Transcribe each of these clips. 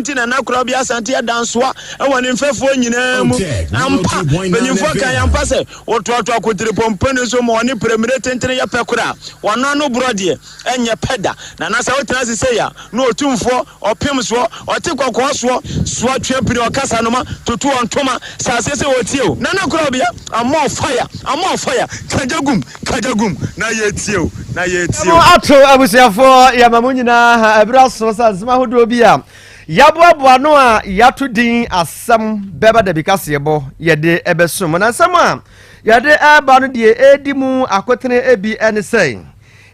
Nti na na Korabea Asante yɛ dansoa wɔ ne mfɛfoɔ nyinaa mu. Ampa, mpanyimfoɔ ka yɛn ampa sɛ, Wotoatoa kotiripɔmpɔni so ma ɔne prɛmire tentene yɛ pɛ koraa a, w'ano ano borɔ deɛ, ɛnyɛ pɛ da. Na na sɛ wotena ase sei a, na otumfoɔ, ɔpem soɔ, ɔte kɔkɔɔ soɔ, soa twe pini, ɔkasa noma, tutu ɔntoma, hyɛ aseɛ sɛ ɔretie o. Nana Korabea, I'm on fire, I'm on fire, ka gya gum, ka gya gum, na yɛretie o, na yɛretie Mo o. ato abusuafoɔ, yɛma mo nyinaa ha ɛberɛ aso sɛ nsɛm ahodoɔ bi a yɛaboaboa ano a yɛato din asɛm bɛba dabi kaseɛbɔ yɛde ɛbɛsom mo. Na nsɛm a yɛde ɛreba no deɛ ɛredi mu akotene ebi ɛne sɛ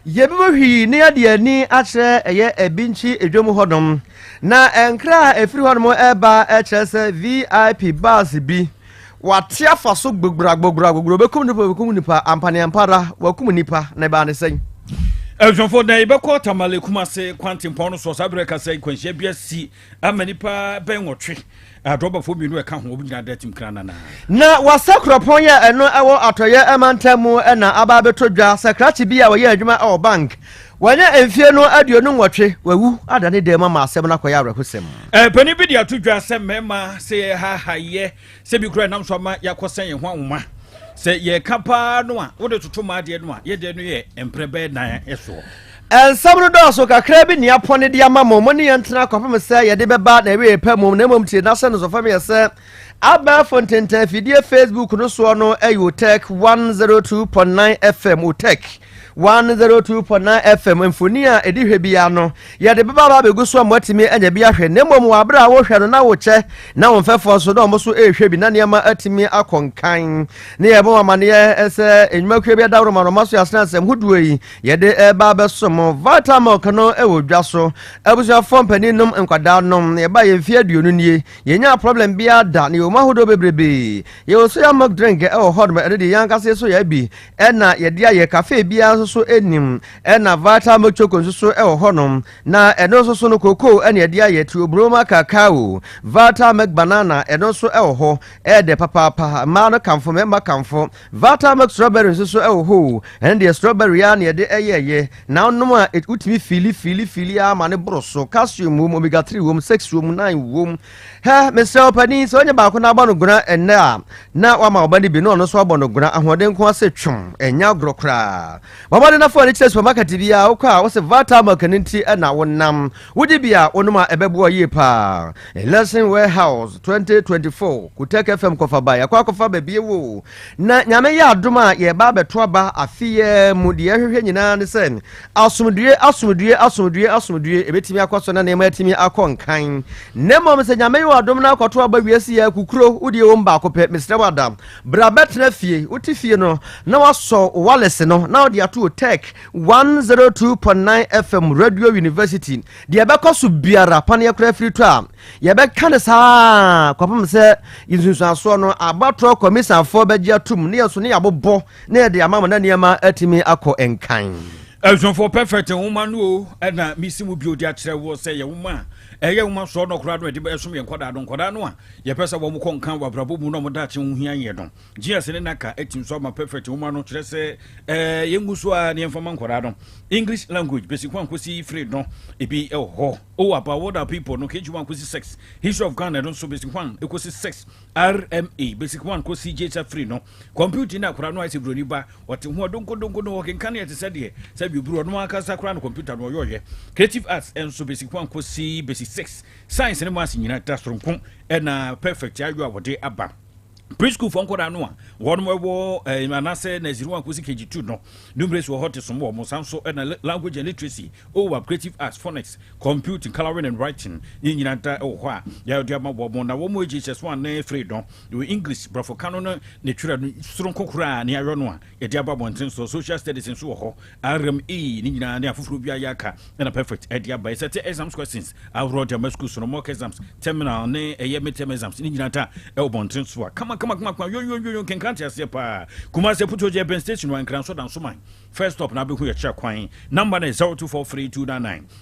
yɛbɛbɔ hwii na yɛde ani akyerɛ ɛyɛ Abinkyi edwam hɔnom. Na nkra a ɛfiri hɔnom ɛreba ɛkyerɛ sɛ VIP bus bi Wate afa so gbogbora gbogbora gbogbora obekum nipa obekum nipa ampaneampa ara wakum nipa na ɛbaa ne sɛn. Abusuafoɔ na yɛbɛkɔ Tamale Kumase kwantempɔn no soɔ saa berɛ kasa yi nkwanhyia bi asi ama nipa bɛn nwɔtwe adrɔbafoɔ mmienu ɛka ho wɔn nyinaa da tim kra nana. Na wasa kuropɔn yɛ ɛno ɛwɔ atɔeɛ mantam mu na aba abɛtɔ dwa sɛ krakye bi a ɔyɛ adwuma ɛwɔ bank wanya mfie no 28 wawu ada ne dan mu ama asɛm no akɔyɛ awerɛhosɛm. Panin bi de ato dwa sɛ mmarima sɛ yɛhahayɛ sɛ bi koraa nam so ama yɛakɔsɛn yɛn ho ahoma. Sɛ yɛka paa no a, wode toto mmaa deɛ no a, yɛ deɛ no yɛ mprɛ bɛyɛ nan soɔ. Nsɛm no dɔɔso kakraa bi nea pɔne de ama mo, mo ne yɛn ntena kɔpem sɛ yɛde bɛba n'awieɛ pa mu, na mmom tie na hyɛ no nso fam yɛ sɛ abɛɛfo ntentan afidie Facebook no soɔ no ɛyɛ Otec 102.9 FM, Otec 102.9 FM mfoni a ɛdi hwɛ biara no yɛde bɛba aba abɛgu so a moatumi anya bi ahwɛ, na mmom wɔ abere a wohwɛ no na wokyɛ na wo mfɛfoɔ nso na wɔn nso rehwɛ bi na nneɛma atumi akɔ nkan. Ne yɛbɔ mo amaneɛ sɛ nnwumakuo bi adaworoma no ɔma so yɛasena nsɛm hodoɔ yi yɛde ɛreba abɛsom Vitamilk no wɔ dwa so. Abusuafoɔ mpanin nom nkwadaa nom na yɛba yɛn mfeɛ 20 nie yɛnyaa problem biara da na yɛwɔ mu ahodoɔ bebrebe. Yɛwɔ soya milk drink ɛwɔ hɔ nom, ɛno deɛ yɛn ankasa yɛ soya bi ɛna yɛde ayɛ. Cafe biara nso so ɛnim ɛna Vital Milk Choco nso so ɛwɔ hɔnom, na ɛno nso so no cocoa ɛna yɛde ayɛ. Theobroma cacao, Vital Milk Banana ɛno nso ɛwɔ hɔ, ɛyɛ dɛ papaapa, mmaa no kamfo, mmarima kamfo. Vital Milk Strawberry nso so ɛwɔ hɔ o, ɛno deɛ strawberry ara na yɛde ɛyɛɛyɛ, na wonom a wotumi fiili fiili fiili ara ma ne boro so. Calcium wom, omega 3 wom, 6 wom, 9 wom. Hɛ, mesrɛ wo panin, sɛ wonya baako na abɔ no gona ɛnnɛ a, na wama wo ba no bi na ɔno nso abɔ no gona. Ahoɔden nko ase twom, ɛnyɛ agorɔ koraa. Bɔ mmɔden na fa w'ani kyerɛ supermarket biara wokɔ a, wose Vital Milk no nti na wonam. Wogye bi a, wonom a ɛbɛboa wo yie paa. Election Warehouse 2024, Kotec FM kɔfa ba, yɛakɔ akɔfa ba bio o. Na Nyame yɛ adom a, yɛreba abɛto aba afe yi ara mu. Deɛ yɛhwehwɛ nyinaa ne sɛ Asomdue, asomdue, asomdue, asomdue, ebetumi akɔ so na nneɛma atumi akɔ nkan. Na mmom sɛ Nyame yɛ w'adom na akɔto aba wiase yi akukuro, wo deɛ wom baako pɛ, mesrɛ wo Adam, bra bɛtena fie, wote fie no na wasɔ wo wireless no na wode ato Otec 102.9 FM Radio University. Deɛ ɛbɛkɔ so biara, paneɛ koraa firi tɔ a, yɛbɛka no saa kɔpem sɛ nsunsuansoɔ no abatoɔ kɔmisanfoɔ bɛgye atom ne yɛn nso ne yɛabobɔ na yɛde ama mo na nneɛma atumi akɔ nkan. Abusuafoɔ, Perfect nwoma no o, ɛna mesi mu bio de akyerɛ woɔ sɛ yɛ nwoma a ɛyɛ nwoma soɔ no koraa no ɛde ɛsom yɛn nkwadaa no, nkwadaa no a yɛpɛ sɛ wɔn kɔ nkan wɔ abrabɔ mu na wɔn daakye ho hia yɛn no. GS ne NACA atim so ama Perfect nwoma no, kyerɛ sɛ ɛɛ yɛn gu so a ne yɛmfa ma nkwadaa no. English language basic 1 kɔsi 3 no ebi ɛwɔ hɔ. O about what are people no KG 1 kɔsi 6, History of Ghana no nso basic 1 kɔsi 6, RMA basic 1 kɔsi JHS 3 no. Kɔmputa na akwadaa no ayɛ sɛ buroni ba, ɔte ho a donkodonko no ɔkenkan yɛ te sɛ deɛ sɛ biburu ɔno ankasa koraa no kɔmputa no ɔyɔyɛ. Creative arts nso basic 1 kɔsi basic 6, science ne maths nyinaa da soronko ɛna perfect ayɔ a wɔde aba. Preschool fo nkwadaa no a wɔn wɔ eh, anaasɛ nursery 1 kɔsi KG 2 no, numeracy wɔ hɔ te som wɔ mo san so ɛna language and literacy, OWAP, creative arts, phonics, computing, colouring and writing ne nyinaa da wɔ hɔ a yɛde ama wɔn. Na wɔn JHS 1 ne 3 no, yɛwɔ English, borɔfo ka no ne ne twerɛ no soronko koraa ne ayɔ no a yɛde aba abɔnten so. Social studies nso wɔ hɔ, RME ne nyinaa ne afoforɔ bi a yɛaka ɛna perfect ɛde aba. Yɛsɛte exams questions ahoroɔ de ama schools no, mock exams, terminal ne ɛyɛ midterm exams ne nyinaa da ɛwɔ abɔnten so a kama kama kama kama yoyoyoyo nkenkan te aseɛ paa. Kumasi Aputuogya Ɛbɛn station wɔ Nkran so Dansoman first stop na abɛhu yɛkyerɛ kwan. Number no yɛ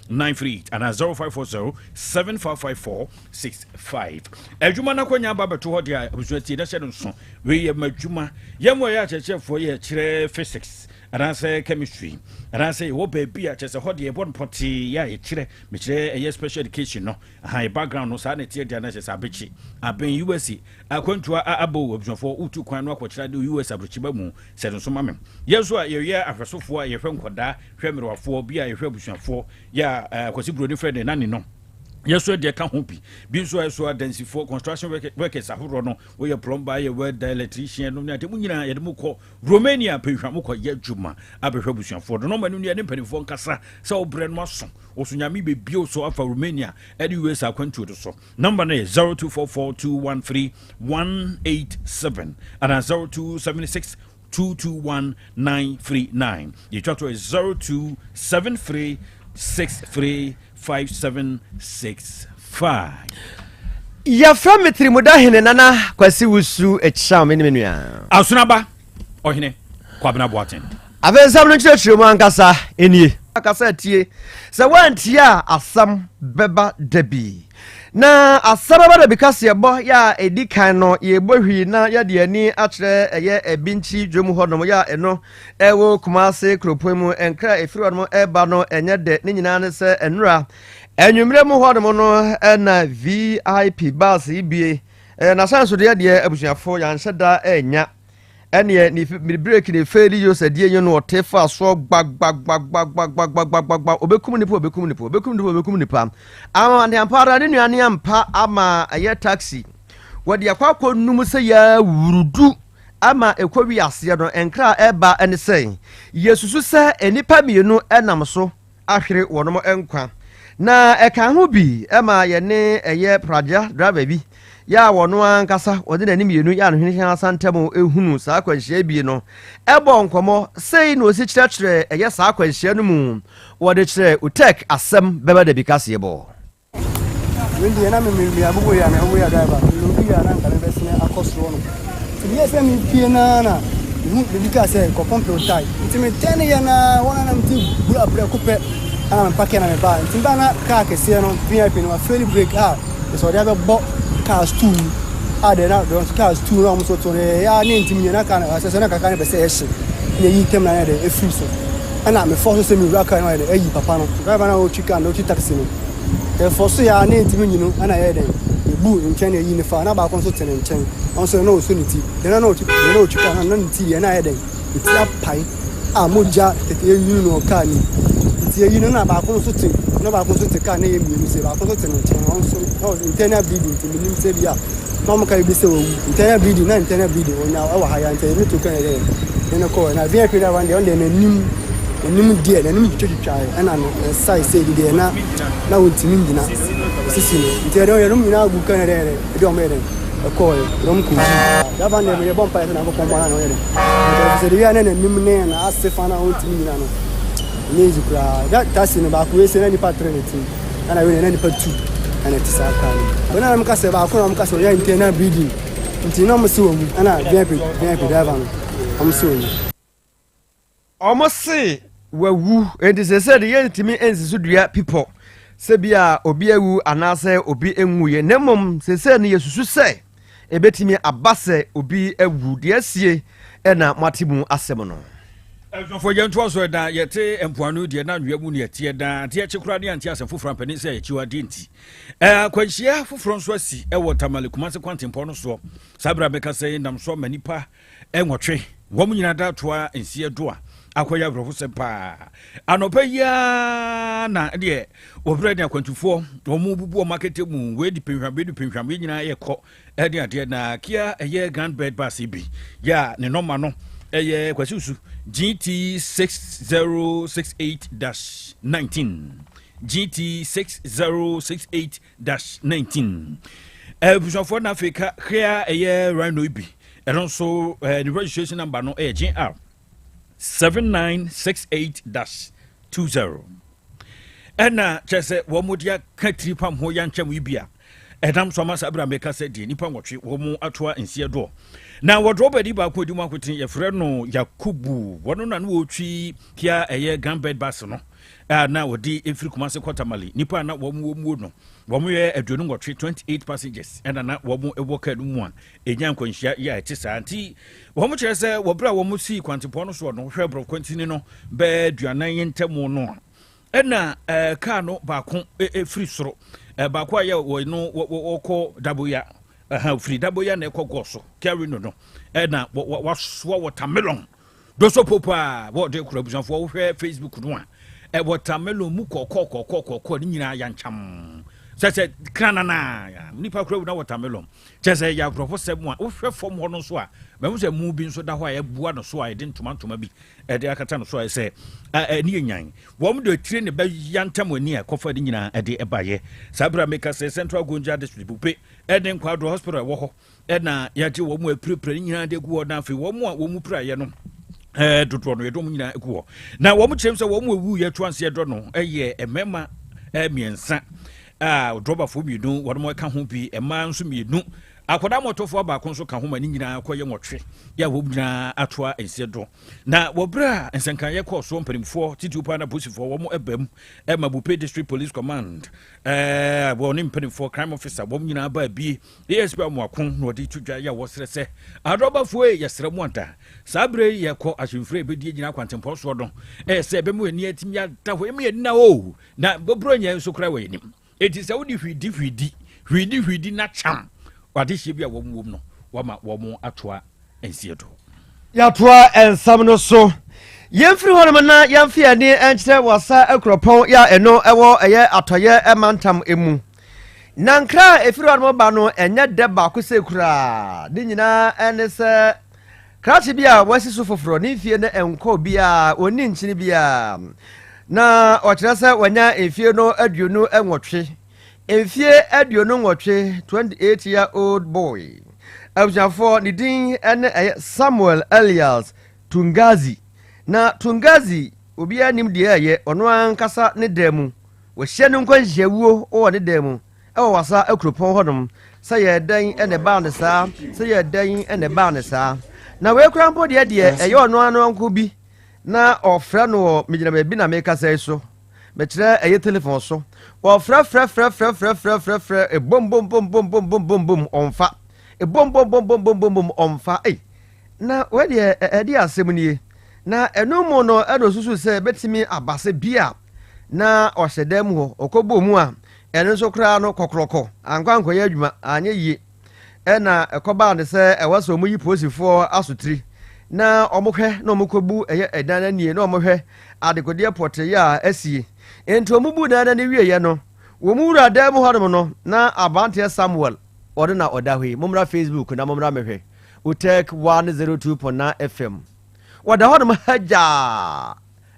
0243299938 anaa 0540 7554 65. Adwuma no akwanya aba abɛto hɔ deɛ a, abusua tie na hyɛ no nso. Wei yɛ m'adwuma. Yɛn mu a yɛyɛ akyerɛkyerɛfoɔ yɛ kyerɛ physics. anaasɛ chemistry, anaasɛ yɛwɔ baabi a kyerɛ sɛ hɔ deɛ yɛbɔ no pɔtee yɛ a yɛkyerɛ, mekyerɛ ɛyɛ special education no. Aha, yɛ background no saa na ɛteɛ deɛ, anaasɛ sɛ abɛkyi abɛn USA akwantua abɔ o. Abusuafoɔ, wotu kwan no akɔkyerɛ de US aburokyiba mu sɛ no nso ma me. Yɛn nso a yɛyɛ ahwɛsofoɔ a yɛhwɛ nkɔdaa, hwɛ mmerewafoɔ bi a yɛhwɛ abusuafoɔ yɛ a Kwasi Buroni frɛ ne nane no, yɛso deɛ ka ho bi bi nso a ɛso adansifoɔ, construction workers ahodoɔ no, woyɛ plumber, yɛ welder, electrician no ne ade mu nyinaa, yɛde mu kɔ Romania pɛhwɛ mo kɔ yɛ adwuma abɛhwɛ abusuafoɔ no. Nɔɔma no nua ne mpanimfoɔ nkasa sɛ wobrɛ no aso wɔso Nyame bɛbio so afa Romania ɛne US akwantuo no so. Number no yɛ 0244213187 anaa 0276 221939. Yɛtwa to yɛ 0273635765. Yɛfrɛ me Tirimuda Hene Nana Kwasi Wusu Akyira, me ne me nua. Asonaba Ɔhene Kwabena Boaten. Afei nsɛm no nkyerɛkyerɛ mu ankasa nie. Akasa tie, sɛ woantie a asɛm bɛba da bi. Na asɛm bɛba da bi kaseɛbɔ yɛ a ɛdi kan no, yɛbɔ hwii na yɛde ani akyerɛ ɛyɛ Ɛbinkyi dwom hɔnom yɛ a ɛno ɛwɔ Kumase kuropɔn mu. Nkra a ɛfiri hɔnom ɛba no ɛnyɛ dɛ. Ne nyinaa ne sɛ nnora anwummerɛ mu hɔnom no ɛna VIP bus yi bie n'ahyɛnsodeɛ deɛ, abusuafo, yɛanhyɛ da ɛnya ɛneɛ ne brake ne fail yo sɛ deɛ yɛ no ɔte fa soɔ gbagbagbagbagbagbagbagba, obɛkum nipa, obɛkum nipa, obɛkum nipa, obɛkum nipa ama ne ampa ara ne nua ne ampa ama ɛyɛ taxi wɔde akɔ akɔ num sɛ yɛawurudu ama ɛkɔ wi aseɛ no. Nkra a ɛba ne sɛ yɛsusu sɛ nnipa mmienu ɛnam so ahwere wɔnom nkwa, na ɛka ho bi ɛma yɛne ɛyɛ pragya driver bi yɛ a wɔno ankasa wɔde n'anim mmienu yɛ anohwene asa ntam ehunu saa akwanhyia bie no ɛbɔ nkɔmɔ sei na osi kyerɛkyerɛ ɛyɛ saa akwanhyia no mu wɔde kyerɛ Otec asɛm bɛbɛ dabi kaseɛ bɔ. Wei deɛ na me abobo yɛ a me abobo yɛ driver me load yɛ a na nka mebɛsene akɔ soro no, nti meyɛ sɛ mepie naa na mehu biribi kaa sɛ kɔ pɔmpe wo tae, nti metɛne yɛ naa hɔ na na mete buru aprɛko pɛ ana mepake na mebaa. Nti mebaa na kaa kɛseɛ no VIP no wafeeli brake a sɛ ɔde abɛbɔ cars two mu a deɛ na deɛ cars two na ɔmo so to no yɛ a ne ntimi nyɛ na kaa no ɛsɛ sɛ na kaka no pɛ sɛ ɛhye na ɛyi ntɛm na yɛ dɛ ɛfiri so ɛna mefɔ so sɛ mewura kaa no ayɛ dɛ ayi papa no, driver no a ɔtwi kaa no, ɔtwi taxi no. Yɛfɔ so yɛ a ne ntimi nyi no ɛna yɛyɛ dɛn yɛbu nkyɛn na yɛyi ne fa na baako nso te ne nkyɛn, ɔno nso na ɔsɔ ne ti deɛ na ɔtwi deɛ na ɔtwi kaa no na ne ti deɛ na ayɛ dɛn ne ti apae a mogya tete yɛyi no wɔ kaa no mu. Nti yɛyi no na baako nso te na baako nso te kaa na yɛ mmienu sɛ baako nso te ne nkyɛn, ɔno nso na internal bleeding, nti menim sɛ bi a na ɔmo ka bi sɛ wawu internal bleeding na internal bleeding ɔnya ɛwɔ ha ya, nti yɛde to kaa yɛ dɛn ne kɔɔ na VIP driver deɛ ɔno deɛ n'anim deɛ n'anim twitwitwa ɛna ne nsa ɛsɛ deɛ na wɔntumi ngyina sisi no, nti ɛdɛ yɛnom nyinaa gu kaa yɛ dɛ ɛde ɔmo yɛ dɛ ɛkɔɔ yɛ ɛde ɔmo kɔ yi driver deɛ yɛbɔ mpa yɛ sɛ n'akɔkɔ mbɔ na ɔyɛ dɛ nti sɛ de wia ne n'anim ne na ase fa na ɔntumi nyina no ɛnyɛ easy koraa. Da taxi no baako ese na nipa tere ne ti ɛna wei na nipa tu ɛna ɛte saa kaa no mu wɔn a wɔn kasa baako na wɔn kasa ɔyɛ internal bleeding nti na wɔn si wɔn mu ɛna VIP driver no wɔn si wɔn mu. Ɔmo se wawu, enti sɛ de yɛntumi nsi so dua pipɔ sɛ bi a obi awu anaasɛ obi nwuyɛ, na mmom sɛsɛ no yɛsusu sɛ ɛbɛtumi aba sɛ obi awu. Deɛ asie ɛna moate mu asɛm no. Abusuafoɔ, yɛntoa so. Ɛda yɛte mpoano deɛ na anwea mu ne yɛteɛ daa adeɛ akyi koraa ne ante asɛm foforɔ ampanin sɛ akyiwadeɛ nti akwanhyia foforɔ nso asi ɛwɔ Tamale Kumase kwantempɔn no soɔ. Saa berɛ a bɛka sɛ nam so ama nnipa 8 wɔn nyinaa da toa nsiɛ do a akɔyɛ awerɛhosɛm paa. Anɔpa yi ara na deɛ wɔbrɛ ne akwantufoɔ wɔn mu bubu wɔn akete mu, wei di penhwam, wei di penhwam, wei nyinaa yɛkɔ ɛne adeɛ na Kia ɛyɛ Grand Bird bus bi yɛ a ne nɔma no ɛyɛ Kwasi Su GT 6068-19, GT 6068-19. Abusuafoɔ, na afei ka Kia ɛyɛ Rhino bi, ɛno nso ne registration number no ɛyɛ GR 7968-20, ɛna kyerɛ sɛ wɔn mo de aka tiri pam ho yɛnkyɛm yi bi a ɛnam so ama saa berɛ a meka sɛ deɛ nnipa 8 wɔn mu atoa nseɛ doɔ. Na wɔdrɔba di baako adi mu akoten, yɛfrɛ no Yakubu, wɔno na ne wɔtwi Kia ɛyɛ Grand Bird bus no. a na wɔde firi Kumase kɔ Tamale. Nnipa a na wɔn wɔ muo no, wɔn yɛ 28, 28 passengers, ɛna na wɔn wɔ kaa no mu a ɛnya nkwanhyia yɛ a ɛte saa. Nti wɔn kyerɛ sɛ wɔ berɛ a wɔn sii kwantempɔn no soɔ no, hwɛ borɔfo kwantini no bɛɛ 40 ntam no a, ɛna ɛɛ kaa no baako firi soro, ɛɛ baako a yɛ wɔ no wɔkɔ Daboya, ɛha firi Daboya na ɛkɔ Gɔso Kia Reno no, ɛna wasoa watermelon doso popo a wɔde kura. Abusuafoɔ, wohwɛ Facebook no a, ɛ watermelon mu kɔkɔɔ kɔkɔɔ kɔkɔɔ ne nyinaa yankyam sɛ kranana nipa kura na watermelon kyɛ sɛ yɛ aborɔfo sɛm a wohwɛ fam hɔ no nso a, mɛhu sɛ mu bi nso da hɔ a yɛbua no so a yɛde ntoma ntoma bi ɛde akata no so a sɛ ɛne yɛ nyan wɔn de tire ne bɛyantam ani a kɔfa ne nyinaa ɛde ɛbaeɛ. Saa berɛ a meka sɛ Central Gonja District, Buipe ɛne Nkwadoro Hospital ɛwɔ hɔ, ɛna yɛagye wɔn mu apirapira ne nyinaa de agu hɔ, na afei wɔn mu a wɔn mu piraeɛ no dodoɔ no, yɛde wɔn nyinaa agu hɔ, na wɔn kyerɛm sɛ wɔn mu ewu yɛto anseɛ dɔ no ɛyɛ mmarima 3 a drɔbafoɔ 2 wɔn mo ka ho bi, mmaa nso 2, akwadaa mɔtɔfoɔ baako nso ka ho, ma ne nyinaa kɔyɛ 8 yɛ a wɔn nyinaa atoa nseɛ dɔ. Na wɔberɛ a nsɛnkaeɛ kɔɔ soɔ, mpanimfoɔ titiw paa na polisifoɔ wɔn ɛba mu ɛma Buipe District Police Command, wɔn ne mpanimfoɔ crime officer wɔn nyinaa baa bie. ASP Amoako na ɔde to dwa yɛ a wɔsrɛ sɛ adɔbafoɔ yi, yɛsrɛ mu anta saa berɛ yi yɛkɔ ahyɛmfiri a ɛbɛdi gyina akwantempɔn soɔ no, ɛyɛ sɛ ɛbɛma ani atumi ada hɔ, ɛma yɛni na o na bɔborɔ nyɛ nso koraa wɔ yɛnim. Enti sɛ wode hwidi hwidi hwidi hwidi na kyam wadehyeɛ bi a wɔn wom no, wama wɔn atoa nsie do. Yɛatoa nsɛm no so. Yɛmfiri hɔnom na yɛmfe ani nkyerɛ Wasa kuropɔn yɛ a ɛno ɛwɔ ɛyɛ atɔyɛ mantam mu. Na nkra a ɛfiri hɔnom ba no ɛnyɛ dɛ baako sɛ koraa. Ne nyinaa ɛne sɛ krakye bi a wasi so foforɔ ne mfie no nkɔ biara, ɔnni nkyene biara. Na ɔkyerɛ sɛ wanya mfie no 28. Mfie 28, 28 year old boy. Abusuafoɔ, ne din ne ɛyɛ Samuel Elias Tungazi. Na Tungazi, obiara nim deɛ ɛyɛ ɔno ankasa ne dan mu. Wɔahyia no nkwanhyiawuo wɔ ne dan mu ɛwɔ Wasa kuropɔn hɔnom. Sɛ yɛ dɛn na ɛbaa ne saa? Sɛ yɛ dɛn na ɛbaa ne saa? Na wei koraa mpo deɛ ɛyɛ ɔno ano nko bi na ɔfrɛ no wɔ megyina baabi na mekasa yi so. Mekyerɛ ɛyɛ telefon so. Wɔfrɛ frɛ frɛ frɛ frɛ frɛ frɛ frɛ ebom bom bom bom bom bom bom bom ɔmfa. Ebom bom bom bom bom bom bom ɔmfa. Ei, na wei deɛ ɛde asɛm nie. Na ɛno mu no ɛna osusu sɛ ebetumi aba sɛ bi a na ɔhyɛ dan mu hɔ ɔkɔbɔ mu a, ɛno nso koraa no kɔkorɔkɔ ankɔ ankɔyɛ adwuma anyɛ yie. Ɛna ɛkɔbaa no sɛ ɛwɔ sɛ wɔyi polisifoɔ asotiri na wɔhwɛ na wɔkɔbu ɛyɛ ɛdan no anie na wɔhwɛ adekodeɛ pɔtee a asie. Enti wɔbu dan no ani wieɛ no, wɔn wura dan mu hɔnom no, na aberanteɛ Samuel ɔno na ɔda hɔ yi. Mommra Facebook na mommra mehwɛ Utech 102.9 FM. Wɔda hɔnom hagyaa.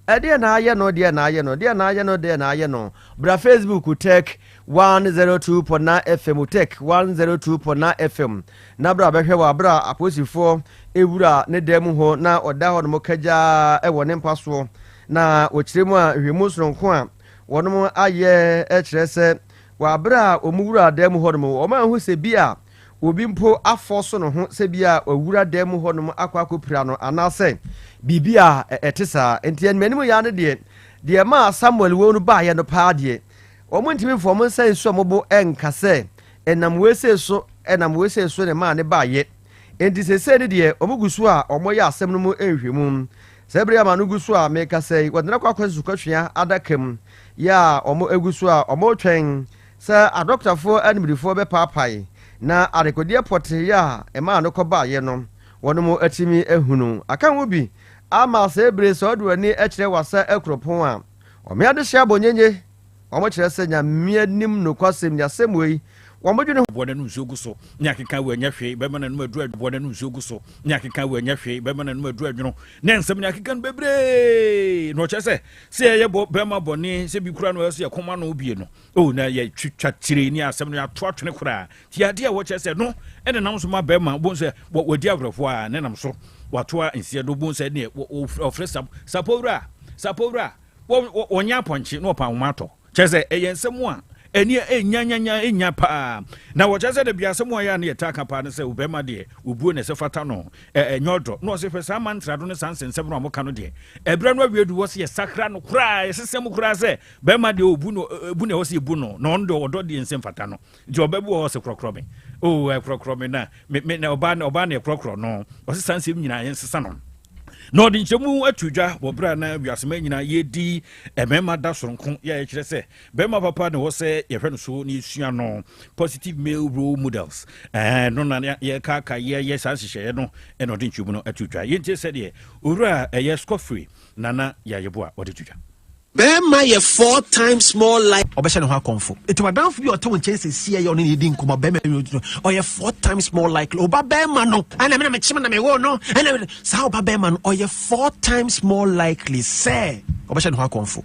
Ɛdeɛ na ayɛ no, deɛ na ayɛ no, deɛ na ayɛ no, deɛ na ayɛ no. Bra Facebook Tech 102.9 FM, Tech 102.9 FM. Na bra bɛhwɛ wɔ abra apolisifoɔ ewura ne dan mu hɔ na ɔda hɔ nom kagyaa ɛwɔ ne mpa soɔ. Na wɔkyerɛ mu a, nhwɛmu soronko a wɔnom ayɛ kyerɛ sɛ wɔ abra a wɔn wura dan mu hɔ nom, wɔn anhu sɛ bi a obi mpo afɔ so no ho sɛ bi a wawura dan mu hɔnom akɔ akɔpira no anaasɛ biribi a ɛte saa. Nti animanim yaa no deɛ, deɛ ɛmaa Samuel wuo no baeɛ no paa deɛ, wɔn ntumi mfa wɔn nsa nsi wɔn bo nka sɛ ɛnam wei sei so, ɛnam wei sei so na ɛmaa ne baeɛ. Nti seesei no deɛ, wɔn gu so a wɔyɛ asɛm no mu nhwɛmu. Saa bere yi ama no gu so a mekasa yi, wɔde no akɔ akɔhyɛ sukɔtwea adaka mu yɛ a wɔn gu so a wɔretwɛn sɛ adɔkotafoɔ animdefoɔ bɛpaapae na adekodeɛ pɔtee a ɛmaa no kɔbaeɛ no, wɔnom atumi ahunu. Aka ho bi ama saa bere sɛ ɔde w'ani kyerɛ Wasa kuropɔn a, ɔmea de hyɛ abɔnyenye. Wɔn kyerɛ sɛ Nyame anim nokwasɛm ni asɛm wei, wɔn dwene ho. Boɔ n'anum nsuo gu so ne akeka wɔ ɛnyɛ hwee bɛma n'anum aduru adwo. Boɔ n'anum nsuo gu so ne akeka wɔ ɛnyɛ hwee bɛma n'anum aduru adwono ne nsɛm ne akeka no bebree na ɔkyerɛ sɛ sɛ yɛyɛ bɔ bɛrima bɔne sɛ bi kura no ɛsɛ yɛkɔm ano bie no o na yɛtwitwa tire ne asɛm no yɛato atwene koraa nti adeɛ a wɔkyerɛ sɛ no ɛne nam so ma bɛrima bohu sɛ wɔdi awerɛhoɔ a ne nam so watoa nseɛ do bohu sɛ neɛ ɔfrɛ sapowura sapowura wɔnyɛ apɔnkye na ɔpa ahoma atɔ. Kyerɛ sɛ, ɛyɛ nsɛm a Ani ɛnya nya ɛnya paa. Na wɔkyerɛ sɛ da bi asɛm a ɛyɛ a na yɛtaa ka paa ne sɛ obɛrima deɛ obuo na ɛsɛ fata no, ɛnyɛ ɔdɔ. Na ɔse hwɛ saa mantra do ne saa nsɛnsɛm no a moka no deɛ, ɛberɛ no awie du wɔ se yɛsakra no koraa, yɛsesɛ mu koraa sɛ bɛrima deɛ obu no, ebu na ɛwɔ sɛ yɛbu no, na ɔno deɛ ɔdɔ deɛ nsɛ mfata no. Nti ɔbɛ bi wɔ hɔ ɔse korɔkorɔ me, oh ɛkorɔkorɔ me na me, me na ɔbaa na ɔbaa na ɛkorɔkorɔ no. Ɔse saa nsɛm nyinaa yɛnsesa no. Na ɔde nkyɛmu ato dwa wɔ berɛ a na wiasema nyinaa yɛredi mmarima da soronko yɛ a ɛkyerɛ sɛ bɛrima papa na ɛwɔ sɛ yɛhwɛ no so na yɛsua no, positive male role models, ɛno na yɛkaaka yɛyɛ saa nhyehyɛeɛ no. Ɛna ɔde nkyɛmu no ato dwa. Yɛntie sɛdeɛ owura ɛyɛ Scofrey Nana Yayeboa ɔde to dwa. Bɛɛma yɛ 4 times more like. Ɔbɛhyɛ ne ho akɔmfo. Eti w'adamfo bi a ɔte wo nkyɛn seesei a ɔne no redi nkɔmmɔ, barima bi no, ɔyɛ 4 times more likely. Ɔba barima no, ɛna me na mekyem na mewoo no, ɛna saa ɔba barima no, ɔyɛ 4 times more likely sɛ ɔbɛhyɛ ne ho akɔmfo.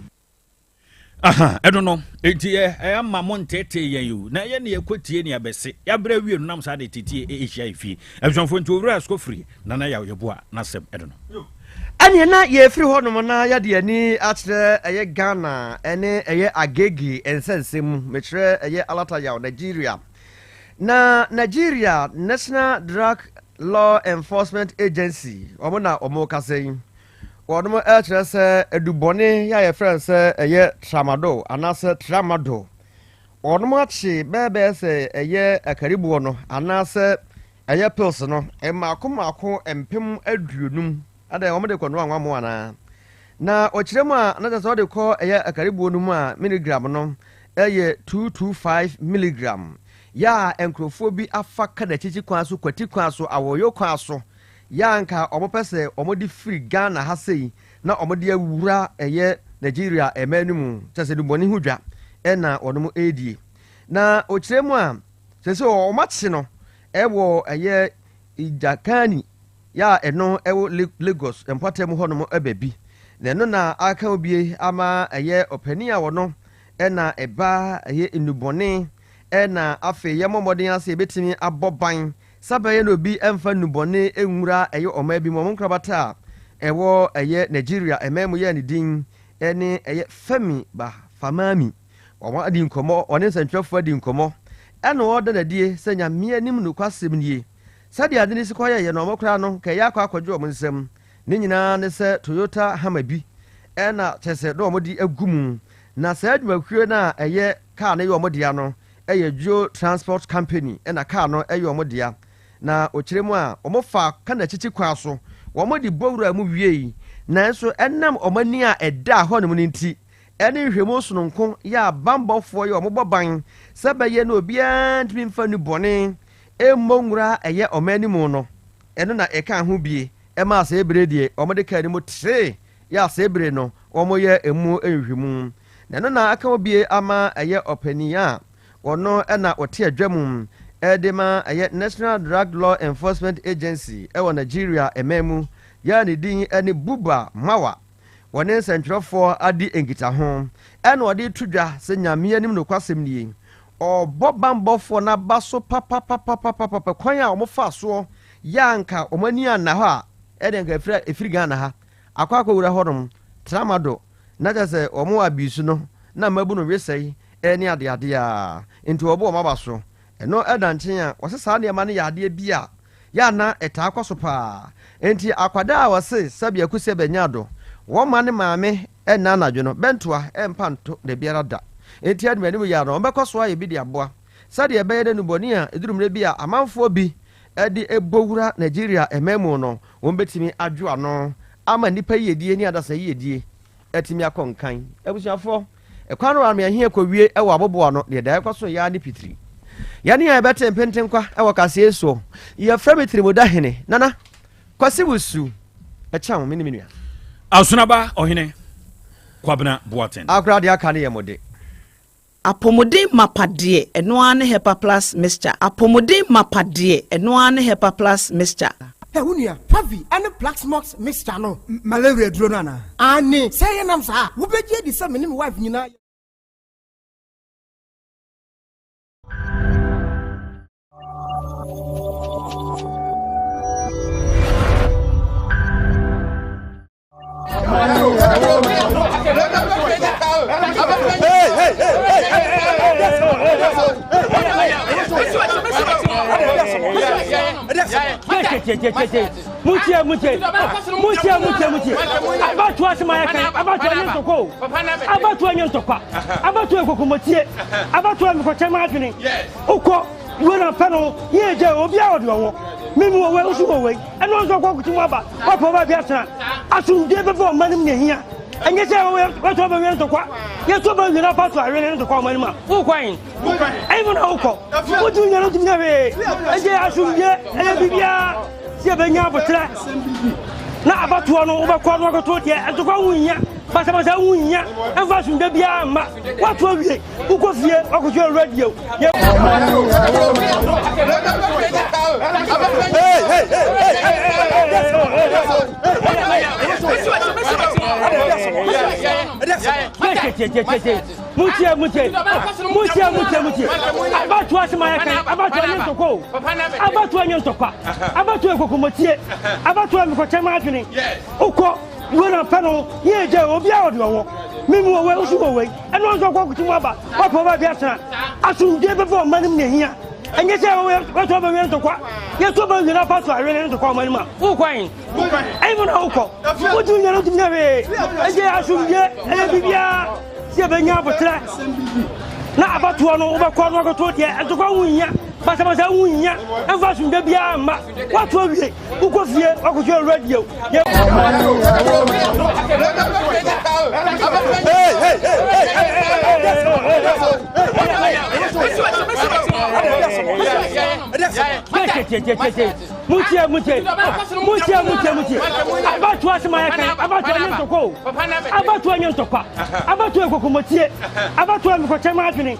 Aha, ɛno no, enti ɛ, ɛyɛ ama mo nteetee yɛn o, na ɛyɛ ne yɛkɔ tie ne abɛse, yɛabrɛ awie no nam saa de tetie ɛhyia yɛ fie. Abusuafoɔ nti Owura Scofrey Nana Yaw Yeboah n'asɛm ɛno no. Ɛneɛ na yɛfiri hɔ nom na yɛde ani akyerɛ ɛyɛ Ghana ɛne ɛyɛ Agege nsɛnsɛm mu, mekyerɛ ɛyɛ Alata Yaw, Nigeria. Na Nigeria National Drug Law Enforcement Agency, wɔn na wɔn kasa yi. Wɔnom kyerɛ sɛ adubɔne yi a yɛfrɛ no sɛ ɛyɛ tramadol anaasɛ tramadol, wɔnom akye bɛɛbɛɛ sɛ ɛyɛ akariboɔ no anaasɛ ɛyɛ pills no mmaako mmaako 50,000. Adɛn, wɔn de kɔnoa anwammo anaa? Na ɔkyerɛ mu a, na kyerɛ sɛ wɔde kɔ ɛyɛ akariboɔ no mu a milligram no ɛyɛ 225 milligram. Yɛ a nkurɔfoɔ bi afa kadakyikyi kwan so, kwati kwan so, awɔyɔ kwan so yɛ a anka wɔpɛ sɛ wɔde firi Ghana ha sei na wɔde awura ɛyɛ Nigeria ɛman no mu, kyerɛ sɛ nnubɔne ho dwa na wɔnom ɛredie. Na ɔkyerɛ mu a, sɛ sɛ wɔakye no ɛwɔ ɛyɛ Ijakani yɛ a ɛno ɛwɔ Lagos mpɔtam hɔnom baabi. Na ɛno na aka obie ama ɛyɛ ɔpanin a wɔno ɛna ɛba ɛyɛ nnubɔne ɛna afei yɛmmɔ mmɔden ase yɛbɛtumi abɔ ban Sɛ bɛyɛ na obi mfa nnubɔne nwura ɛyɛ ɔman bi mu, wɔn nkorabata a ɛwɔ ɛyɛ Nigeria ɛman mu yɛ ne din ne ɛyɛ Femi Ba Famami. Wɔn adi nkɔmmɔ, wɔne nsɛntwerɛfoɔ adi nkɔmmɔ ɛna ɔreda no adie sɛ Nyame anim nokwasɛm nie. Sɛdeɛ ade no si kɔyɛeɛ no wɔn koraa no nka ɛyɛ akɔ akɔgye wɔn nsam. Ne nyinaa ne sɛ Toyota Hammer bi ɛna kyerɛ sɛ na wɔde agu mu. Na saa adwumakuo no a ɛyɛ kaa no yɛ wɔn dea no yɛ Geo Transport Company na kaa no yɛ wɔn dea. Na ɔkyerɛ mu a, wɔfaa Kanakyikyi kwan so, wɔde bɔ wuraa mu wiei, nanso ɛnam wɔn ani a ɛdaa hɔnom no nti, ɛne nhwɛmu sononko yɛ a bammɔfoɔ yɛ wɔn bɔ ban sɛ ɛbɛyɛ na obiara ntumi mfa nnubɔne mmɔ nwura a ɛyɛ wɔn anim no, ɛno na ɛkaa ho bie maa saa bere deɛ wɔde kaa no mu teree yɛ a saa bere no wɔyɛ emu nhwehwɛmu. Na ɛno na aka obie ama ɛyɛ ɔpanin a ɔno na ɔte adwa mu de ma ɛyɛ National Drug Law Enforcement Agency wɔ Nigeria man mu yɛ a ne din ne Buba Mawa. Wɔne nsɛntwerɛfoɔ adi nkitaho ɛna ɔde reto dwa sɛ Nyame anim nokwasɛm nie, ɔrebɔ banbɔfoɔ no aba so papapapapapa kwan a wɔfaa soɔ yɛ a anka wɔn ani anna hɔ a ɛdeɛ anka ɛfiri Ghana ha akɔ akɔwura hɔnom, Tramadol. Na kyerɛ sɛ wɔn abuse no na mmabunu wesɛe ne adeade a nti wɔbɔ wɔn aba so. Ɛno da nkyen a, wɔse saa nneɛma no yɛ adeɛ bi a yɛ a na ɛtaa kɔ so paa. Nti akwadaa a wɔse sɛbe akusɛ bɛnya ado, wɔmma ne maame nna anadwo no, bɛntoa mpa nto dabiara da. Nti anim anim yi ara no, wɔbɛkɔ so ayɛ bi de aboa sɛdeɛ ɛbɛyɛ na nnubɔne a ɛduru mmerɛ bi a amanfoɔ bi de bɔ wura Nigeria man mu no, wɔbɛtumi adwo ano ama nnipa yiedie ne adasa yiedie atumi akɔ nkan. Abusuafoɔ, ɛkwan no ara ahia kɔwie wɔ aboboano, deɛ da ɛkɔ so yɛ ara ne pitiri. Yɛne a yɛbɛte mpentenkwa wɔ kaseɛ soɔ, yɛfrɛ me Tirimuda Hene, Nana Kwasi Wusu, ɛkyɛn me ne me nua. Asonaba Ɔhene Kwabena Boateng. Akora deɛ aka no yɛ mo de. Apɔmuden mapa deɛ, ɛno ara ne Hepa Plus Mixture. Apɔmuden mapa deɛ, ɛno ara ne Hepa Plus Mixture. Hɛ wo nua, Pavi ne Plaxmox mixture no, malaria aduro no anaa? Aane, sɛ ɛyɛ nam saa a, wobɛgye adi sɛ me ne me wife nyinaa yɛ. Tietietie Montie montie Montie montie montie Abatoɔ asɛm a yɛka yi abatoɔ nyɛ ntɔkwa o Abatoɔ nyɛ ntɔkwa Abatoɔ yɛ kɔkɔmɔtie Abatoɔ yɛ mekɔkyɛ m'adwene Wokɔ wei na pɛ no yɛ gya obiara wɔ deɛ ɔwɔ Me mewɔ wei wo nso wɔ wei ɛno nso ɔkɔ akɔkye mu aba Woapɛ baabi atena Asomdwoeɛ bɛba ɔman no mu na ɛhia Ɛnyɛ sɛ wɔto aba wie ntɔkwa Yɛto aba wie na afa so awene ntɔkwa ɔman no mu a wokɔ ahen Ɛhefa na wokɔ? Wotumi nya no wotumi nya hwee. Ɛnti asomdwie ɛyɛ biribiara sɛ yɛbɛnya aboterɛ na abatoɔ no wobɛkɔ no wakɔto deɛ ntɔkwa ho nhia basabasa ho nhia ɛmfa asomdwe biara mma woato awie wokɔ fie wakɔhwɛ radio. Hey, hey, hey, hey, hey, hey. Montie, montie, montie, montie, montie. Abatoɔ asɛm a yɛka yi, abatoɔ nyɛ ntɔkwa o. Abatoɔ nyɛ ntɔkwa. Abatoɔ yɛ kɔkɔmɔtie. Abatoɔ yɛ mekɔkyɛ m'adwene. Wokɔ wei na pɛ no yɛ gya obiara wɔ deɛ ɔwɔ. Me mewɔ wei, wo nso wɔ wei. Ɛno nso ɔkɔ akɔkye mu aba. Woapɛ baabi atena. Asomdwoeɛ bɛba ɔman no mu na ɛhia. Ɛnyɛ sɛ wɔto aba wie ntɔkwa. Yɛto aba wie na afa so awene ntɔkwa ɔman no mu a, wokɔ ahen? Ɛhefa na wokɔ? Wotumi nya no wotumi nya hwee. Ɛnti asomdwoeɛ ɛyɛ biribiara. Sɛ yɛbɛnya aboterɛ na abatoɔ no wobɛkɔ no wakɔto deɛ ntɔkwa ho nhia basabasa ho nhia ɛmfa asomdwe biara mma woato awie wokɔ fie wakɔhwɛ radio. Hey, hey, hey, hey, hey, hey. Montie, montie, montie, montie, montie. Abatoɔ asɛm a yɛka yi, abatoɔ nyɛ ntɔkwa o. Abatoɔ nyɛ ntɔkwa. Abatoɔ yɛ kɔkɔmɔtie. Abatoɔ yɛ mekɔkyɛ m'adwene.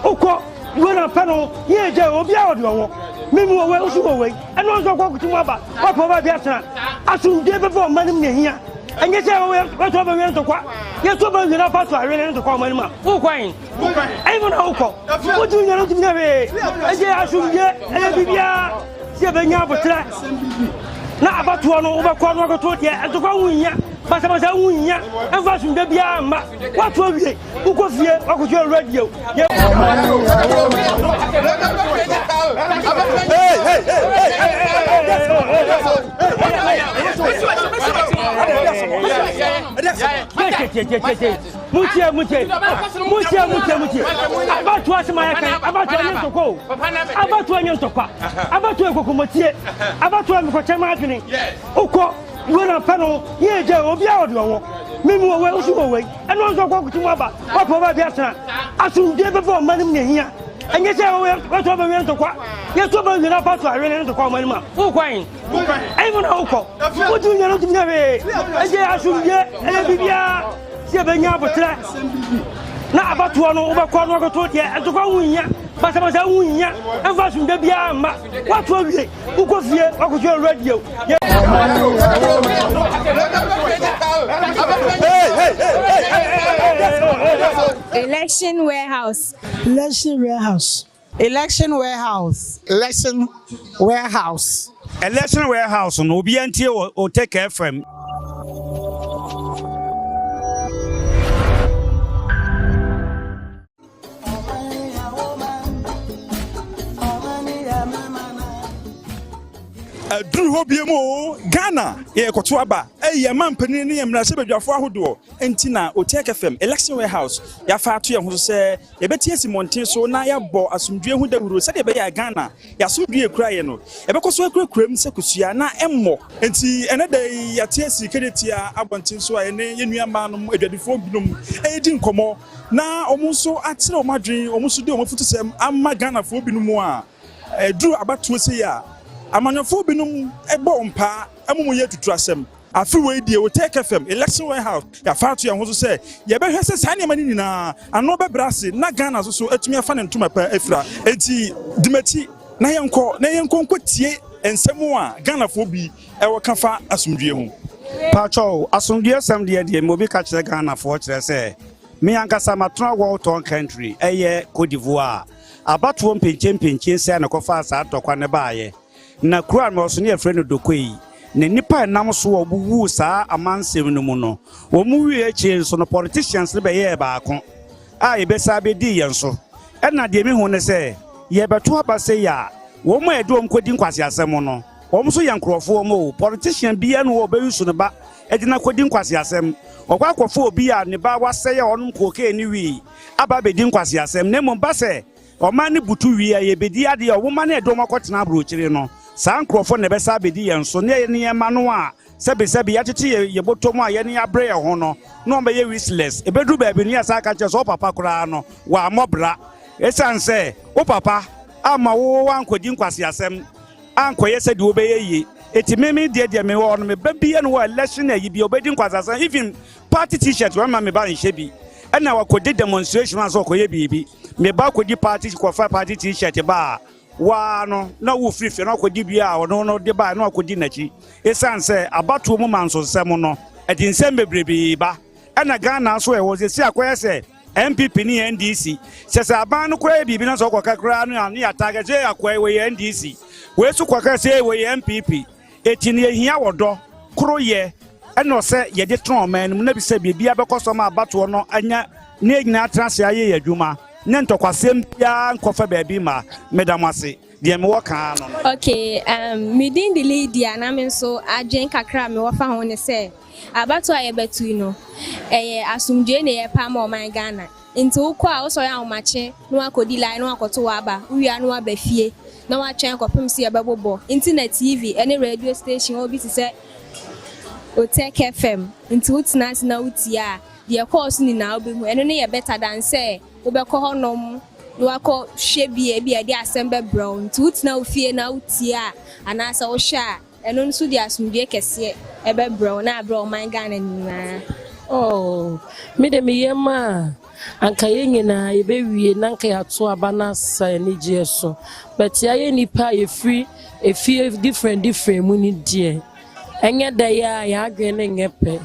Wokɔ wei na pɛ no yɛ gya obiara wɔ deɛ ɔwɔ. Me mewɔ wei, wo nso wɔ wei. Ɛno nso ɔkɔ akɔkye mu aba. Woapɛ baabi atena. Asomdwoeɛ bɛba ɔman no mu na ɛhia. Ɛnyɛ sɛ wɔto aba wie ntɔkwa. Yɛto aba wie na afa so awene ntɔkwa ɔman no mu a, wokɔ ahen? Ɛhefa na wokɔ? Wotumi nya no wotumi nya hwee. Ɛnti asomdwoeɛ ɛyɛ biribiara. Sɛ yɛbɛnya aboterɛ na abatoɔ no wobɛkɔ no wakɔto deɛ ntɔkwa ho nhia basabasa ho nhia ɛmfa asomdwe biara mma woato awie wokɔ fie wakɔhwɛ radio. Hey, hey, hey, hey, hey, hey. Montie, montie, montie, montie, montie. Abatoɔ asɛm a yɛka yi, abatoɔ nyɛ ntɔkwa o. Abatoɔ nyɛ ntɔkwa. Abatoɔ yɛ kɔkɔmɔtie. Abatoɔ yɛ mekɔkyɛ m'adwene. Wokɔ wei na pɛ no yɛ gya obiara wɔ deɛ ɔwɔ. Me mewɔ wei, wo nso wɔ wei. Ɛno nso ɔkɔ akɔkye mu aba. Woapɛ baabi atena. Asomdwoeɛ bɛba ɔman no mu na ɛhia. Ɛnyɛ sɛ wɔto aba wie ntɔkwa. Yɛto aba wie na afa so awene ntɔkwa ɔman no mu a, wokɔ ahen? Ɛhefa na wokɔ? Wotumi nya no wotumi nya hwee. Ɛnti asomdwoeɛ ɛyɛ biribiara. Sɛ yɛbɛnya aboterɛ na abatoɔ no wobɛkɔ no wakɔto deɛ ntɔkwa ho nhia basabasa ho nhia ɛmfa asomdwe biara mma woato awie wokɔ fie wakɔhwɛ radio. Election warehouse. Election warehouse. Election warehouse. Election warehouse. Election warehouse no obiara ntie wɔ Oteke FM. Aduru hɔ biom oo, Ghana yɛrekɔto aba, ɛyi yɛn mampanin ne yɛn mmarahyɛbadwafoɔ ahodoɔ nti na Otec FM Election Warehouse yɛafa ato yɛn ho so sɛ Yɛbɛte asi mmɔnten so na yɛabɔ asomdwoeɛ ho dawuro sɛdeɛ ɛbɛyɛ a Ghana, yɛn asomdwoeɛ a ɛkura yɛn no, ɛbɛkɔ so akurakura mu sɛ kosua na ɛmmɔ. Enti ɛnnɛ da yi, yɛate asi Kejetia abɔnten so a yɛne yɛn nua mmaanom adwadifoɔ binom redi nkɔmmɔ na wɔn nso akyerɛ wɔn adwene, wɔn nso de wɔn afutusɛm ama Ghanafoɔ binom a ɛduru abatoɔ sei a, amanyɔfoɔ binom bɔ wɔn paa ma wɔyɛ atuturasɛm. Afe wei deɛ Otec FM, Election Warehouse, yɛafa ato yɛn ho so sɛ yɛbɛhwɛ sɛ saa nneɛma no nyinaa ano bɛbrɛ ase na Ghana nso so atumi afa ne ntoma pa afira. Enti di m'akyi na yɛnkɔ na yɛnkɔ nkɔtie nsɛm a Ghanafoɔ bi wɔ ka fa asomdwoeɛ ho. Pakyɛw, asomdwoeɛsɛm deɛ deɛ me obi ka kyerɛ Ghanafoɔ kyerɛ sɛ me ankasa matena war torn country ɛyɛ Cote d'Ivoire a abatoɔ mpenkye mpenkye sɛɛ na ɛkɔfaa saa ntɔkwa no baeɛ. Na kuro a mewɔ so no yɛfrɛ no Dokoi. Na nnipa a ɛnam so a wɔwuwuu saa amansɛm no mu no, wɔn wuiɛ akyire nso no, politicians no bɛyɛɛ baako a yɛbɛsan bɛdii yɛn so. Ɛna deɛ mehu ne sɛ, yɛrebɛto aba sei a, wɔn a yɛde wɔn kɔdi nkwaseasɛm no. Wɔn nso yɛ nkorɔfoɔ mo o. Politician biara nni hɔ a ɔbɛuse ne ba de no akɔdi nkwaseasɛm. Ɔkɔ akɔfa obi a ne ba wasɛe a ɔnom cocaine ne wii aba abɛdi nkwaseasɛm. Na mmom ba sɛ ɔman no butu wie a yɛbɛdi adeɛ a wɔn mma no a yɛde wɔn akɔtena aburokyire no, saa nkorɔfoɔ no na ɛbɛsan abɛdi yɛn so ne yɛn nneɛma no a sɛbesɛbe yɛatete yɛn yɛn bɔtɔ mu a yɛne abrɛ yɛn ho no na wɔbɛyɛ useless. Ɛbɛduru baabi no yɛsan aka kyerɛ sɛ wo papa koraa no wammɔ bra. Ɛsiane sɛ wo papa amma wo woankɔdi nkwaseasɛm ankɔyɛ sɛdeɛ wobɛyɛ yie. Eti me me deɛ deɛ mewɔ hɔ no me ba bia no wɔ election ayi bia obɛdi nkwaseasɛm even party t-shirt wɔn ma me ba nhyɛ bi ɛna wakɔdi demonstration ansa ɔkɔyɛ biribi me ba kɔdi party kɔfa party t-shirt ba a waa no na wofiri fie na wakɔdi bi a ɔno no de ba na wakɔdi n'akyi ɛsiane sɛ abatoɔ mu mansosɛm no ɛde nsɛm bebrebe ba ɛna Ghana nso ɛwɔ sɛsi akɔyɛ sɛ NPP ne NDC sɛ sɛ aban no koraa yɛ biribi na sɛ ɔkɔka koraa no a ne yɛ attack sɛ akoa yi wɔyɛ NDC wei so kɔka sɛ wɔyɛ NPP eti no yɛhia wɔdɔ koroyɛ ɛna ɔsɛ yɛde tena ɔman no mu na bi sɛ biribiara bɛkɔ so ama abatoɔ no anya ne yɛn nyinaa atena ase ayɛ yɛn adwuma ne ntɔkwasɛm biara nkɔfa baabi ma meda mo ase deɛ mewɔ kaa no no. Okay, um, me din de Lydia na me nso adwene kakra a mewɔ fa ho ne sɛ Abatoɔ a yɛbɛto yi no, ɛyɛ asomdwoeɛ na yɛpɛ ama ɔman Ghana. Nti wokɔ a, wosɔre ahomakye na woakɔdi line na woakɔto w'aba, wowie a na woaba fie na woatwɛn kɔpem sɛ yɛbɛbobɔ. Nti na TV ne radio station hɔ bi te sɛ Otec FM, nti wotena ase na wotie a, deɛ ɛkɔɔ so nyinaa wobɛhu. Ɛno no yɛ better than sɛ wobɛkɔ hɔnom na woakɔ hwɛ bi a ebia ɛde asɛm bɛbrɛ wo. Nti wotena wo fie na wotie a anaasɛ wohwɛ a, Ɛno nso de asomdwoeɛ kɛseɛ bɛbrɛ wo na abrɛ ɔman Ghana nyinaa. Oh, me de me yam a, anka yɛn nyinaa yɛbɛwie na anka yɛato aba no asa anigyeɛ so. But yɛayɛ nnipa a yɛfiri efie different different mu no deɛ, ɛnyɛ dɛ yɛ a yɛn adwene no nyɛ pɛ.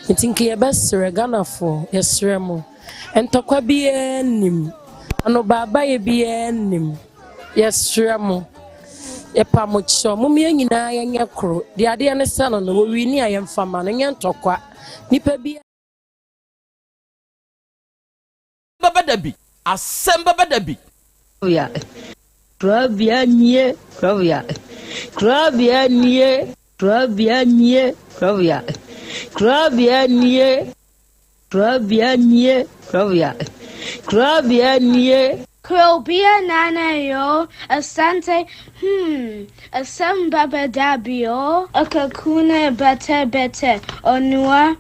Nti nka yɛbɛsrɛ Ghanafoɔ, yɛsrɛ mo, ntɔkwa biara nnim, anobaabayɛ biara nnim. Yɛsrɛ mo, yɛpa mo kyɛw, mom yɛn nyinaa yɛnyɛ koro. Deɛ adeɛ no sɛ no no, wɔwini a yɛmfa ma no, nyɛ ntɔkwa. Nipa bi. Bɛba da bi, asɛm bɛba da bi. Korabea nie, korabea, korabea nie, korabea nie, korabea, korabea nie. Korabea nie, korabea, korabea nie. Korobea nana yoo, Asante hmm, asɛm bɛba da bi oo. Akakuna bɛtɛ bɛtɛ, onua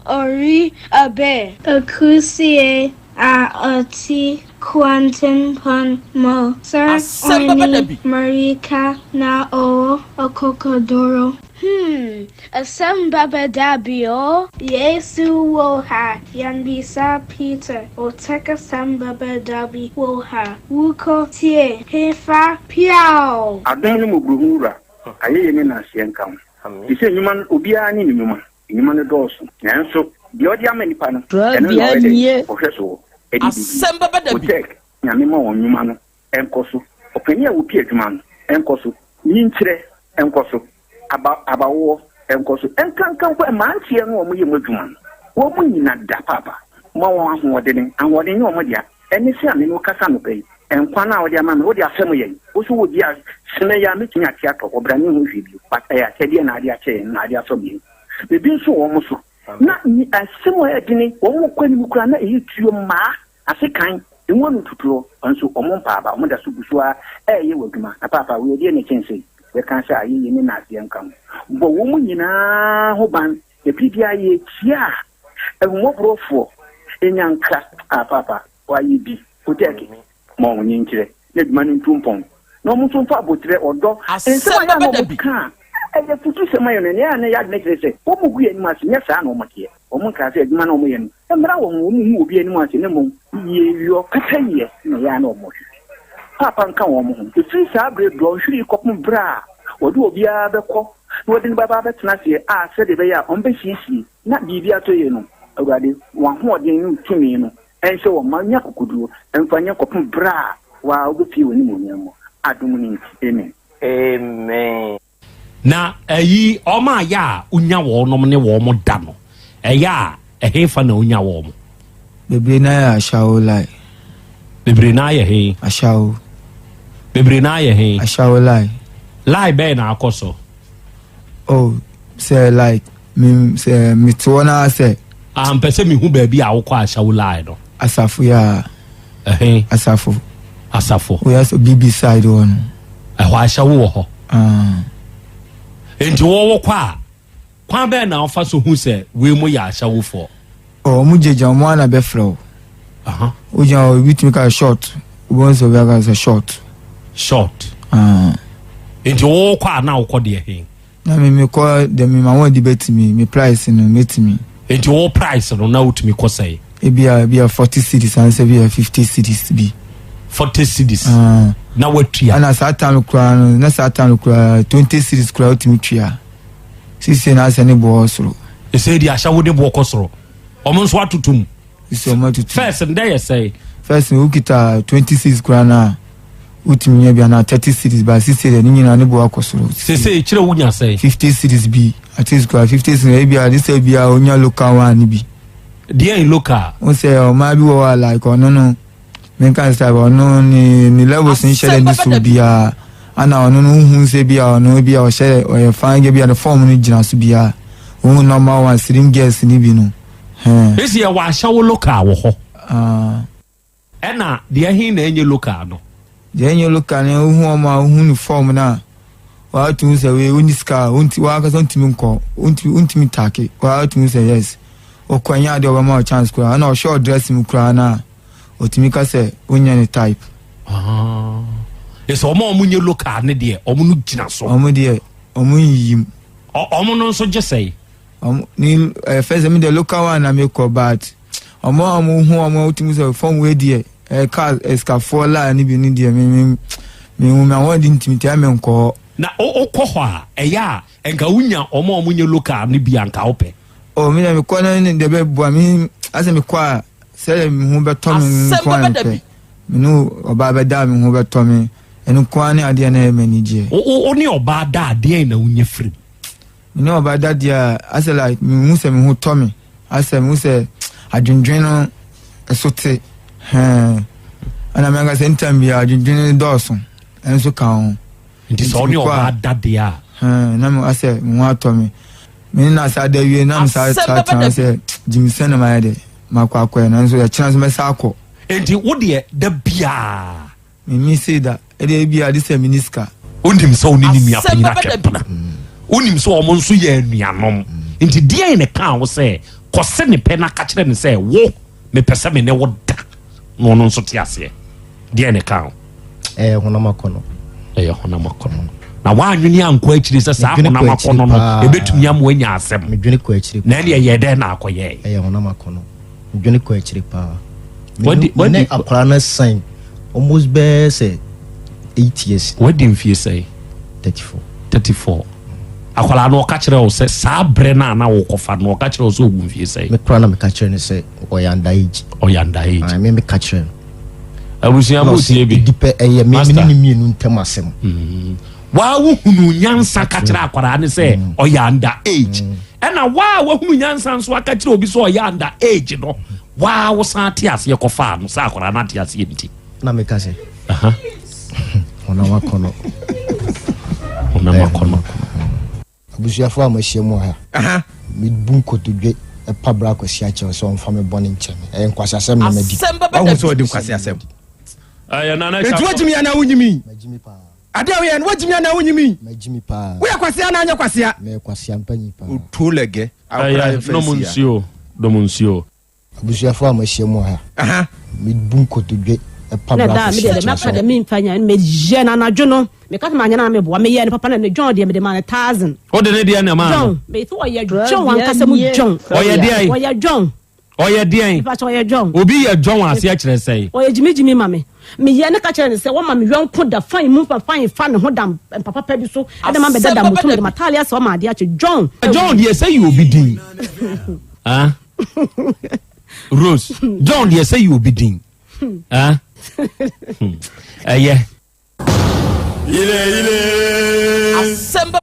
ɔri abɛ. Akusie a ɔte kwantempɔn mu. Sir Asɛm bɛba da ɔne bi. Marika na ɔwɔ ɔkɔkɔduro. Hmm, asɛm bɛba da bi o. Yesu wɔ ha, yɛmmisa Peter, ɔtɛk asɛm bɛba da bi wɔ ha, wokɔ tie, hefa, piaw! Adom ne mmɔborɔhunu Wura, ayɛyie ne nnanseɛ nka wo. Te sɛ nnwuma no, obiara ne ne nnwuma. Nnwuma no dɔɔso, nanso deɛ ɔde ama nnipa no, ɛno na ɔyɛ dɛn? Ɔhwɛ soɔ de didi. Asɛm bɛba da bi. Otec, Nyame ma wɔn nnwuma no nkɔ so. Ɔpanin a ɔpi adwuma no nkɔ so. Nyinkyerɛ nkɔ so. Aba abawoɔ nkɔ so. Nkanka mpo mmeranteɛ no a wɔyɛ mu adwuma no, wɔn nyina da paapa. Ma wɔn ahoɔdene. Ahoɔden nyɛ wɔn dea. Ɛne sɛ a me ne wo kasa anɔpa yi, nkwa no a wode ama me, wode afɛm yɛn. Wo nso wɔ bi a, sene yi a mɛtumi ate atɔ hɔ, bra menhu hwee bio. But ɛyɛ akyɛdeɛ na ade akyɛ yɛn, na ade afɛm yɛn. Biribi nso wɔ wɔn so. Na asɛm a ɛyɛ dene, wɔn kɔ anim koraa na ɛyɛ tuo mmaa. Ase kan, emu ano tutuɔ, nso wɔn mpa aba, wɔn da so gu so ara reyɛ wɔ adwuma. Na paapa, wei ɛdeɛn na ɛkyɛn sei? Yɛka sɛ ayeyie ne nnaseɛ nka ho. Bɔ wɔn nyinaa ho ban, na bere biara yɛrekyia a, ahummɔborɔfoɔ nya nkra. Ah, paapa, wɔayɛ bi. Kotɛɛke, ma wɔn nkyerɛ na adwuma no ntu mpɔn, na wɔn nso mfa aboterɛ, ɔdɔ, nsɛm Asɛm a ɛyɛ a na bɛba da bi. wɔka a ɛyɛ afutusɛm ayɛ no, nea ɛyɛ a na ɛyɛ adwene kyerɛ sɛ wɔgu yɛn anim ase, nyɛ saa na wɔteɛ. Wɔnkaa sɛ adwuma no a wɔyɛ no mmra wɔn ho, wɔnhu obi anim ase, na mmom yieyɔ, pɛpɛyɛ na ɛyɛ a na wɔhwehwɛ. Paapa nka wɔn ho. Ɛfiri saa berɛ dɔnhwere yi kɔpem berɛ a wɔde obiara bɛkɔ na wɔde no bɛba abɛtena aseɛ a sɛdeɛ ɛbɛyɛ a wɔbɛsiesie na biribi atɔ yie no, Awurade, w'ahoɔden ne wo tumi no nhyɛ wɔn ma wɔnya akokoɔduro mfa nyɛ kɔpem berɛ a wo ara wobɛpue w'animuonyam mu. Adom no nti, amen. Amen. Na ɛyi wɔn a yɛ a wonya wɔnom ne wɔn da no, ɛyɛ a ɛhefa na wonya wɔn? Bebree naa yɛ ashawo lie. Bebree naa yɛ he? Ashawo. Bebree naa yɛ he? Ashawo lie. Lie bɛn na akɔ so? Oh, sɛ like me sɛ mete hɔ na sɛ. Ah, mpɛ sɛ mehu baabi a wokɔ ashawo line no. Asafo ya. Ɛhe? Asafo. Asafo. Woyɛ sɛ BB side hɔ no. Ɛhɔ ashawo wɔ hɔ. Ah. Enti wɔwɔ kɔ a, kwan bɛn na wofa so hu sɛ wei mo yɛ ashawofoɔ? Oh, ɔmo gyegya ɔmo ana bɛfrɛ wo. Wogyina hɔ ebi tumi ka short, wobɛhu sɛ obi aka sɛ short. Short. Ah. Nti wokɔ a na wokɔ deɛ he? Na me mekɔ deɛ me ma wɔn de bɛtumi, me price no mɛtumi. Nti wo price no na wotumi kɔ sɛn? Ebia ebia 40 cedis ansa bi a 50 cedis bi. 40 cedis. Ah. Na watua. Ana saa time koraa no, na saa time koraa 20 cedis koraa wotumi tua. Sisi na asɛ ne boɔ soro. Ɛsɛ di ahyɛ wo de boɔ kɔ soro. Ɔmo nso atoto mu. Sisi ɔmo atoto. First ndɛ yɛ sɛn? First no wokita 20 cedis koraa na wotumi nya bi anaa 30 cedis ba sisi deɛ ne nyinaa ne boɔ akɔ soro. Sese kyerɛ wonya sɛn? 50 cedis bi at least koraa 50 cedis ebi a de sɛ bi a onya local one bi. Deɛ local? Wo sɛ ɔmaa bi wɔ hɔ a like ɔno no. Menka sɛ ɔno ne ne levels nhyɛ dɛ ne so biara ana ɔno no wohu sɛ bi a ɔno bi a ɔhyɛ ɔyɛ fine girl bi a ne form no gyina so biara wohu normal one slim girls ne bi no hɛn. Esi yɛ wɔ ahyɛwo local wɔ hɔ. Ah. Ɛna deɛ he na ɛnyɛ local no. Deɛ ɛnyɛ local no wohu ɔmo a wohu ne form no a wɔatumi sɛ wei wonni sika a wonti wɔankasa wontumi nkɔ wontumi wontumi take wɔatumi sɛ yes ɔkɔ ɛnyɛ adeɛ ɔbɛma wo chance koraa ɛna ɔhwɛ ɔdress mu koraa no a Otumi ka sɛ wonyɛ ne type. Ah. Ɛsɛ ɔmo a ɔmo nyɛ local ne deɛ ɔmo no gyina so. Ɔmo deɛ ɔmo nyiyim. Ɔmo no nso gye sɛe. Ɔmo ne ɛɛ fɛsɛ mi deɛ local one na mi kɔ but ɔmo a ɔmo hu ɔmo otumi sɛ fɔm wei deɛ ɛɛ car ɛsikafoɔ laa ne bi ne deɛ mi mi mi hu mi ahoɔden ntumi tia mi nkɔ hɔ. Na o kɔ hɔ a ɛyɛ a nka wonya ɔmo a ɔmo nyɛ local ne bi a nka wopɛ. Oh mi deɛ mi kɔ ne deɛ bɛ bua mi asɛ mi kɔ a. Sɛdeɛ me ho bɛtɔ me no nko ara mepɛ. Me ne ɔbaa bɛda a me ho bɛtɔ me. Ɛno nko ara ne adeɛ na ɛyɛ m'anigyeɛ. Wo ne ɔbaa da a, deɛn na wonya firi mu? Me ne ɔbaa da deɛ a, asɛ like mehu sɛ me ho tɔ me. Asɛ mehu sɛ adwendwen no ɛso te. Hɛn. Ɛna me ankasa ntam biara adwendwen no dɔɔso. Ɛno nso ka ho. Nti sɛ ɔne ɔbaa da deɛ a. Hɛn, na me asɛ me ho atɔ me. Me ne no asa da wie na me saa Asɛm bɛba tena da bi. sɛ gyimisɛn na mayɛ dɛ makɔ akɔyɛ nanso ɛkyena nso mɛsa akɔ. Enti wo deɛ da biara. Me me sei da ɛdeɛ ebi a de sɛ me ni sika. Wonim sɛ wo ne ne nua Asɛm panyin bɛba da atwe bi. mpena. Wonim sɛ wɔn nso yɛ anuanom. Nti deɛn na ɛkaa wo sɛ kɔse ne pɛ na ka kyerɛ no sɛ wo mepɛ sɛ me ne wo da na ɔno nso te aseɛ? Deɛn na ɛkaa wo? Ɛyɛ honam akɔnnɔ. Ɛyɛ honam akɔnnɔ. Na woanwene ankɔ akyiri sɛ saa Medwene kɔ honam akyiri akɔnnɔ no paa. ɛbɛtumi ama woanya asɛm. Medwene kɔ akyiri Na paa. ɛne ɛyɛɛ dɛn na akɔyɛe? Ɛyɛ honam akɔnnɔ. Medwene kɔ akyiri paa. Me Wadi- ne me ne wadi- akwadaa no asan almost bɛyɛ sɛ 8 years. Wadi mfie sɛn? 34. 34. Akwadaa no ɔka kyerɛ wo sɛ saa berɛ no a na wokɔfa no ɔka kyerɛ wo sɛ ɔwu mfie sɛn? Me koraa na meka kyerɛ no sɛ ɔyɛ under age. Ɔyɛ under age. Ae, me meka kyerɛ no. Abusua mo tie bi. Ɛdi pɛ ɛyɛ me ne ne mmienu ntam asɛm. Mm. Waa wohunu nyansa ka kyerɛ akwadaa no sɛ mm. ɔyɛ under age. Mm. Ɛna waa wohunu nyansa nso aka kyerɛ obi sɛ ɔyɛ under age no. Waa wosan te aseɛ kɔfaa no sɛ akwadaa no ate aseɛ nti. Na meka sɛ. Honam akɔnɔ. Honam akɔnɔ. Abusuafoɔ a moahyia mu wɔ ha, mebu nkotodwe pa bra Kwasi akyɛw sɛ ɔmfa me bɔne nkyɛ me. Ɛyɛ nkwaseasɛm na madi. Wahu sɛ ɔdi nkwaseasɛm. Enti woagyimi anaa wonyimi? Magyimi paa. Ade a woyɛ no woagyimi anaa wonyimi? Magyimi paa. Woyɛ kwasea anaa anyɛ kwasea? Meyɛ kwasea mpanyin paa. Otuo lɛgɛ. Akora Ɛyɛ nom nsuo, nom nsuo. Abusuafo a moahyia mu wɔ ha, mebu nkotodwe pa Na bra da a mede kɔsi deɛ akyerɛ mɛka sɛ. deɛ memfa nya no meyɛ no anadwo no meka sɛ manyɛ no a na meboa meyɛɛ no papa na ne John deɛ mede maa no thousand. Wode ne deɛ na ɛmaa no? John mese ɔyɛ John ankasa mu John. Ɔyɛ deɛn? Ɔyɛ John. Ɔyɛ deɛn? Mepa kyɛ ɔyɛ John. Obi yɛ John aseɛ kyerɛ sɛn? Ɔyɛ gyimigyimi ma me. Meyɛ no ka kyerɛ no sɛ wɔma me yɔnko da fine mu fa fine fa ne ho da mpa papa bi so ɛde ma mebɛda da moto mede m'ataale asɛ ɔma adeɛ akye John. John deɛ sɛ yɛ obi din. Ah? Rose, John deɛ sɛ yɛ obi din. Ah? Hmm. Ɛyɛ. Ile ile. Asɛm bɛba.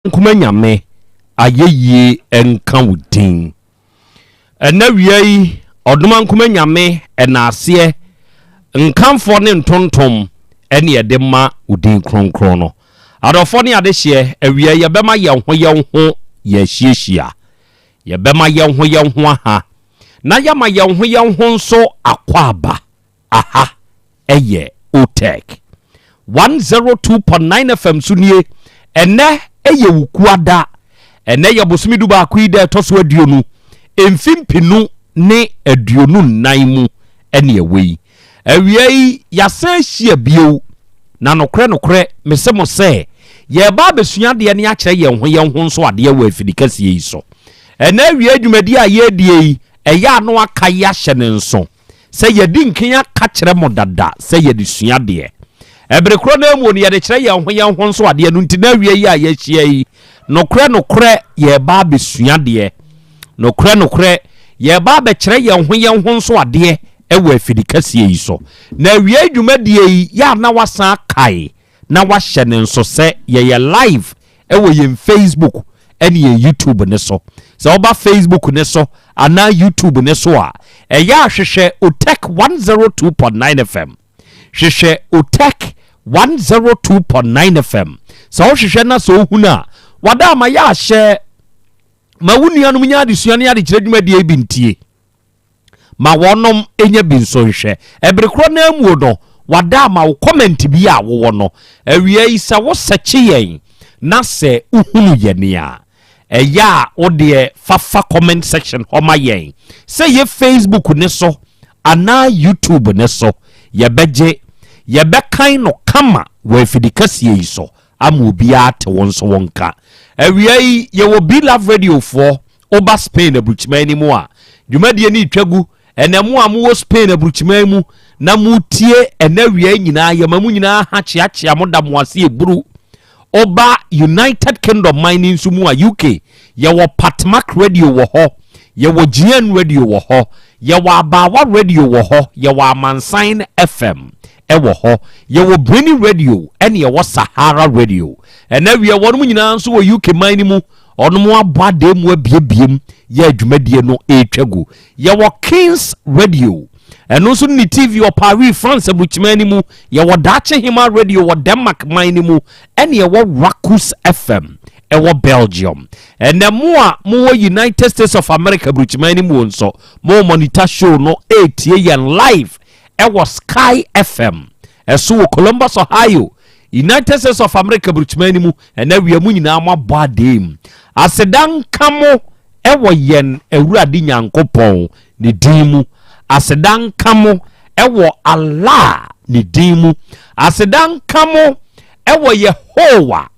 Nkoma Nyame, ayɛyie nka wo din. Ɛnɛ wia yi, Ɔdomankoma Nyame, ɛnaaseɛ, nkamfoɔ ne ntontom ɛne yɛde ma wo din kronkron no. Adɔfoɔ ne adehyeɛ, awia yi yɛbɛma yɛn ho yɛn ho yɛahyiahyia. Yɛbɛma yɛn ho yɛn ho aha, na yɛama yɛn ho yɛn ho nso akwaaba. Aha yɛ Otec 102.9 FM so nie. Ɛnɛ yɛ Wukuada. Ɛnɛ yɛ bosome du baako yi da ɛtɔ so 20, mfe 2024 mu ɛne ɛwɔ yi. Awia yi yɛasan ahyia bio, na nokorɛ nokorɛ mese mo sɛ yɛreba abɛsua adeɛ ne akyerɛ yɛn ho yɛn ho nso adeɛ wɔ afidi kɛseɛ yi so. Ɛnɛ awia dwumadie a yɛredie yi, ɛyɛ a na waka yi ahyɛ ne nso. sɛ yɛadi nkan aka kyerɛ mo dada sɛ yɛde sua adeɛ. Ɛbere korɔ no ara mu no, yɛde kyerɛ yɛn ho yɛn ho nso adeɛ no nti na awie yi a yɛahyia yi, nokorɛ nokorɛ yɛreba abɛsua adeɛ. Nokorɛ nokorɛ yɛreba abɛkyerɛ yɛn ho yɛn ho nso adeɛ wɔ afidi kɛseɛ yi so. Na awiei dwumadie yi, yɛ a na wasan akae na wahyɛ no nso sɛ yɛyɛ live wɔ yɛn Facebook ne yɛn YouTube no so. Sɛ woba Facebook no so anaa YouTube no so a, ɛyɛ a hwehwɛ Otec 102.9 FM. Hwehwɛ Otec 102.9 FM. Sɛ wohwehwɛ na sɛ wohunu a, wada ama yɛ ahyɛ ma wo nuanom nya adesua ne adekyerɛ dwumadie bi ntie. Ma wɔnom nya bi nso nhwɛ. Ɛbere korɔ no ara muo no, wada ama wo comment bi a wowɔ no. Awia yi sɛ wo sɛkye yɛn na sɛ wohunu yɛn a, ɛyɛ a wo deɛ fa fa comment section hɔ ma yɛn. Sɛ yɛ Facebook ne so anaa YouTube ne so, yɛbɛgye, yɛbɛkan no kama wɔ afidi kɛseɛ yi so ama obiara ate wo nso wo nka. Awia yi yɛwɔ B-Love Radio foɔ Woba Spain aburukyiman no mu a, dwumadie no retwa gu. Ɛnɛ mo a mowɔ Spain aburukyiman mu na motie ɛnɛ awia yi nyinaa, yɛma mo nyinaa ha kyeakyea mo da mo ase eburu. Woba United Kingdom man no nso mu a, UK, yɛwɔ Patmak Radio wɔ hɔ, yɛwɔ GN Radio wɔ hɔ, yɛwɔ Abaawa Radio wɔ hɔ, yɛwɔ Amansan FM wɔ hɔ, yɛwɔ Brini Radio ɛne yɛwɔ Sahara Radio. Ɛnɛ awia wɔnom nyinaa nso wɔ UK man no mu. Ɔnom abɔ adan mu abiebiem yɛ dwumadie no ɛretwa gu. Yɛwɔ Kings Radio, ɛno nso ne TV wɔ Paris, France aburukyiman no mu. Yɛwɔ Daakye Hema Radio wɔ Denmark man no mu, ɛne yɛwɔ Rakus FM ɛwɔ Belgium. Ɛnɛ mo a mowɔ United States of America aburukyiman no mu nso, mo monitor show no ɛretie yɛn live ɛwɔ Sky FM ɛso wɔ Columbus, Ohio, United States of America aburukyiman no mu. Ɛnɛ awia mo nyinaa mo abɔ adee mu. Aseda nka mo ɛwɔ yɛn Awurade Nyankopɔn ne din mu. Aseda nka mo ɛwɔ Allah ne din mu. Aseda nka mo ɛwɔ Yehowa,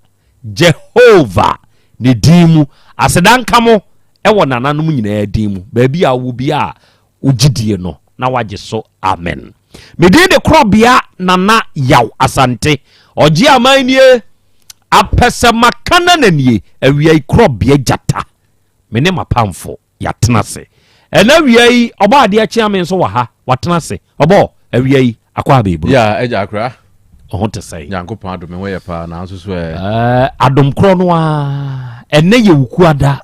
Jehovah, ne din mu. Aseda nka mo ɛwɔ nananom nyinaa din mu. Baabi a wowɔ biara wo gyidie no na wagye so amen. Me din de Korɔbea Nana Yaw Asante ɔgye aman nie apɛsɛmaka nana nie awia yi Korɔbea gyata me ne mapamfo yɛatena ase ɛna awia yi ɔbɔ adeɛ kyea me nso wɔ ha watena ase ɔbɔ awia yi akɔ abɛɛburu. Ya agya akora. Ɔho te sɛn? Nyankopɔn adom ho yɛ paa nanso so ɛ. Ɛɛ adom korɔ no ara ɛnɛ yɛ wukuada.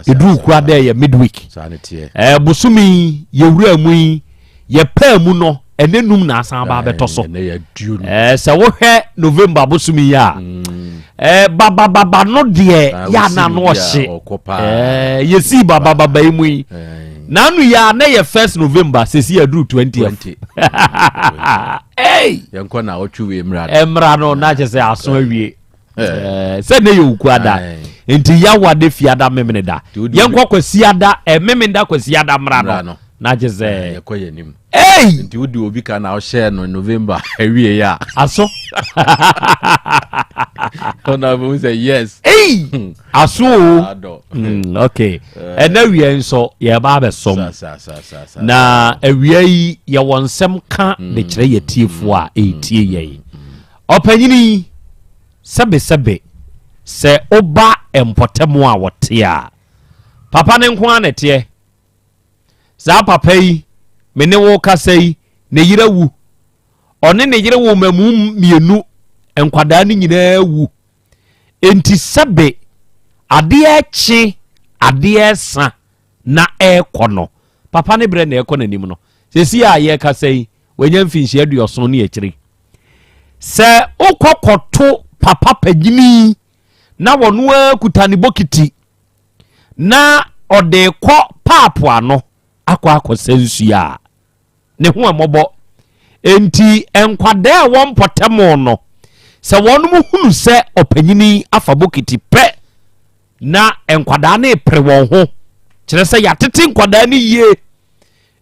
Edu wukuada yɛ midweek. Saa ne teɛ. Ɛɛ bosomi yɛwura mu yi yɛpɛɛ mu no ɛnɛ num na asan aba abɛtɔ so. Ɛnɛ yɛ duonu. Ɛɛ sɛ wohwɛ November bosomi yi a. Mm. Ɛɛ babababa no deɛ yɛ ana no ɔhye. Ɛɛ yɛsii babababa yi mu yi. N'ano yi a na yɛ first November sisi aduru 20th. Hey! Yɛnkɔ na ɔtwe wei mmra no. Mmra no na kyerɛ sɛ aso awie. Eh, sɛ ne yɛ okuada nti yawa de fiada memene da yɛnkɔ kwasiada eh, memene da kwasiada mmra no na kyerɛ sɛ yɛkɔ yɛn anim. Hey! Nti wodi obi ka na ɔhyɛ no November awie ya. Aso. Ɔna bɛ sɛ yes. Hey! Aso o. Mm, okay. Eh. Ɛnna awia nso yɛba abɛsom. Na awia yi yɛwɔ nsɛm ka de kyerɛ yɛ tiefoɔ a ɛretie yɛn. Ɔpanyini sɛbesɛbe sɛ woba mpɔtam a wɔte a papa ne nko ara na ɛteɛ. Saa papa yi, me ne wo kasa yi, ne yere awu. Ɔne ne yere wo mmamu mmienu, nkwadaa no nyinaa awu. Enti sɛbe Adeɛ rekye, adeɛ resa na ɛrekɔ no, papa no berɛ na ɛrekɔ n'anim no. Seesei a yɛrekasa yi, wanya mfinhyia aduɔson ne akyire. Sɛ wokɔ kɔto papa panyini na wɔno ara kuta ne bokiti na ɔde kɔ paapo ano akɔ akɔsɛ nsuo a, ne ho mmɔbɔ. Enti nkwadaa a ɛwɔ mpɔtam no, sɛ wɔnom hunu sɛ ɔpanyini afa bokiti pɛ na nkwadaa no repere wɔn ho, kyerɛ sɛ yɛatete nkwadaa no yie.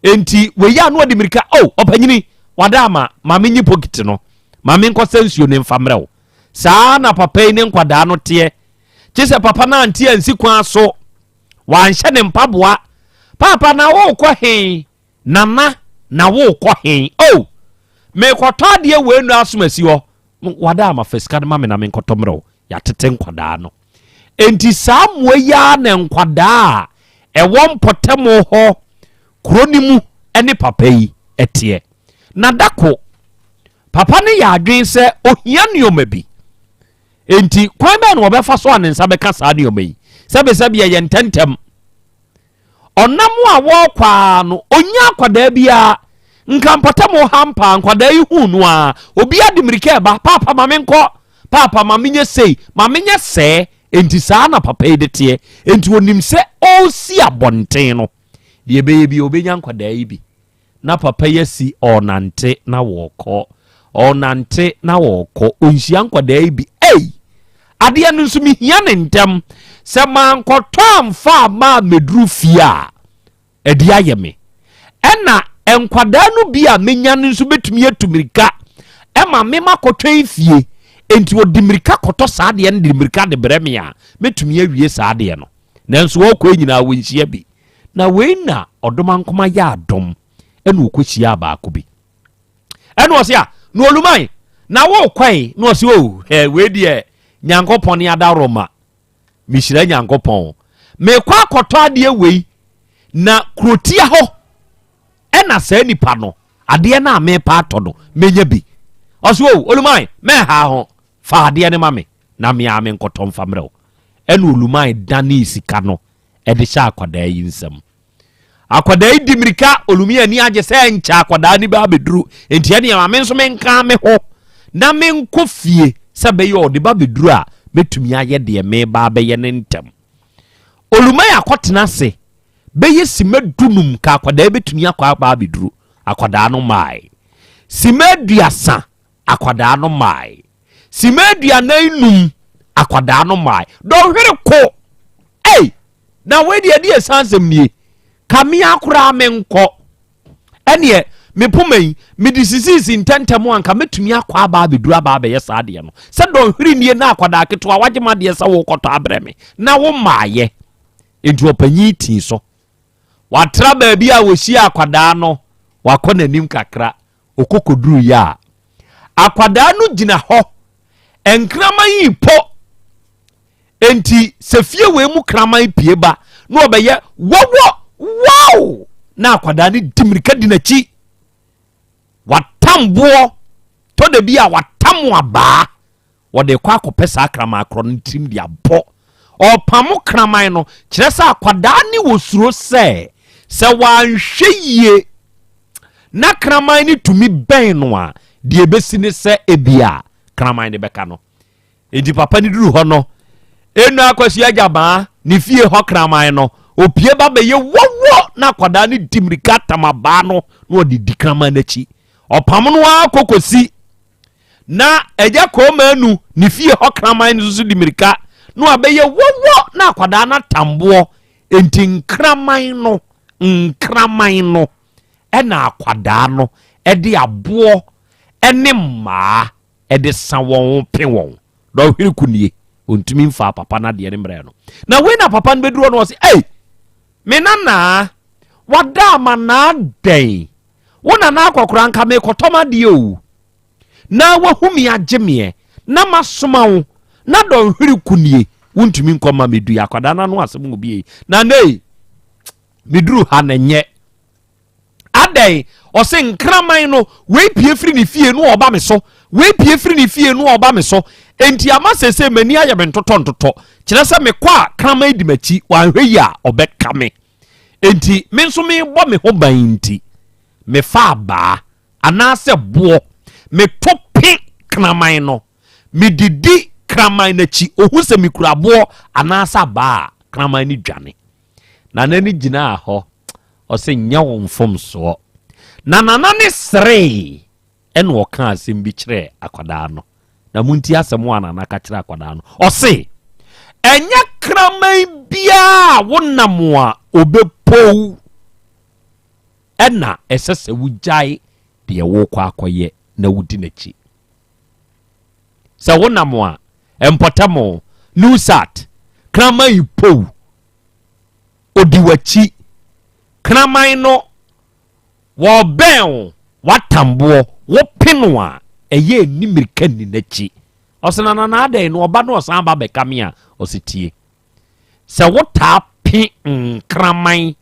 Enti wei a na ɔde mmirika, o oh, ɔpanyini, wada ama, ma menyi bokiti no, ma menkɔsɛ nsuo no mfa mmerɛ wo. Saa na papa yi ne nkwadaa no teɛ. Kye sɛ papa no ante ansi kwan so, wanhyɛ ne mpaboa. Papa na wokɔ he? Nana, na worekɔ he? Oh! Merekɔtɔ adeɛ wei nnɔ asomasi hɔ. Wada ama fa sika no ma me na menkɔtɔ mmerɛ wo. Yɛatete nkwadaa no. Enti saa mmoa yi ara na nkwadaa a ɛwɔ mpɔtam hɔ kuro no mu ne papa yi teɛ. Na da ko, papa no yɛ adwene sɛ ohia nneɛma bi. Enti kwan bɛn na wɔbɛfa so a ne nsa bɛka saa nneɛma yi? Sɛbesɛbe ɛyɛ ntɛmntɛm. Ɔnam a wɔrekɔ ara no, ɔnnya akwadaa biara. Nka mpɔtam ha mpaa, nkwadaa yi huu no ara, obiara de mmirika reba, Paapa ma menkɔ, Paapa ma menyɛ sei, ma menyɛ sɛɛ. Enti saa na papa yi de teɛ. Enti ɔnim sɛ ɔresi abɔnten no, deɛ ɛbɛyɛ bi ɔbɛnya nkwadaa yi bi. Na papa yi asi ɔrenante na wɔrekɔ, ɔrenante na wɔrekɔ, ɔnhyia nkwadaa yi bi. Ei! Adeɛ no nso mehia ne ntɛm. Sɛ mankɔtɔ amfa amma ammɛduru fie a, ɛde ayɛ me. Ɛna nkwadaa no bi a menya no nso bɛtumi atu mmirika ma me makɔtwɛn fie. Enti ɔde mmirika kɔtɔ saa adeɛ no de mmirika de brɛ me a, mɛtumi awie saa adeɛ no. Nanso ɔrekɔ yi nyinaa wɔnhyia bi. Na wei na ɔdomankoma yɛ adom ɛna ɔkɔhyiaa baako bi. Ɛna ɔse a, na oluman, na wokɔe? Na ɔse o, hɛ, wei deɛ Nyankopɔn ne adaworoma. Mehyira Nyankopɔn. Mekɔ akɔtɔ adeɛ wei, na kurotia hɔ ɛna saa nipa no, adeɛ no a mepa atɔ no, menya bi. Ɔse o, oluman, mɛnha ho, fa adeɛ no ma me, na me ara menkɔtɔ mfa mmerɛ wo. Ɛna oluman danee sika no de hyɛ akwadaa yi nsam. Akwadaa yi di mmirika, Olumi ani agye sɛ nkyɛ akwadaa no bɛ abɛduru, nti ɛneɛ ma me nso menka me ho na menkɔ fie sɛ bɛyɛ ɔde ba bɛduru a mɛtumi ayɛ deɛ meba abɛyɛ no ntɛm. Olumai akɔtena ase bɛyɛ sima dunum ka akwadaa bɛtumi akɔ aba abɛduru, akwadaa no maae. Sima aduasa akwadaa no maae. Sima aduanan num akwadaa no maae. Dɔnhwere ko! Ei! Na wei deɛ ɛde ɛsan asɛm nie. Ka me koraa menkɔ. Ɛneɛ me poma yi mede sisiisi ntɛntɛm a nka mɛtumi akɔ aba abɛduru aba abɛyɛ saa adeɛ no. Sɛ dɔnhwere nie na akwadaa ketewa wagye m'adeɛ sɛ wokɔtɔ abrɛ me na wo maayɛ. Enti ɔpanyin tii so. Watra baabi a wɔhyia akwadaa no, wakɔ n'anim kakra. Ɔkɔkɔduruiɛ a, akwadaa no gyina hɔ. Nkraman yi po. Enti sɛ fie wei mu kraman pie ba na ɔbɛyɛ wɔwɔ wow na akwadaa no di mmirika di n'akyi. Watam boɔ tɔ da bi a watam abaa. Wɔde rekɔ akɔpɛ saa kraman korɔ no tirim de abɔ. Ɔrepamo kraman no, kyerɛ sɛ akwadaa ne wɔ suro sɛ, sɛ wanhwɛ yie na kraman no tumi bɛn no a, deɛ ɛbɛsi ne sɛ ebia kraman no bɛka no. Enti papa no duru hɔ no, Enu Akwasu Agyabaa ne fie hɔ kraman no, opie ba bɛyɛ wɔwɔ na akwadaa no di mmirika tam abaa no na ɔde di kraman no akyi. Ɔpam no ara kɔkɔsi Na agya Kɔɔmaanu ne fie hɔ kraman no nso di mirika na wabɛyɛ wɔwɔ na akwadaa no atamboɔ. Enti nkraman no, nkraman no ɛna akwadaa no ɛde aboɔ ɛne mmaa ɛde sa wɔn pe wɔn. Dɔnhwere ko nie, ɔntumi mfaa papa no adeɛ no mmerɛ no. Na wei na papa no bɛduru hɔ no ɔse, ei, me nanaa, wada ama naa dɛn? Wo nana akɔkora nka mekɔtɔ m'adeɛ o na wahu me agye meɛ na masoma wo na dɔnhwere ku nie wontumi nkɔ ma medui akwadaa no ano asɛm wɔ bie na nei meduru ha na nyɛ. Adɛn? Ɔse nkraman no, wei pue firi ne fie no ɔba me so, wei pue firi ne fie no ɔba me so. Enti ama seesei m'ani ayɛ me ntotɔ ntotɔ. Kyerɛ sɛ mekɔ a kraman di m'akyi, wanhwɛ yie a ɔbɛka me. Enti me nso merebɔ me ho ban nti, mefa abaa anaasɛ boɔ, meto pe kraman no. Medidi kraman no akyi, ɔhu sɛ mekura boɔ anaasɛ abaa a, kraman no dwane. Na n'ani gyinaa hɔ, ɔse nyɛ wo mfomsoɔ. Na nana ne seree ɛna ɔkaa asɛm bi kyerɛɛ akwadaa no. Na montie asɛm a nana ka kyerɛɛ akwadaa no. Ɔse, ɛnyɛ kraman biara a wonam a ɔbɛpow ɛna ɛsɛ sɛ wogyae deɛ worekɔ akɔyɛ na wodi n'akyi. Sɛ wonam a, mpɔtam, Nusat, kraman yi pow, odi w'akyi. Kraman no, wɔbɛn wo, watam boɔ, wope no a, ɛyɛ nni mmirika nni n'akyi. Ɔsɛ na nana adɛn no ɔba no ɔsan ba bɛka me a, ɔsɛ tie. Sɛ wotaa pe nkraman,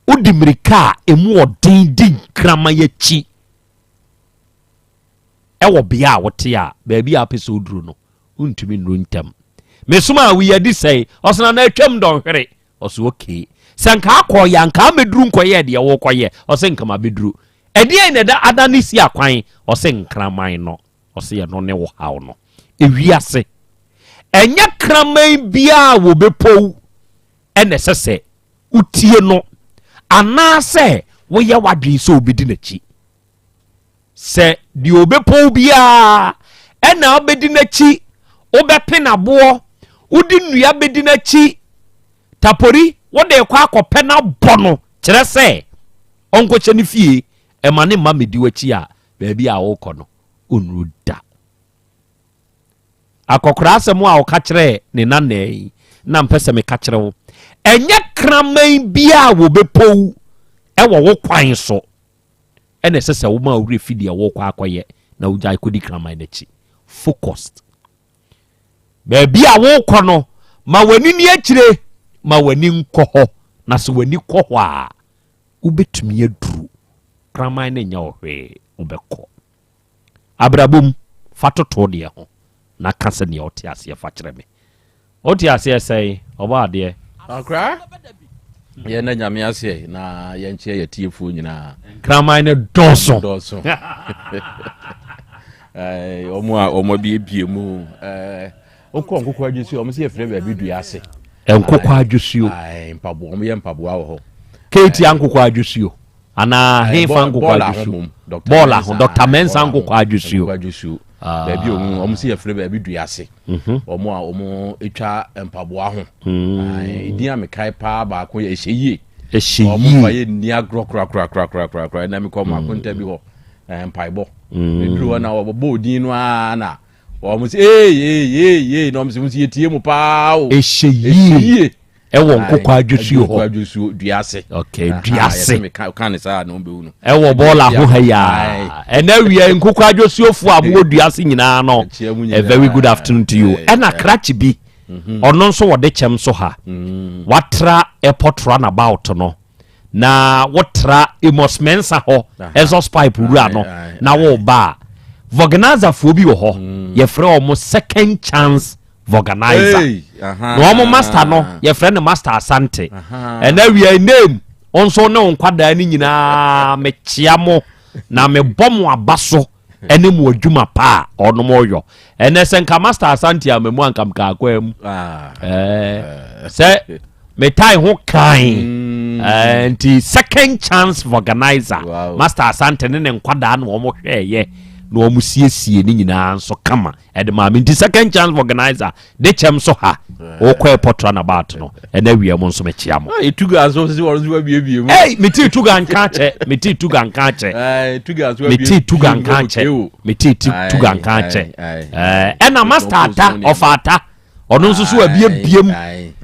wodi mmirika a emu ɔden di nkraman akyi Wɔ bea a wote a, baabi a wopɛ sɛ woduru no, wontumi nnuru ntɛm. Mesomaa wo yi adi sɛe? Ɔse na na atwam dɔnhwere. Ɔse okay. Sɛ nka akɔɔyɛ a, nka amɛduru nkɔyɛɛ deɛ worekɔyɛ. Ɔse nka mabɛduru. Ɛdeɛn na ɛda ada ne si akwan? Ɔse nkraman no. Ɔse ɛno ne wo haw no. Ewiase, ɛnyɛ kraman biara a wɔbɛpow ɛna ɛsɛ sɛ wotie no anaasɛ woyɛ w'adwene sɛ wobɛdi n'akyi. Sɛ deɛ ɔbɛpɔw biara ɛna wobɛdi n'akyi, wobɛpe n'aboɔ, wode nnua bɛdi n'akyi, tapori wode kɔ akɔpɛ n'abɔ no, kyerɛ sɛ ɔnkɔhyɛ ne fie, ɛma ne mma mmɛdi w'akyi a, baabi a wokɔ no, ɔnnuru da. Akɔkoraa asɛm a ɔka kyerɛɛ ne nanaa yi na mpɛ sɛ meka kyerɛ wo. Ɛnyɛ kraman biara a wɔbɛpow wɔ wo kwan so ɛna ɛsɛ sɛ woma wo werɛ fi deɛ worekɔ akɔyɛ na wogyae kɔdi kraman no akyi. Focused. Baabi a worekɔ no, ma w'ani ni akyire, ma w'ani nkɔ hɔ. Na sɛ w'ani kɔ hɔ a, wobɛtumi aduru. Kraman no nyɛ wo hwee, wobɛkɔ. Abrabɔ mu, fa toto wo deɛ ho na ka sɛdeɛ wote aseɛ fa kyerɛ me. Wote aseɛ sɛn? Ɔbɔ adeɛ. Akra, yɛn na nyame aseɛ na yɛnkyerɛ yɛ tiefoɔ nyinaa. Nkraman no dɔɔso. Dɔɔso. Wɔn a wɔn abiebie mu. Wokɔ nkokɔ adwosuo, wɔn sɛ yɛfrɛ baabi dua ase. Nkokɔ adwosuo. Mpaboa, wɔn yɛ mpaboa wɔ hɔ. Keetia nkokɔ adwosuo. Anaa hefa nkokɔ adwosuo. Bɔɔla ho, Dr. Mensa nkokɔ adwosuo. Nkokɔ adwosuo. Baabi a wɔn wɔn sɛ yɛfrɛ baabi dua ase. Mhm. Wɔn a wɔn atwa mpaboa ho. Mm. Edin a mekae paa baako yɛ ɛhyɛ yie. Ɛhyɛ yie. Wɔn fa yɛ nni agorɔ korakorakorakorakora. Ɛna mekɔ mm. akonta bi hɔ mpaebɔ. Eduru hɔ na wɔbɔ odin no ara na wɔn sɛ ee ee ee ee na wɔn sɛ wɔn sɛ yɛtie mu paa o. Ɛhyɛ yie. Ɛwɔ nkokɔ adwosuo hɔ. Nkokɔ adwosuo duase. Okay, duase. Ka ne saa na ɔbɛwu no. Ɛwɔ bɔɔla ho ha yi a. Ɛnɛ wia nkokɔ adwosuofoɔ a mowɔ duase nyinaa no. A very good afternoon to you. Ɛna krakye bi, mhm. ɔno nso wɔde kyɛm so ha. Mm. Watra airport runabout no. Na wotra Amos Mensah hɔ, exhaust pipe wura no, na woba a. Vulcanizer-foɔ bi wɔ hɔ, mm. yɛfrɛ wɔn second chance vulcanizer na wɔn master no yɛfrɛ no master asante ɛna wia name nso ne wo nkwadaa no nyinaa mekyea mo na mebɔ mo aba so ɛne mo adwuma pa a ɔnom ɔyɔ ɛnɛ sɛ nka master asante ama mu anka mka akwaa mu ah. sɛ metae ho kan mm. nti second chance vulcanizer master asante ne ne nkwadaa na wɔn hwɛɛyɛ na wɔn siesie ne nyinaa nso kama ɛde maa me nti second chance organizer de kyɛm so ha wokɔ airport runabout no ɛna awia mu nso mekyea mo ah, tuga nso sisi wɔn nso abiebie mu ei mete tuga nka akyɛ mete tuga nka akyɛ mete tuga nka akyɛ mete tuga nka akyɛ ɛna master ata ɔfa ata ɔno nso so abiebie mu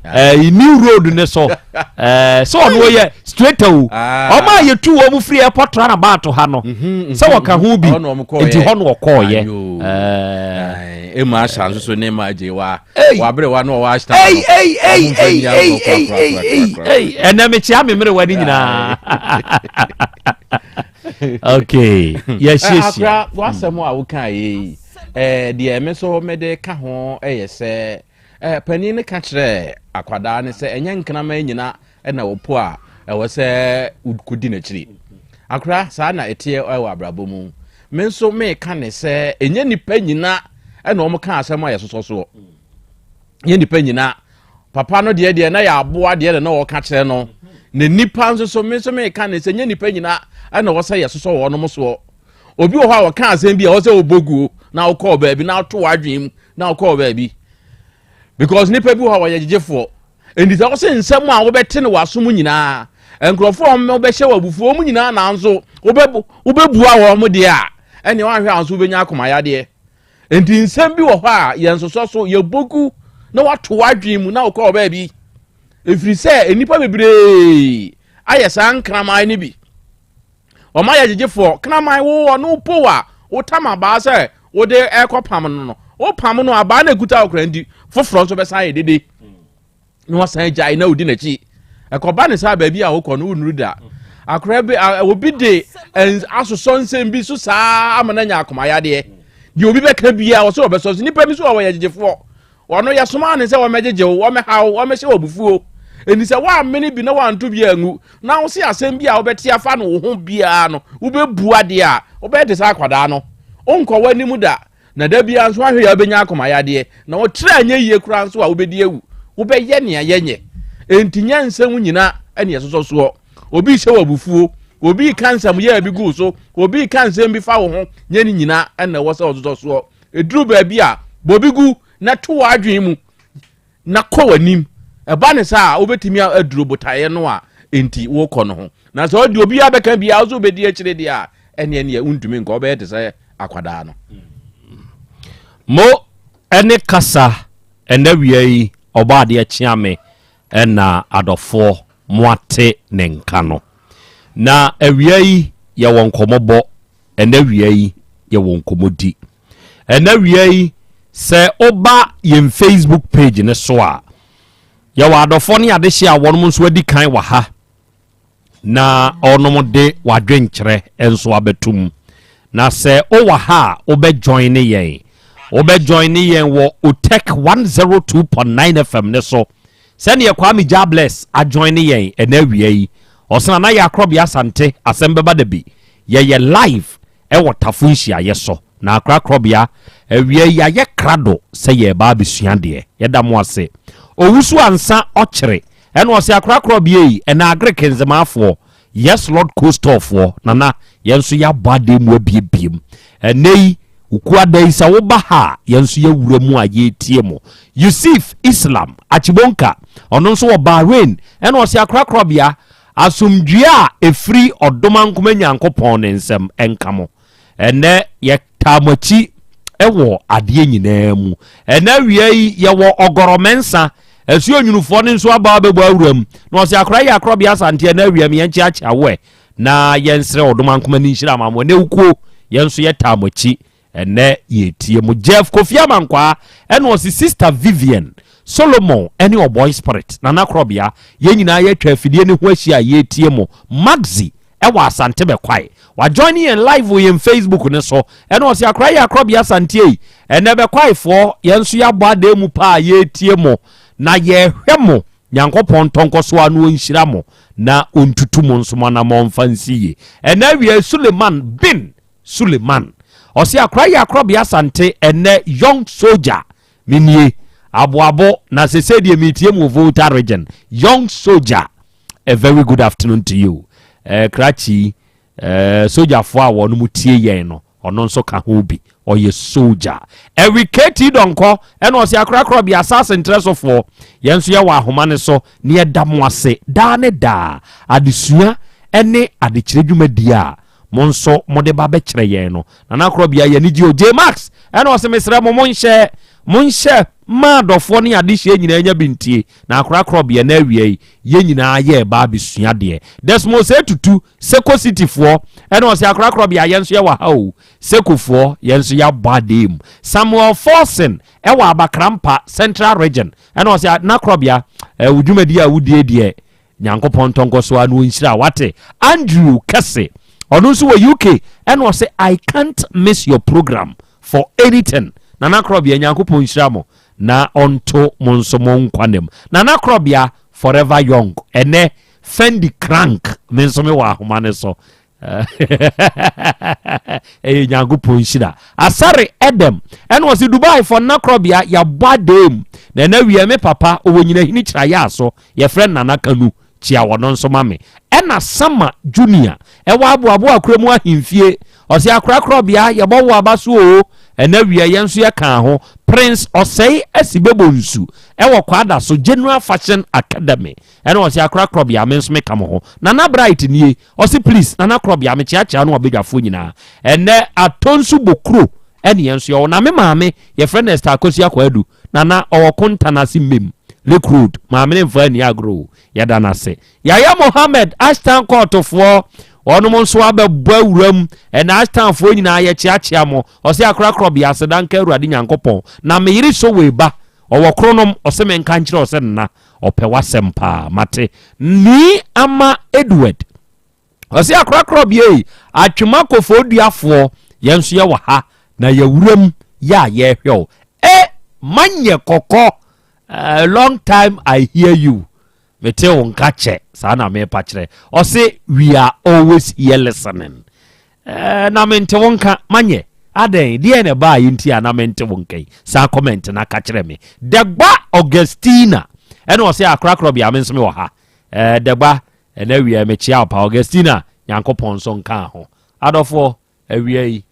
ɛɛ new road ne so ɛɛ sɛ ɔno yɛ straight o ɔmo a yɛtu wɔn firi airport runabout ha no mhm, mhm, sɛ wɔka ho bi mhm. nti hɔ no ɔkɔɔyɛ ɛɛ. Ema Asha nso so ne ma agye wa. Wabere wa no ɔwɔ Ashtown. Ei ei ei ei ei ei ei ei ei. Ɛnɛ mekyea me mmerewa no nyinaa. Okay, yɛahyiahyia. Akora w'asɛm a woka yi, eh, deɛ me nso mede ka ho yɛ sɛ eh, panin no ka kyerɛ akwadaa no sɛ ɛnyɛ nkraman nyina na wɔpo a ɛwɔ sɛ wokɔdi n'akyiri. Akora saa na ɛteɛ wɔ abrabɔ mu. Me nso meka ne sɛ ɛnyɛ nnipa nyina na wɔn ka asɛm a yɛsosɔ soɔ. Ɛnyɛ nnipa nyina. Papa no deɛ deɛ na yɛ aboa deɛ na na wɔka kyerɛ no. Na nnipa nso so me nso meka ne sɛ ɛnyɛ nnipa nyina na wɔ sɛ yɛsosɔ wɔnom soɔ. Obi wɔ hɔ a wɔka asɛm bi a wɔ sɛ wɔbɔ guo na wokɔɔ baabi na woto w'adwene mu na wokɔɔ baabi. Because nnipa bi wɔ hɔ a wɔyɛ gyegyefoɔ. Enti sɛ wose nsɛm a wobɛte no w'asom nyinaa, nkurɔfoɔ a wɔbɛhyɛ wɔ abufuo wɔn nyinaa nanso wobɛbua wɔn deɛ a, ɛnneɛ woanhwɛ a nso wobɛnya akomayadeɛ. Enti nsɛm bi wɔ hɔ a yɛnsosɔ so, yɛbɔ gu na wato w'adwene mu na wokɔ baabi. Ɛfiri sɛ nnipa bebree ayɛ saa nkraman no bi. Wɔn ayɛ gyegyefoɔ. Kraman wo ɔno po a wotam abaa sɛ wode ɛrekɔpam no no, wopam no abaa no ekuta wo kora nti foforɔ nso bɛsan ayɛ dede na wasan agyae na odi n'akyi. Ɛkɔba ne saa baabi a wokɔ no wonnuru da. Akora bi obi de asosɔ nsɛm bi so saa ama no anya akomayadeɛ. Deɛ obi bɛka biara ɔsɛ ɔbɛsɔ so. Nnipa bi nso wɔ wɔyɛ gyegyefoɔ. Ɔno, yɛsomaa no sɛ ɔmmɛgyegye wo, ɔmmɛha wo, ɔmmɛhyɛ wo abufuo. Enti sɛ woammene bi na woanto bi angu, na wose asɛm bi a wobɛte afa no wo ho biara no, wobɛbu adeɛ a, wobɛyɛ te sɛ akwadaa no. Wonkɔ w'anim da, na da biara nso woahwɛ yɛ a wobɛnya akomayadeɛ, na wo tiri anyɛ yie koraa nso a wobɛdi awu. Wobɛyɛ nea yɛnyɛ. Enti nyɛ nsɛm nyina ne ɛsosɔ soɔ. Obi rehyɛ wo abufuo, obi reka nsɛm yɛɛ bi gu wo so, obi reka nsɛm bi fa wo ho, nyɛ ne nyina na ɛwɔ sɛ ɔsosɔ soɔ. Ɛduru baabi a, bɔ bi gu na to w'adwene mu na kɔ w'anim. Ɛba ne saa a, wobɛtumi aduru botaeɛ no a enti worekɔ no ho. Na sɛ ɔde obiara bɛka biara wo sɛ wobɛdi akyire deɛ a, ɛneɛ neɛ wontumi nkɔ, wobɛyɛ te sɛ akwadaa no. Mo ne kasa ɛnɛ wia yi Ɔbɔadeɛ Kyeame na adɔfoɔ moate ne nka no. Na awia yi yɛwɔ nkɔmmɔbɔ Ɛnnɛ awia yi, yɛwɔ nkɔmmɔdi. Ɛnnɛ awia yi, sɛ woba yɛn Facebook page no so a, yɛwɔ adɔfoɔ ne adehye a wɔnom nso adi kan wɔ ha na wɔnom de wadwenkyerɛ nso abɛtum. Na sɛ wowɔ ha a, wobɛ join ne yɛn. Wobɛ join ne yɛn wɔ Otec 102.9 FM ne so. Sɛdeɛ Kwame Jabless ajoin ne yɛn ɛnnɛ awia yi. Ɔsena na yɛ Akorɔbea Asante asɛm bɛba da bi. Yɛyɛ live wɔ Tafo nhyiaeɛ so na Accra Korɔbea awia yi yɛayɛ krado sɛ yɛreba abɛsua adeɛ. Yɛda mo ase. Owusu Ansa Ɔkyere ɛna ɔse Accra Korɔbea yi ɛna Agric Nzemaafoɔ, Yes Lord Coastalfoɔ, Nana yɛn nso yɛabɔ adeɛ mu abiebie mu. Ɛnnɛ yi Ukuada yi sɛ woba ha a yɛn nso yɛwura mu a yɛretie mo. Yusuf Islam Achibonka ɔno nso wɔ Bahrain ɛna ɔse Accra Korɔbea Asomdwoeɛ a ɛfiri Ɔdomankoma Nyankopɔn ne nsam nka mo. Ɛnnɛ yɛtaa mo akyi wɔ adeɛ nyinaa mu. Ɛnnɛ awia yi yɛwɔ Ɔgɔrɔ Mɛnsa, Asuo Nwunufoɔ no nso aba abɛbɔ awura mu. Na ɔse akora yi akorɔbea Asante ɛnnɛ awia mu yɛnkyeakyea wo ɛ na yɛnsrɛ Ɔdomankoma ne nhyira ma mo. Ɛnnɛ Ukuo yɛn nso yɛtaa mo akyi. Ɛnɛ yɛretie mo. Jeff Kofi Amankwaa ɛna ɔse Sister Vivian, Solomon ɛne Ɔbɔe Spirit, Nana Korɔbea, yɛn nyinaa yɛatwa afidie no ho ahyia a yɛretie mo. Maxi ɛwɔ Asante Bɛkwae. Wa join yɛn live wɔ yɛn Facebook no so. Ɛna ɔse akora yɛ Akorɔbea Asante ei. Ɛnɛ Bɛkwaefoɔ yɛn nso yɛabɔ adan mu paa yɛretie mo na yɛrehwɛ mo. Nyankopɔn ntɔ nkɔso ara na ɔnhyira mo na ɔntutu mo nso mo anamɔn mfa nsi yie. Ɛnɛ awia yi Suleiman Bin Suleiman. Ɔse akora yi akorɔbea Asante ɛnɛ young soldier me nie aboabo na sesei deɛ metie mu wɔ Volta region young soldier a very good afternoon to you eh, krakyi eh, sogyafoɔ a wɔn mu tie yɛn no ɔno nso ka ho bi ɔyɛ soldier ɛwi KT Dɔnkɔ ɛna ɔse akora akorɔbea asase ntrɛsofoɔ yɛn nso yɛwɔ ahoma ne so ne yɛda mo ase daa ne daa adesua ɛne adekyerɛ dwumadie a Mo nso mode ba bɛkyerɛ yɛn no. Nana Korɔbea yɛn ani gye o. J-Max ɛna ɔse mesrɛ mo monhyɛ. Monhyɛ ma adɔfoɔ ne adehyeɛ nyinaa nya bi ntie, na akorakorɔbea no awia yi, yɛn nyinaa yɛreba abɛsua adeɛ. Desmond Osei Tutu, Seko City foɔ, ɛna ɔse akorakorɔbea yɛn nso yɛwɔ ha o, Sekofoɔ yɛn nso yɛabɔ adeɛ mu. Samuel Forson ɛwɔ Abakrampa, Central Region, ɛna ɔse nakorɔbea, wo dwumadie a wodie deɛ, Nyankopɔn ntɔ nkɔso ara na ɔnhyira wo, wate. Andrew Kɛse, ɔno nso wɔ UK, ɛna ɔse I can't miss your program for anything. Nana Korɔbea, Nyankopɔn nhyira mo na ɔnto mo nso mo nkwa nna mu. Nana Korɔbea, forever young. Ɛnɛ, Fendi Crank, me nso me wɔ ahoma no so. Ɛyɛ Nyankopɔn nhyira. Asare Edem, ɛna ɔse Dubai fɔ Nana Korɔbea, yɛabɔ adaa mu. Na ɛnɛ awia me papa, ɔwɔ Nyinahini Kyerɛyɛ so, yɛfrɛ no Nana Kanu. Kyia wɔno nso ma me. Ɛna Sama Junior ɛwɔ Aboabo Akura mu ahemfie. Ɔse akorakorɔbea yɛbɔ wo aba so oo. Ɛna wia yɛn nso yɛkaa ho. Prince Ɔsɛe Asibebo Nsu ɛwɔ Kwadaso General Fashion Academy. Ɛna ɔse akorakorɔbea me nso meka mo ho. Nana Bright nie. Ɔse please Nana Korɔbea mekyeakyea no abadwafoɔ nyinaa. Ɛnɛ Atonsu Bokuro ɛne yɛn nso yɛwɔ. Na me maame yɛfrɛ no Esther Akosua Kwadu. Nana ɔwɔ Kontan ase Mmem, Lake Road, maame no mfa anni agorɔ o, yɛda no ase. Yaya Mohammed, Ashtown kɔɔtofoɔ, wɔnom nso abɛbɔ awuram, ɛna Ashtownfoɔ nyinaa yɛkyeakyea mo. Ɔse akorakorɔ bea aseda nka Awurade Nyankopɔn. Na me yere Sowei ba, ɔwɔ Kronom, ɔse menka nkyerɛ wo sɛ Nana, ɔpɛ w'asɛm paa. Mate. Nii Ama Edward. Ɔse akorakorɔ bea yi, Atwema Kofoɔduafoɔ, yɛn nso yɛwɔ ha, na yɛwuram yɛ a yɛrehwɛ wo. E! Manyɛ kɔkɔ, a long time I hear you. Mete wo nka kyɛ, saa na mepa kyerɛ. Ɔse we are always here listening. Eh, na mente wo nka, manyɛ. Adɛn, deɛ na ɛbaa yi nti a na mente wo nka yi? Saa comment na ka kyerɛ me. Dɛgba Augustina, ɛna ɔse akorakorɔ bea me nso mewɔ ha. Eh, Dɛgba, Ɛnɛ awia yi mekyea wo paa Augustina, Nyankopɔn nso nkaa ho. Adɔfoɔ, awia yi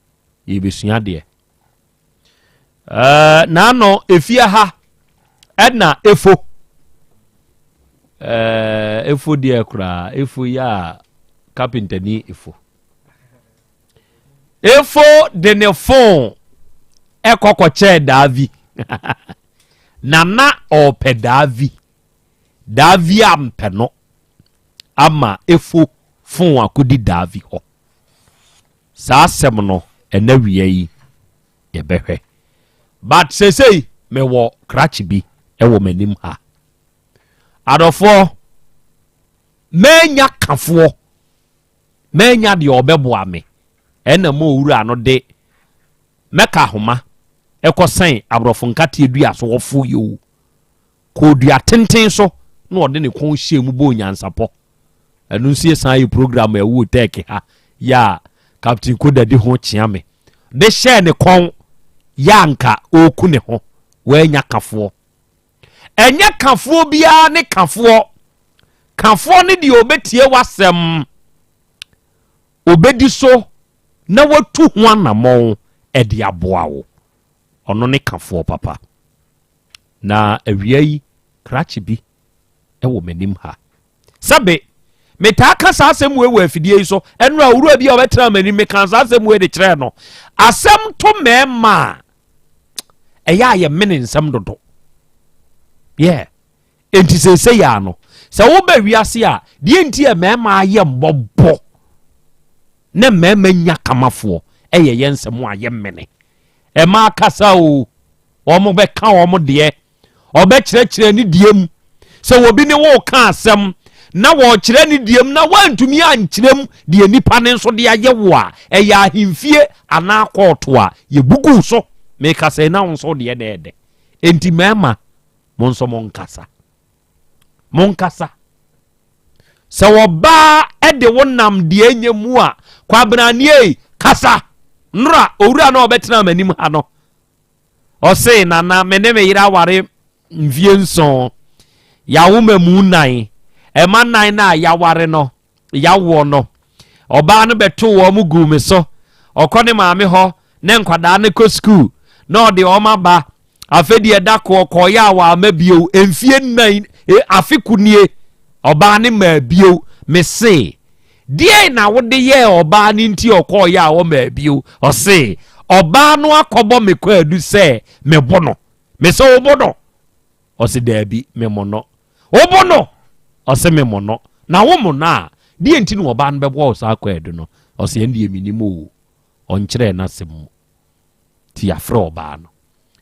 yɛbɛsua adeɛ. Uh, naano efie ha ɛna efo uh, efo deɛ koraa efo yi a kapinta ni efo efo de ne fon ɛkɔ kɔkyɛɛ daavi na na ɔpɛ daavi Daavi ampɛ no ama efo fon akodi Daavi hɔ. Saa asɛm no ɛnɛ wia yi yɛbɛhwɛ. But seesei mewɔ krakye bi wɔ m'anim ha. Adɔfoɔ, manya kafoɔ, manya deɛ ɔbɛboa me. Ɛna ma owura no de mɛka ahoma ɛkɔsɛn aborɔfo nkateɛ dua so wɔfo yoo. Kɔɔ dua tenten so na ɔde ne kɔn hyɛɛ mu bɔɔ nyansapɔ. Ɛno nso yɛ san yɛ program a ɛwɔ Turkey ha yɛ a Captain Koda di ho kyea me. De hyɛɛ ne kɔn yɛ anka ɔreku ne ho. Wannya kafoɔ. Ɛnyɛ kafoɔ biara ne kafoɔ. Kafoɔ ne deɛ ɔbɛtie w'asɛm, ɔbɛdi so na watu ho anammɔn de aboa wo. Ɔno ne kafoɔ papa. Na awia yi, krakye bi wɔ m'anim ha. Sɛbe, metaa ka saa asɛm wei wɔ afidie yi so. Ɛnora owura bi a ɔbɛtena m'anim, mekaa saa asɛm wei de kyerɛɛ no. Asɛm to mmarima a, ɛyɛ a yɛmene nsɛm dodo. Yeah. Enti seesei yɛ ano. Sɛ woba wiase a, deɛ nti yɛ mmarima ayɛ mmɔbɔ na mmarima nya kamafoɔ ɛyɛ yɛn nsɛm a yɛmene. Ɛma kasa o. Wɔbɛka wɔn deɛ. Ɔbɛkyerɛkyerɛ ne deɛ mu. Sɛ obi ne wo ka asɛm na wɔrekyerɛ ne deɛ mu na woantumi ankyerɛ mu deɛ nipa no nso de ayɛ wo a, ɛyɛ ahemfie anaa kɔɔto a yɛbugu so. Meka sɛ na wo nso deɛ na ɛdɛ. Enti mmarima, mo nso monkasa. Monkasa. Sɛ ɔbaa de wo nam deɛ ɛnyɛ mu a, kwabenanie kasa. Nnora, owura na ɔbɛtena m'anim ha no, Ɔse, Nana, me ne me yere aware mfie nson. Yɛawo mmamu nnan. Ɛma nnan no a yɛaware no, yɛawoɔ no, ɔbaa no bɛtoo wɔn guu me so. Ɔkɔ ne maame hɔ ne nkwadaa no kɔ sukuu na ɔde wɔn aba. Afei deɛ da ko ɔkɔeɛ a wamma bio. Mfie nnan, e, afe ko nie, ɔbaa no mmaa bio. Mese, Deɛn na wode yɛɛ ɔbaa no nti ɔkɔeɛ a ɔmmaa bio? Ɔse, Ɔbaa no akɔbɔ me kwaadu sɛ mebo no. Mesɛ wobo no? Ɔse daabi, memo no. Wobo no? Ɔse memo no. Na wo mo no a, deɛ nti na ɔbaa no bɛbɔ wo saa kwaadu no? Ɔse ɛndeɛ menim o. Ɔnkyerɛɛ n'asɛm mu. Nti yɛafrɛ ɔbaa no.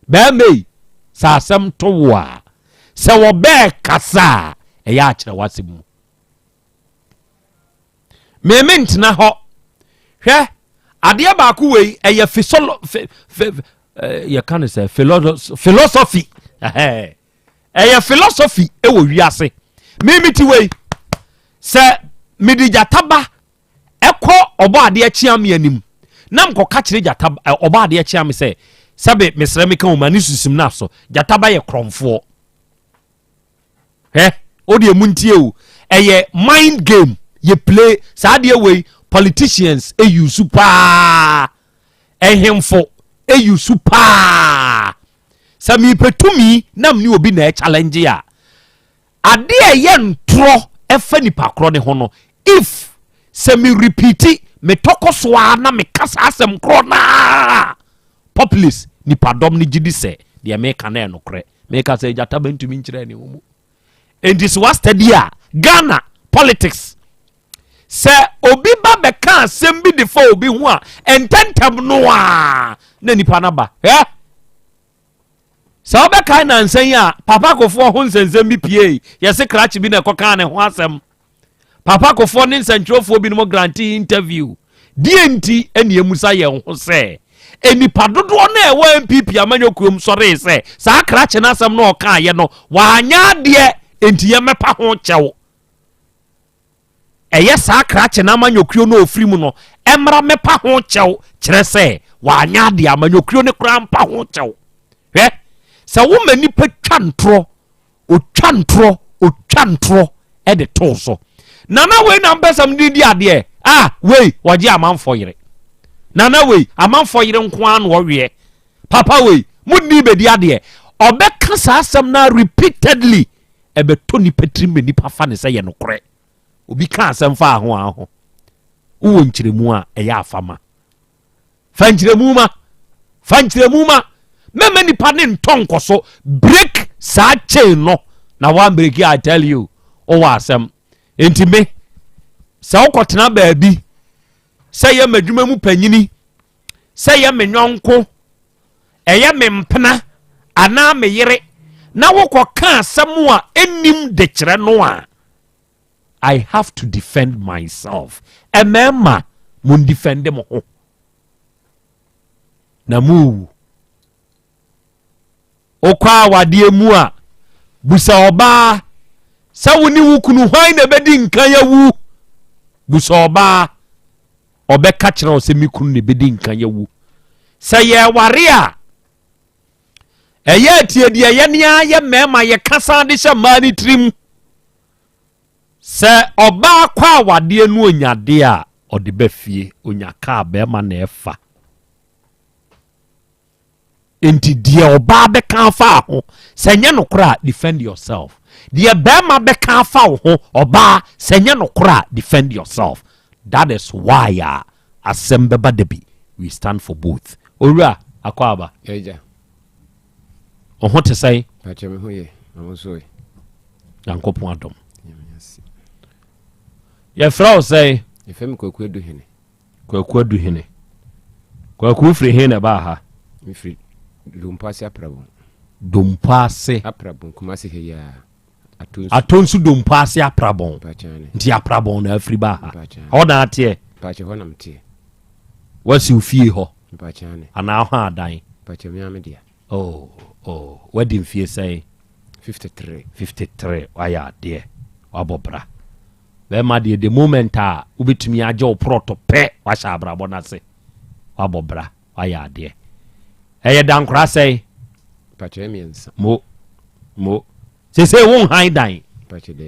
Bɛrima yi, sɛ asɛm to wo a, sɛ wɔbɛɛ kasa a, ɛyɛ akyerɛ w'asɛm mu. Me me ntena hɔ. Hwɛ, adeɛ baako wei, ɛyɛ fisolo, fi, fi, eh, yɛka no sɛ philosophy. Ɛyɛ philosophy ɛwɔ wiase. Me me ti wei, sɛ mede gyata ba ɛkɔ ɔbɔ adeɛ kyea me anim na mkɔka kyerɛ gyata ɔbɔ adeɛ kyea me sɛ sɛbe mesrɛ meka wo ma ne susim no aso gyata ba yɛ korɔmfoɔ hɛ o deɛ mu ntie o ɛyɛ mind game yɛ play saa adeɛ wei politicians eyusu paa ɛhemfo eyusu paa sɛ mepɛ tumi na mene obi na ɛchallenge a Adeɛ a ɛyɛ ntorɔ ɛfa nipa korɔ ne ho no, if sɛ me repeati, me tɔ kɔ so ara na me ka saa asɛm korɔ no ara a, populace, nipa dɔm no gye di sɛ deɛ meka no yɛ nokorɛ. Meka sɛ gyata bɛntumi nkyerɛ ne ho mu. Enti sɛ wa study a, Ghana politics, sɛ obi ba bɛka asɛm bi de fa obi ho a, ntɛntɛm no ara na nipa no aba. Hwɛ! Sɛ wobɛkae nnansa yi a, Papa Kofoɔ ho nsɛnsɛm bi piei. Yɛse krakye bi na ɛkɔkaa ne ho asɛm. Papa Kofoɔ ne nsɛntwerɛfoɔ binom grantee interview. Deɛ nti ɛne yɛmusa yɛn ho sɛ, nnipa dodoɔ no a ɛwɔ NPP amanyɔkuom sɔree sɛ saa krakye no asɛm no ɔkaeɛ no, wanyɛ adeɛ, enti yɛmmɛpa ho kyɛw. Ɛyɛ saa krakye no amanyɔkuo no a ɔfiri mu no mmra mmɛpa ho kyɛw, kyerɛ sɛ wanyɛ adeɛ, amanyɔkuo no koraa mpa ho kyɛw. Hwɛ, sɛ woma nipa twa ntorɔ, ɔtwa ntorɔ, ɔtwa ntorɔ de too so. Nana wei na mpɛ sɛ mede di adeɛ, ah, wei wɔgye amanfoɔ yere. Nana wei, amanfoɔ yere nko ara na ɔweɛ. Papa wei, monni bɛdi adeɛ. Ɔbɛka saa asɛm no repeatedly. Ɛbɛtɔ nipa tirim ma nipa fa ne sɛ yɛ nokorɛ. Obi ka asɛm fa ho a ho. Wowɔ nkyerɛmu a ɛyɛ afa ma. Fa nkyerɛmu ma. Fa nkyerɛmu ma. Mɛma nipa ne ntɔ nkɔ so. Break saa chain no. Na one break I tell you. Wowɔ asɛm. Enti me, sɛ wokɔtena baabi sɛ yɛ m'adwuma mu panyini, sɛ yɛ me nyɔnko, ɛyɛ me mpena anaa me yere na wokɔka asɛm a ɛnnim de kyerɛ no a, I have to defend myself. Mmarima, mo ndefende mo ho na morewu. Wokɔ awadeɛ mu a, busa ɔbaa sɛ wo ne wo kunu hwan na ɛbɛdi nkan awu. Busa ɔbaa, ɔbɛka kyerɛ wo sɛ me kunu na ɛbɛdi nkan awu. Sɛ yɛware a, ɛyɛ atie deɛ yɛne ara yɛ mmarima yɛka san de hyɛ mmaa no tirim. Sɛ ɔbaa kɔ awadeɛ no onya adeɛ a, ɔde ba fie, onya kaa bɛrima na ɛfa. Enti deɛ ɔbaa bɛka afa ho, sɛ nyɛ nokorɛ a, defend yourself. Deɛ bɛrima bɛka afa wo ho, ɔbaa, sɛ nyɛ nokorɛ a, defend yourself. That is why a asɛm bɛba da bi, we stand for both. Owura, Akwaaba. Agya. Wo ho te sɛn? Pakyɛ me ho yɛ, na wo nso ɛ? Nyankopɔn adom. Yɛfrɛ wo sɛn? Yɛfrɛ me Kwaku Aduhene. Kwaku Aduhene. Kwaku wofiri he na ɛbaa ha? Mefiri Dompo ase Aprabon. Dompo ase. Aprabon, Kumasi ha yi ara. Atonsu. Atonsu Dompo ase Aprabon. Nti Aprabon na afiri baa ha. Hɔ na ateɛ? Mpakyɛ hɔ na meteɛ. Wasi wo fie hɔ? Mpakyɛ ane. Anaa hɔ adan? Mpakyɛ me ara me dea. Oh, oh, wadi mfie sɛn? 53. 53, wayɛ adeɛ, wabɔ bra. Bɛrima deɛ the moment a wobɛtumi agye wo prɔto pɛ wahyɛ abrabɔ no ase wabɔ bra wayɛ adeɛ ɛyɛ dankora sɛe mo mo sese wo nhan dan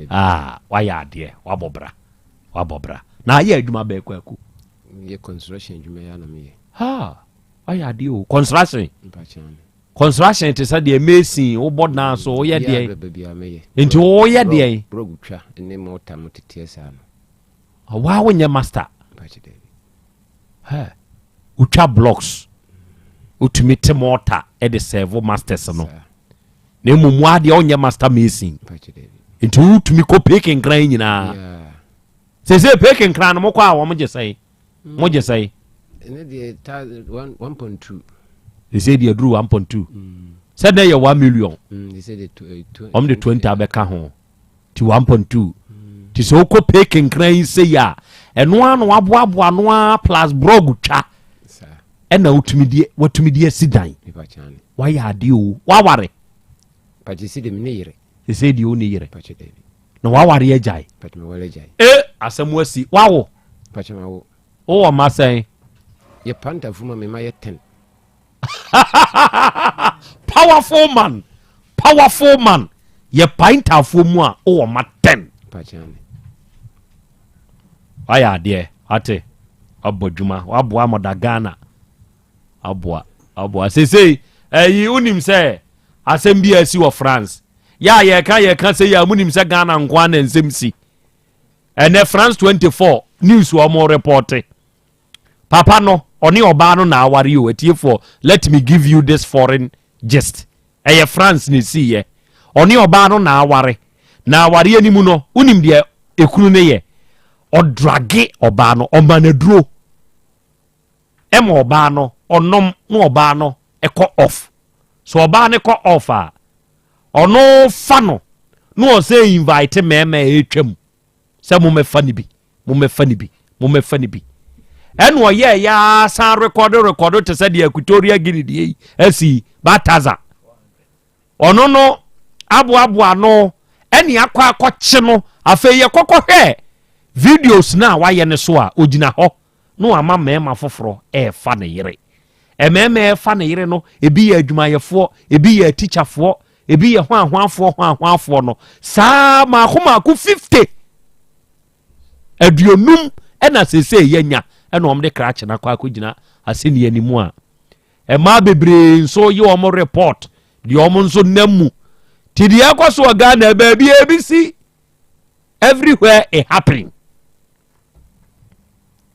ah wayɛ adeɛ wabɔ bra wabɔ bra na ayɛ adwuma bɛɛ kwaku yɛ construction adwuma yɛ na meyɛ ha wayɛ adeɛ o construction Construction te sɛ deɛ mason wobɔ dan so woyɛ deɛ nti woyɛ deɛ. Brɔg twa ne mɔta mo teteɛ saa no. Waa wonyɛ master. Wotwa blocks wotumi te mɔta de serve masters no. Na mmom wo adeɛ wonyɛ master mason. Nti wotumi kɔ peke nkran nyinaa. Sese peke nkran no mokɔ a wɔn gye sɛn? Mo gye sɛn? Ɛnɛ deɛ ta 1.2. Sese deɛ duru 1.2. Sɛ dɛ yɛ 1 million. Wɔn de 20 abɛka ho. Ti 1.2. Ti sɛ wokɔ peke nkran yi sɛ yi a ɛno ara na waboaboa ano ara plus brɔg twa. Ɛna wotumi de watumi de asi dan. Wayɛ adeɛ o. Waware. Sese deɛ wo ne yere. Na waware agyae. E asɛm asi. Wawo. Wowɔ mma sɛn? Yɛ pantafo ma me ma yɛ ten. Powerful man. Powerful man. Yɛ pantafoɔ mu a wowɔ mma ten. Wayɛ adeɛ. Ate. Wabɔ adwuma. Waboa mɔda Ghana. Aboa. Aboa. Sesei ɛyi wonim sɛ asɛm bi a asi wɔ France. Yɛ a yɛka yɛka sɛ yɛ a munim sɛ Ghana nko ara na nsɛm si. Ɛnɛ France 24 news wɔn repɔte. Papa no ɔne ɔbaa no na aware o atiefoɔ let me give you this foreign gist. Ɛyɛ France na esiiɛ. Ɔne ɔbaa no na aware. Na awareɛ no mu no wonim deɛ ekunu no yɛ. Ɔdrage ɔbaa no ɔma no aduro. Ɛma ɔbaa no ɔnom na ɔbaa no ɛkɔ off. So ɔbaa no kɔ off a ɔno fa no na ɔsɛ invite mmarima a ɛretwam sɛ mommɛfa no bi mommɛfa no bi mommɛfa no bi ɛna ɔyɛɛ ya san rekɔdo rekɔdo te sɛ deɛ Equatorial Guinea deɛ yi asi Baltasar ɔno no aboaboa no ɛne akɔ akɔkye no afei yɛkɔkɔ hwɛ videos no a wayɛ no so a ogyina hɔ na wama mmarima foforɔ ɛrefa ne yere. Mmarima ɛrefa ne yere no, ebi yɛ adwumayɛfoɔ, ebi yɛ atikyafoɔ, ebi yɛ hwanhwanfoɔ hwanhwanfoɔ no saa maako maako 50 aduonum ɛna seesei yɛnya ɛna wɔn de krakye no akɔ akɔgyina asɛnni anim a mmaa bebree nso yɛ wɔn report deɛ wɔn nso nam mu ti deɛ ɛkɔ so wɔ Ghana baabi ebi si everywhere it happening.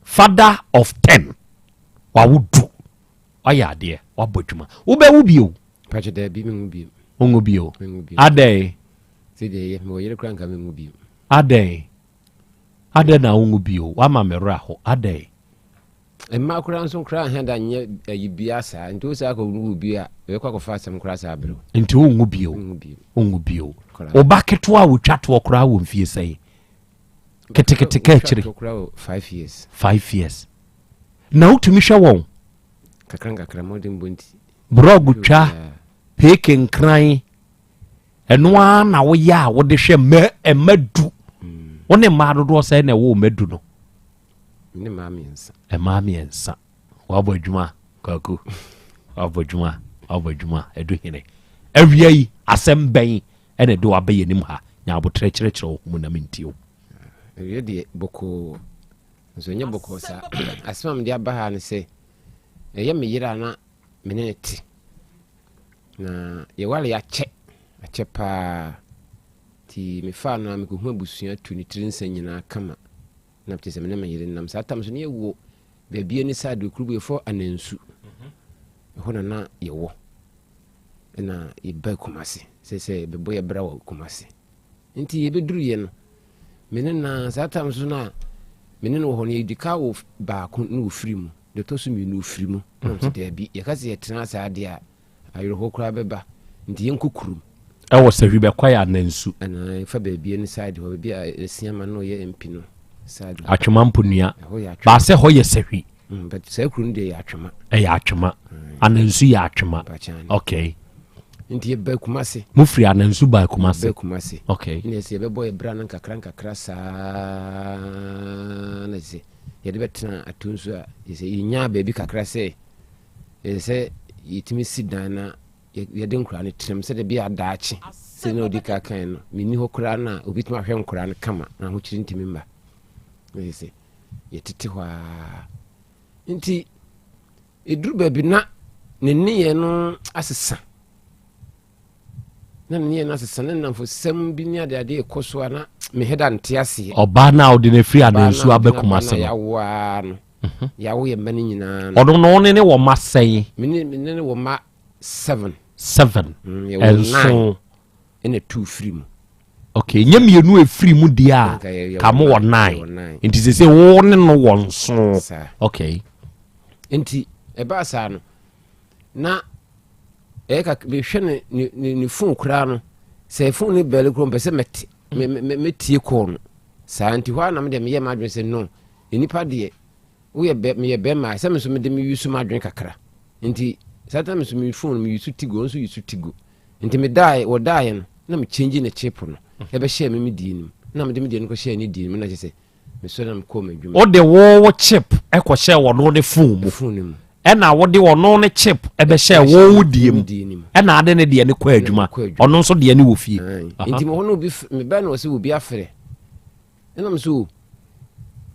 Father of ten wawo du wayɛ adeɛ wabɔ adwuma wobɛwo bio. Pakyɛ daabi menwo bio. Wonwo bio. Adɛn. Sɛ deɛ yɛ mewɔ yere koraa nka menwo bio. Adɛn adɛn na wonwo bio wama me werɛ aho adɛn. Mmaa koraa nso koraa hɛn da nyɛ ayi bia saa nti wo saa akɔ wo bio a ɛbɛkɔ akɔfa asɛm koraa saa berɛ. Nti wonwo bio wonwo bio. Wo ba ketewa a wotwa toɔ koraa wɔ mfie sɛn? Ketekete ka akyire. Five years. Five years. Na wotumi hwɛ wɔn. Kakra nkakra mmɔden bɔ nti. Brɔg twa, peeke nkran, ɛno ara na woyɛ a wode hwɛ mma mma du. Mm. Wo ne mmaa dodoɔ sɛ na ɛwɔ mma du no. Ne mmaa mmiɛnsa. Mmaa mmiɛnsa. Wabɔ adwuma kwaku. Wabɔ adwuma wabɔ adwuma ɛdu hene. Awia yi asɛm bɛn ɛna ɛde waba yɛn anim ha nya abotrɛ kyerɛkyerɛ wo ho mu na mentie wo. Ɛwiɛ deɛ bɔkɔɔ nso ɛnyɛ bɔkɔɔ saa asɛm a mede aba ha ne sɛ ɛyɛ me yere a na me ne no te na yɛware akyɛ akyɛ paa nti mefaa no a mekɔhu abusua tu ne tiri nsa nyinaa kama na kyerɛ sɛ me ne me yere nam saa tam so ne yɛwɔ baabi ani sɛ adekurubuyɛfoɔ anansu ɛhɔ na na yɛwɔ na yɛbaa Kumasi sɛ sɛ yɛbɛbɔ yɛ bra wɔ Kumasi nti yɛbɛduruiɛ no me ne na saa tam so no a me ne no wɔ hɔ no yɛdi ka wɔ baako na wɔfiri mu deɛ ɛtɔ so mmienu wɔfiri mu na sɛ mhm. daabi yɛka sɛ yɛtena saa deɛ a awerɛhoɔ koraa bɛba nti yɛnkɔ kurom ɛwɔ sɛ hwibɛkwa yɛ anansu ɛna fa baabi ne side hɔ baabi a ɛsia ma no ɔyɛ mp no side atwoma mponua baasɛ hɔ yɛ sɛhwi Mm, but saa kuro no deɛ yɛ atwema. Ɛyɛ atwema. Mm. Anansu yɛ atwema. Okay. Nti yɛba Kumase. Mo firi Anansu ba Kumase. Ba Kumase. Okay. Ɛna sɛ yɛbɛbɔ yɛ bra no nkakra nkakra saa na sɛ yɛde bɛtena ato nso a yɛsɛ yɛnyaa baabi kakra sɛ yɛsɛ sɛ yɛtumi si dan na yɛde nkora no tenam sɛdeɛ bi adaakye sɛ na ɔdi ka kan no menni hɔ koraa no a obi tumi ahwɛ nkora no kama na ahokyere ntumi mma sɛ yɛtete hɔ ara nti ɛduru baabi na ne nneyɛɛ no asesa na ne nneyɛɛ no asesa ne nnamfosɛm bi ne adeade ɛkɔ so a na mehɛ da nte aseɛ ɔbaa no a wode no afiri anansu aba Kumase no yɛawoa no mhm. yɛawo yɛ mma no nyinaa no ɔno no ne ne wɔ mma sɛn mene ne wɔ mma seven. 7. Nson. Ɛna 2 firi mu. Okay, nyɛ mmienu efiri mu deɛ a ka mo wɔ 9. Nti sɛ sɛ wo ne no wɔ nson. Okay. Nti ɛbaa saa no na ɛyɛ kak mehwɛ ne ne ne phone koraa no sɛ phone no bɛle koraa mpɛ sɛ mɛte mɛtie kɔɔ no saa nti hɔ a na medeɛ meyɛ m'adwene sɛ no nnipa deɛ woyɛ bɛ meyɛ bɛrima sɛ me nso mede me yusu m'adwene kakra nti saa time nso me phone me yusu tigo nso yusu tigo nti medaeɛ wɔdaeɛ no na me change ne chip no ɛbɛhyɛɛ me me die no mu na mede me deɛ no kɔhyɛɛ ne die no mu na kyɛ sɛ Wode wo wo chip kɔhyɛɛ ɔno ne phone mu. Ɛna wode ɔno ne chip bɛhyɛɛ wo wo deɛ mu. Ɛna ade ne deɛ ne kɔ adwuma. Ɔno nso deɛ ne wɔ fie. Nti mo hɔ no obi mebɛn no ɔsɛ obi afrɛ. Ɛna mo so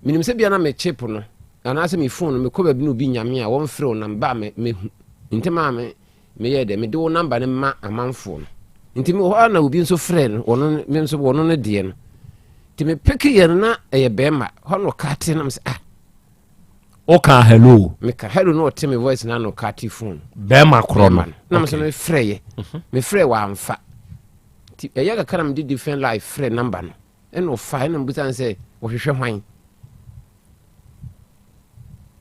menim sɛ bia na me chip no anaasɛ me phone no mekɔ baabi na obi nyame a wɔmfrɛ wo na meba a mehu. Ntɛm a me Meyɛɛ dɛ mede wo number no ma amanfoɔ no. Nti mewɔ hɔ ara na obi nso frɛɛ no, ɔno me nso ɔno no deɛ no. Nti me peke yɛ no na ɛyɛ bɛrima. Hɔ na ɔkate na mesɛ ah. Woka hello? Meka hello na ɔte me voice na na ɔkate phone. Bɛrima korɔ no. Na mesɛ mefrɛ yɛ. Mhm. Mefrɛ wamfa. Nti ɛyɛ kakra na mede different life frɛ number no. Ɛna ɔfa ɛna mebisa no sɛ wɔhwehwɛ hwan.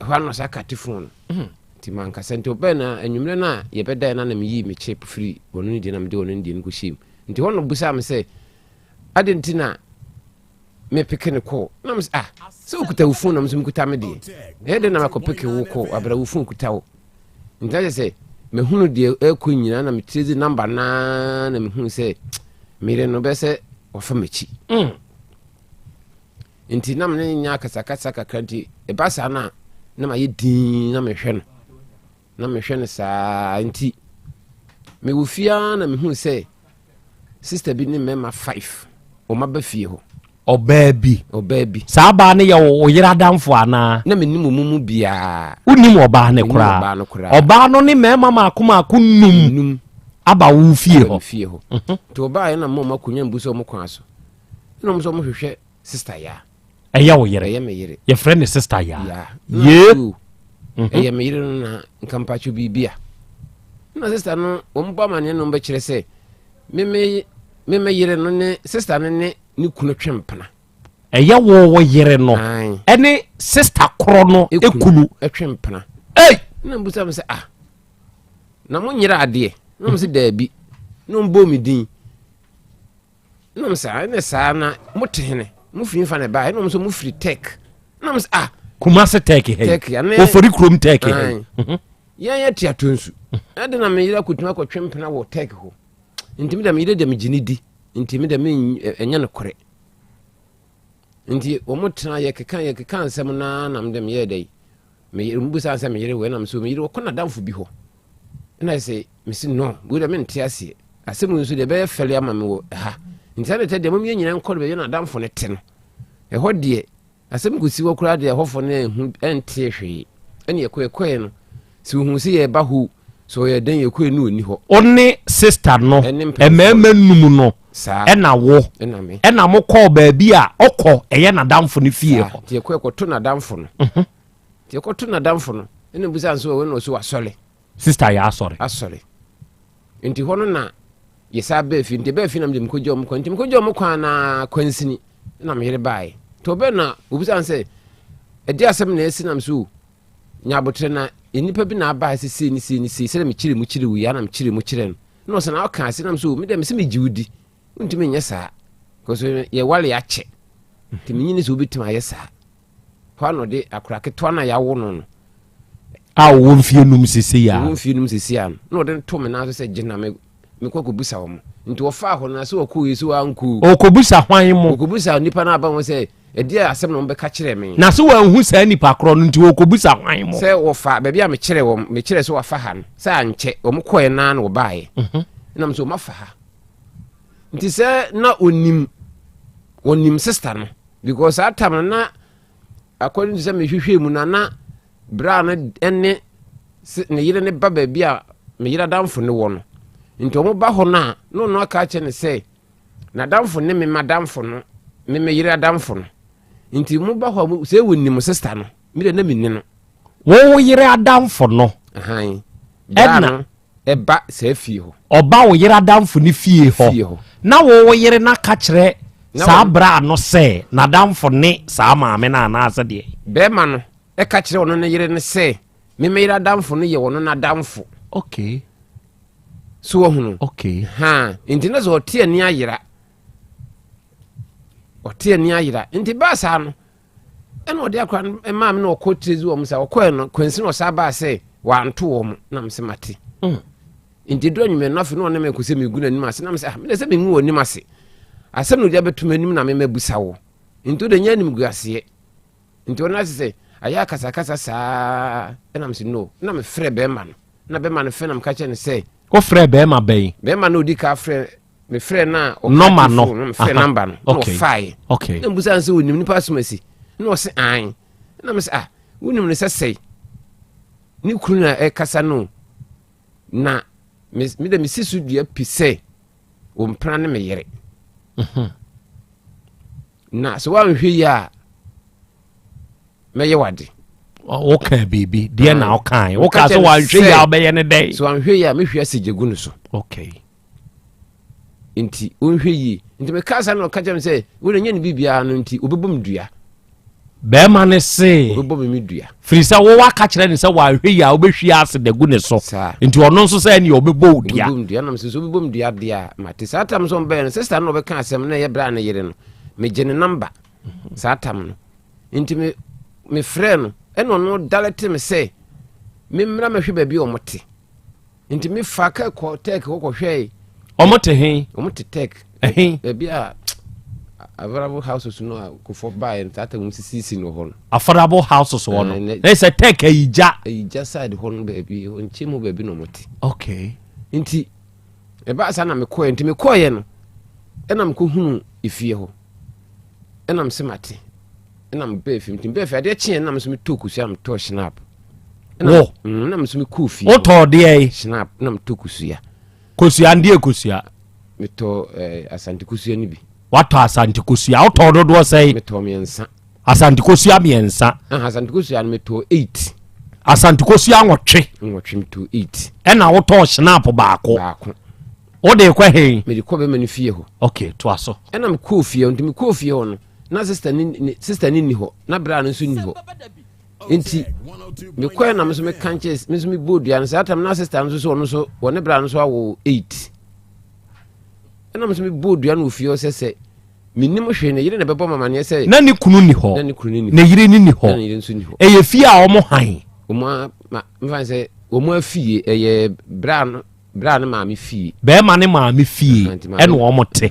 Ɛhɔ ano sa kate phone no. Mhm. Nti mankasa nti ɔbɛn na anwummerɛ no a yɛbɛdae no na meyii me chip firi ɔno ne deɛ na mede ɔno ne deɛ no kɔhyɛɛ mu. Nti hɔ no busaa me sɛ adɛn nti na mepeke ne kɔɔ na mesɛ ah sɛ wokuta wo phone na mesɛ mekuta me deɛ ɛyɛ dɛn na makɔpeke wo kɔɔ abra wo phone kuta wo nti akyɛ sɛ mahunu deɛ ɛkɔ nyinaa na metire dze namba naa na mehunu sɛ meyere no bɛsɛ wafa m'akyi mm. Nti na me ne no nya akasakasa kakra nti ɛba saa no a na mayɛ dinn na mehwɛ no na mehwɛ no saa nti mewɔ fie ara na mehu sɛ sista bi ne mmarima five wɔn aba fie hɔ. Ɔbaa bi. Ɔbaa bi. Saa baa no yɛ wo yere adamfo anaa? Na menim wɔn mu biara. Wonim ɔbaa no koraa? Ɔbaa no koraa. Ɔbaa no ne mmarima mako mako num. Num. Aba wo fie hɔ. Aba fie hɔ. Mhm. Nti ɔbaa yɛ na mma wɔn akonnwa mbu sɛ wɔn kwan so. Ɛna wɔn nso wɔn hwehwɛ Sister Yaa. Ɛyɛ wo yere? Ɛyɛ me yere. Yɛfrɛ no Sister Yaa. Yaa. Yee. Mhm. Ɛyɛ me yere no na nka mpatwo biribi a. Na sister no wɔn bɔ amaneɛ no bɛkyerɛ sɛ me me me me yere no ne sister no ne ne kunu twe mpena. Ɛyɛ wo wo yere no ɛne sister korɔ no ekunu. Ɛtwe mpena. Ei. Na mbusa mi sɛ ah na mo nyere adeɛ na mo sɛ daabi na wɔn bɔ mi din. Ɛna sɛ ɛna saa na mo te hene mo firi nfa na ɛbaa ɛna wɔn nso mo firi tech ɛna mo sɛ ah. Kumasi tech hɛ tech yi ofori kurom tech hɛ yi. Mhm. Yɛn yɛ te ato nsu ɛde na me yere akotumi akɔtwe mpena wɔ tech hɔ nti mi dɛ me yere dɛ me gye ne di nti mi dɛ me ɛnyɛ no korɛ nti wɔn tena yɛ keka yɛ keka nsɛm naa na mi dɛ me yɛ dɛ me yere mo bisa sɛ me yere wɔ ɛna me so me yere wɔkɔ n'adamfo bi hɔ. Ɛna sɛ mesi no wei deɛ mente aseɛ asɛm nso deɛ ɛbɛyɛ fɛle ama me wɔ ha nti sɛ deɛ mom yɛ nyina nkɔ no baabi na adamfo no te no ɛhɔ deɛ asɛm kɔsi hɔ koraa deɛ ɛhɔfo no ɛnhu ɛntee hwee ɛne ɛkɔ ɛkɔɛ no sɛ ohun sɛ yɛba hɔ sɛ ɔyɛ dɛn yɛkɔɛ no ɔni hɔ ɔne sister no mmarima num no ɛna wo ɛna mo kɔɔ baabi a ɔkɔ ɛyɛ n'adamfo no fie hɔ nti yɛkɔ ɛkɔto n'adamfo no mhm. Nti ɛkɔto n'adamfo no ɛna bisa nso ɔwɔ na ɔso asɔre. Sista yɛ asɔre. Asɔre. Nti hɔ no na yɛsa bɛɛ fie nti bɛɛ fie na mede mekɔgya ɔmo kwan nti mekɔgya ɔmo kwan na kwansini na meyere baeɛ nti ɔbɛɛ na obisa sɛ ɛde asɛm na ɛsi nam so nya abotrɛ na nnipa bi na aba sɛ sei ne sei ne sei sɛdeɛ mekyerɛ mu kyerɛ wo yi ana mekyerɛ mu kyerɛ no na ɔsɛ na ɔka ase nam so medɛ mesɛ megye wo di wontumi nyɛ saa kɔso yɛwale akyɛ nti menyini sɛ wobɛtumi ayɛ saa Hɔ ara na ɔde akora ketewa no a yɛawo no no. A ɔwɔ mfie num sisi a. Ɔwɔ mfie num sisi a no na ɔde no to me nan so sɛ gyina me mekɔ akɔbusa wɔn. Nti wɔfaa hɔ no na sɛ ɔkɔ yi so ankɔ. Ɔkɔbusa hwan mo? Ɔkɔbusa nipa no aba ho sɛ ɛdeɛ asɛm na wɔbɛka kyerɛ me. Na sɛ wɔanhu saa nipa korɔ no nti ɔkɔbusa hwan mo? Sɛ wɔfa baabi a mekyerɛ wɔn mekyerɛ sɛ wɔafa ha no sɛ ankyɛ wɔn kɔɛ naa na wɔbaeɛ. Mhm. Ɛnam sɛ wɔafa ha. Nti sɛ na ɔnim wɔnim sista no. Because saa tam no na according to sɛ mehwehwɛ mu na na bra no ne ne yere ne ba baabi a me yere adamfo no wɔ no nti wɔn ba hɔ no a na ɔno aka akyerɛ no sɛ n'adamfo ne me madamfo no me me yere adamfo no nti mo ba hɔ a sɛ ɛwɔ nim sista no me deɛ na menni no wɔn wo yere adamfo no ɛna. Ɛba saa fie hɔ. Ɔba wo yere adamfo no fie hɔ. Fie hɔ. Na wo wo yere no aka kyerɛ Na saa wɔn- bra no sɛ n'adamfo ne saa maame no anaasɛ deɛ? Bɛrima no ɛka kyerɛ ɔno ne yere no sɛ me me yere adamfo no yɛ ɔno n'adamfo. Okay. So wahunu? Okay. Ha, nti na sɛ ɔte ani ayera. Ɔte ani ayera. Nti baa saa no, ɛna ɔde akora no maa me na ɔkɔ tiri wɔn sa ɔkɔɛ no kwansi na ɔsa baa sɛ wanto wɔn na me sɛ mate. Mm. Nti duro anwummerɛ no afei na ɔne me kɔ sɛ megu n'anim ase na me sɛ ah mede sɛ mengu wɔ anim ase. Asɛm na ɔde abɛto m'anim na memabusa wo. Nti wode nyɛ animguaseɛ. Nti ɔno ase sɛ ayɛ akasakasa saa ɛna me sɛ no na mefrɛ bɛrima no na bɛrima no frɛ na meka kyerɛ no sɛ. Wofrɛ bɛrima bɛn? Bɛrima no ɔdi ka frɛ mefrɛ no a nɔma no mefrɛ namba no na ɔfaeɛ okay. na mbusa no sɛ ɔnim nipa asomasi na ɔse an na mesɛ ah wonim no sɛ sɛe ne kunu na ɛkasa no na mede mesi so dua pi sɛ ɔmpena ne me yere mhm. Na sɛ woanhwɛ yie a, mɛyɛ wade. Wokaa biribi deɛ na wokae wokaa sɛ woanhwɛ yie a wobɛyɛ ne dɛn? Sɛ wanhwɛ yie a mehwie asegya gu no so. Okay. Nti wonhwɛ yie. Nti mekaa saa na ɔka kyerɛ me sɛ wone nyɛ ne biribiara no nti wobɛbɔ me dua. Bɛrima no se. Wobɛbɔ me me dua. Firi sɛ wowɔ aka kyerɛ ne sɛ wanhwɛ yie a wobɛhwie aseda gu ne so. Nti ɔno nso sɛ ɛneɛ ɔbɛbɔ wo dua. Wobɛbɔ me dua nam sɛ sɛ wobɛbɔ me dua deɛ a mate. Saa tam nso ɔbɛyɛ no sista no na ɔbɛka asɛm na ɛyɛ berɛ a ne yere no megye ne namba saa tam no. Nti me mefrɛ no ɛna ɔno dalete me sɛ memmra mɛhwɛ baabi a wɔte. Nti me fa kɛ kɔ tɛk hɔ kɔhwɛe. Ɔmo te he? Ɔmo te tɛk. Ɛhe? Baabi a affordable houses no a kofɔ baeɛ no saa mu sisisi no hɔ no. Affordable houses hɔ no. Na sɛ tɛk ayigya. Ayigya side hɔ no baabi nkyɛn mu baabi na ɔmo te. Okay. Nti ɛbaa saa na mekɔɛ nti mekɔɛ no ɛna mekɔhunu efie hɔ ɛna mese mate. ɛna mebɛɛ fie nti mebɛɛ fie adeɛ kyeɛ na nso metɔɔ kosua na metɔɔ shinap wo mm, na nso mekɔɔ fie wotɔɔ deɛ yi shinap na metɔ kosua kosua ndeɛ kosua metɔ eh, asante kosua no bi watɔ asante kosua wotɔɔ dodoɔ sɛe metɔɔ mmiɛnsa asante kosua mmiɛnsa ah, asante kosua no metɔɔ 8 asante kosua nwɔtwe nwɔtwe metɔɔ 8 ɛna wotɔɔ shinap baako baako wode kɔ he mede kɔ bɛma no fie hɔ ok toa so ɛna mekɔɔ fie hɔ nti mekɔɔ fie hɔ no na sista ni ne sista ni nni hɔ na bra no nso nni hɔ nti mekɔɛ na nso meka nkyɛ me nso mebɔɔ dua no saa tam na sista no nso so ɔno nso wɔne bra no nso awo 8 ɛna nso mebɔɔ dua no wɔ fie hɔ sɛ sɛ menim hwee ne yere na ɛbɛbɔ mamaneɛ sɛ na ne kunu ni hɔ na ne kunu ni ne yere ni ni hɔ na ne yere nso ni hɔ ɛyɛ fie a wɔn han wɔn a ma mfa sɛ wɔn afie ɛyɛ bra no Bra ne maame fie. Bɛrima ne maame fie ɛna wɔn te.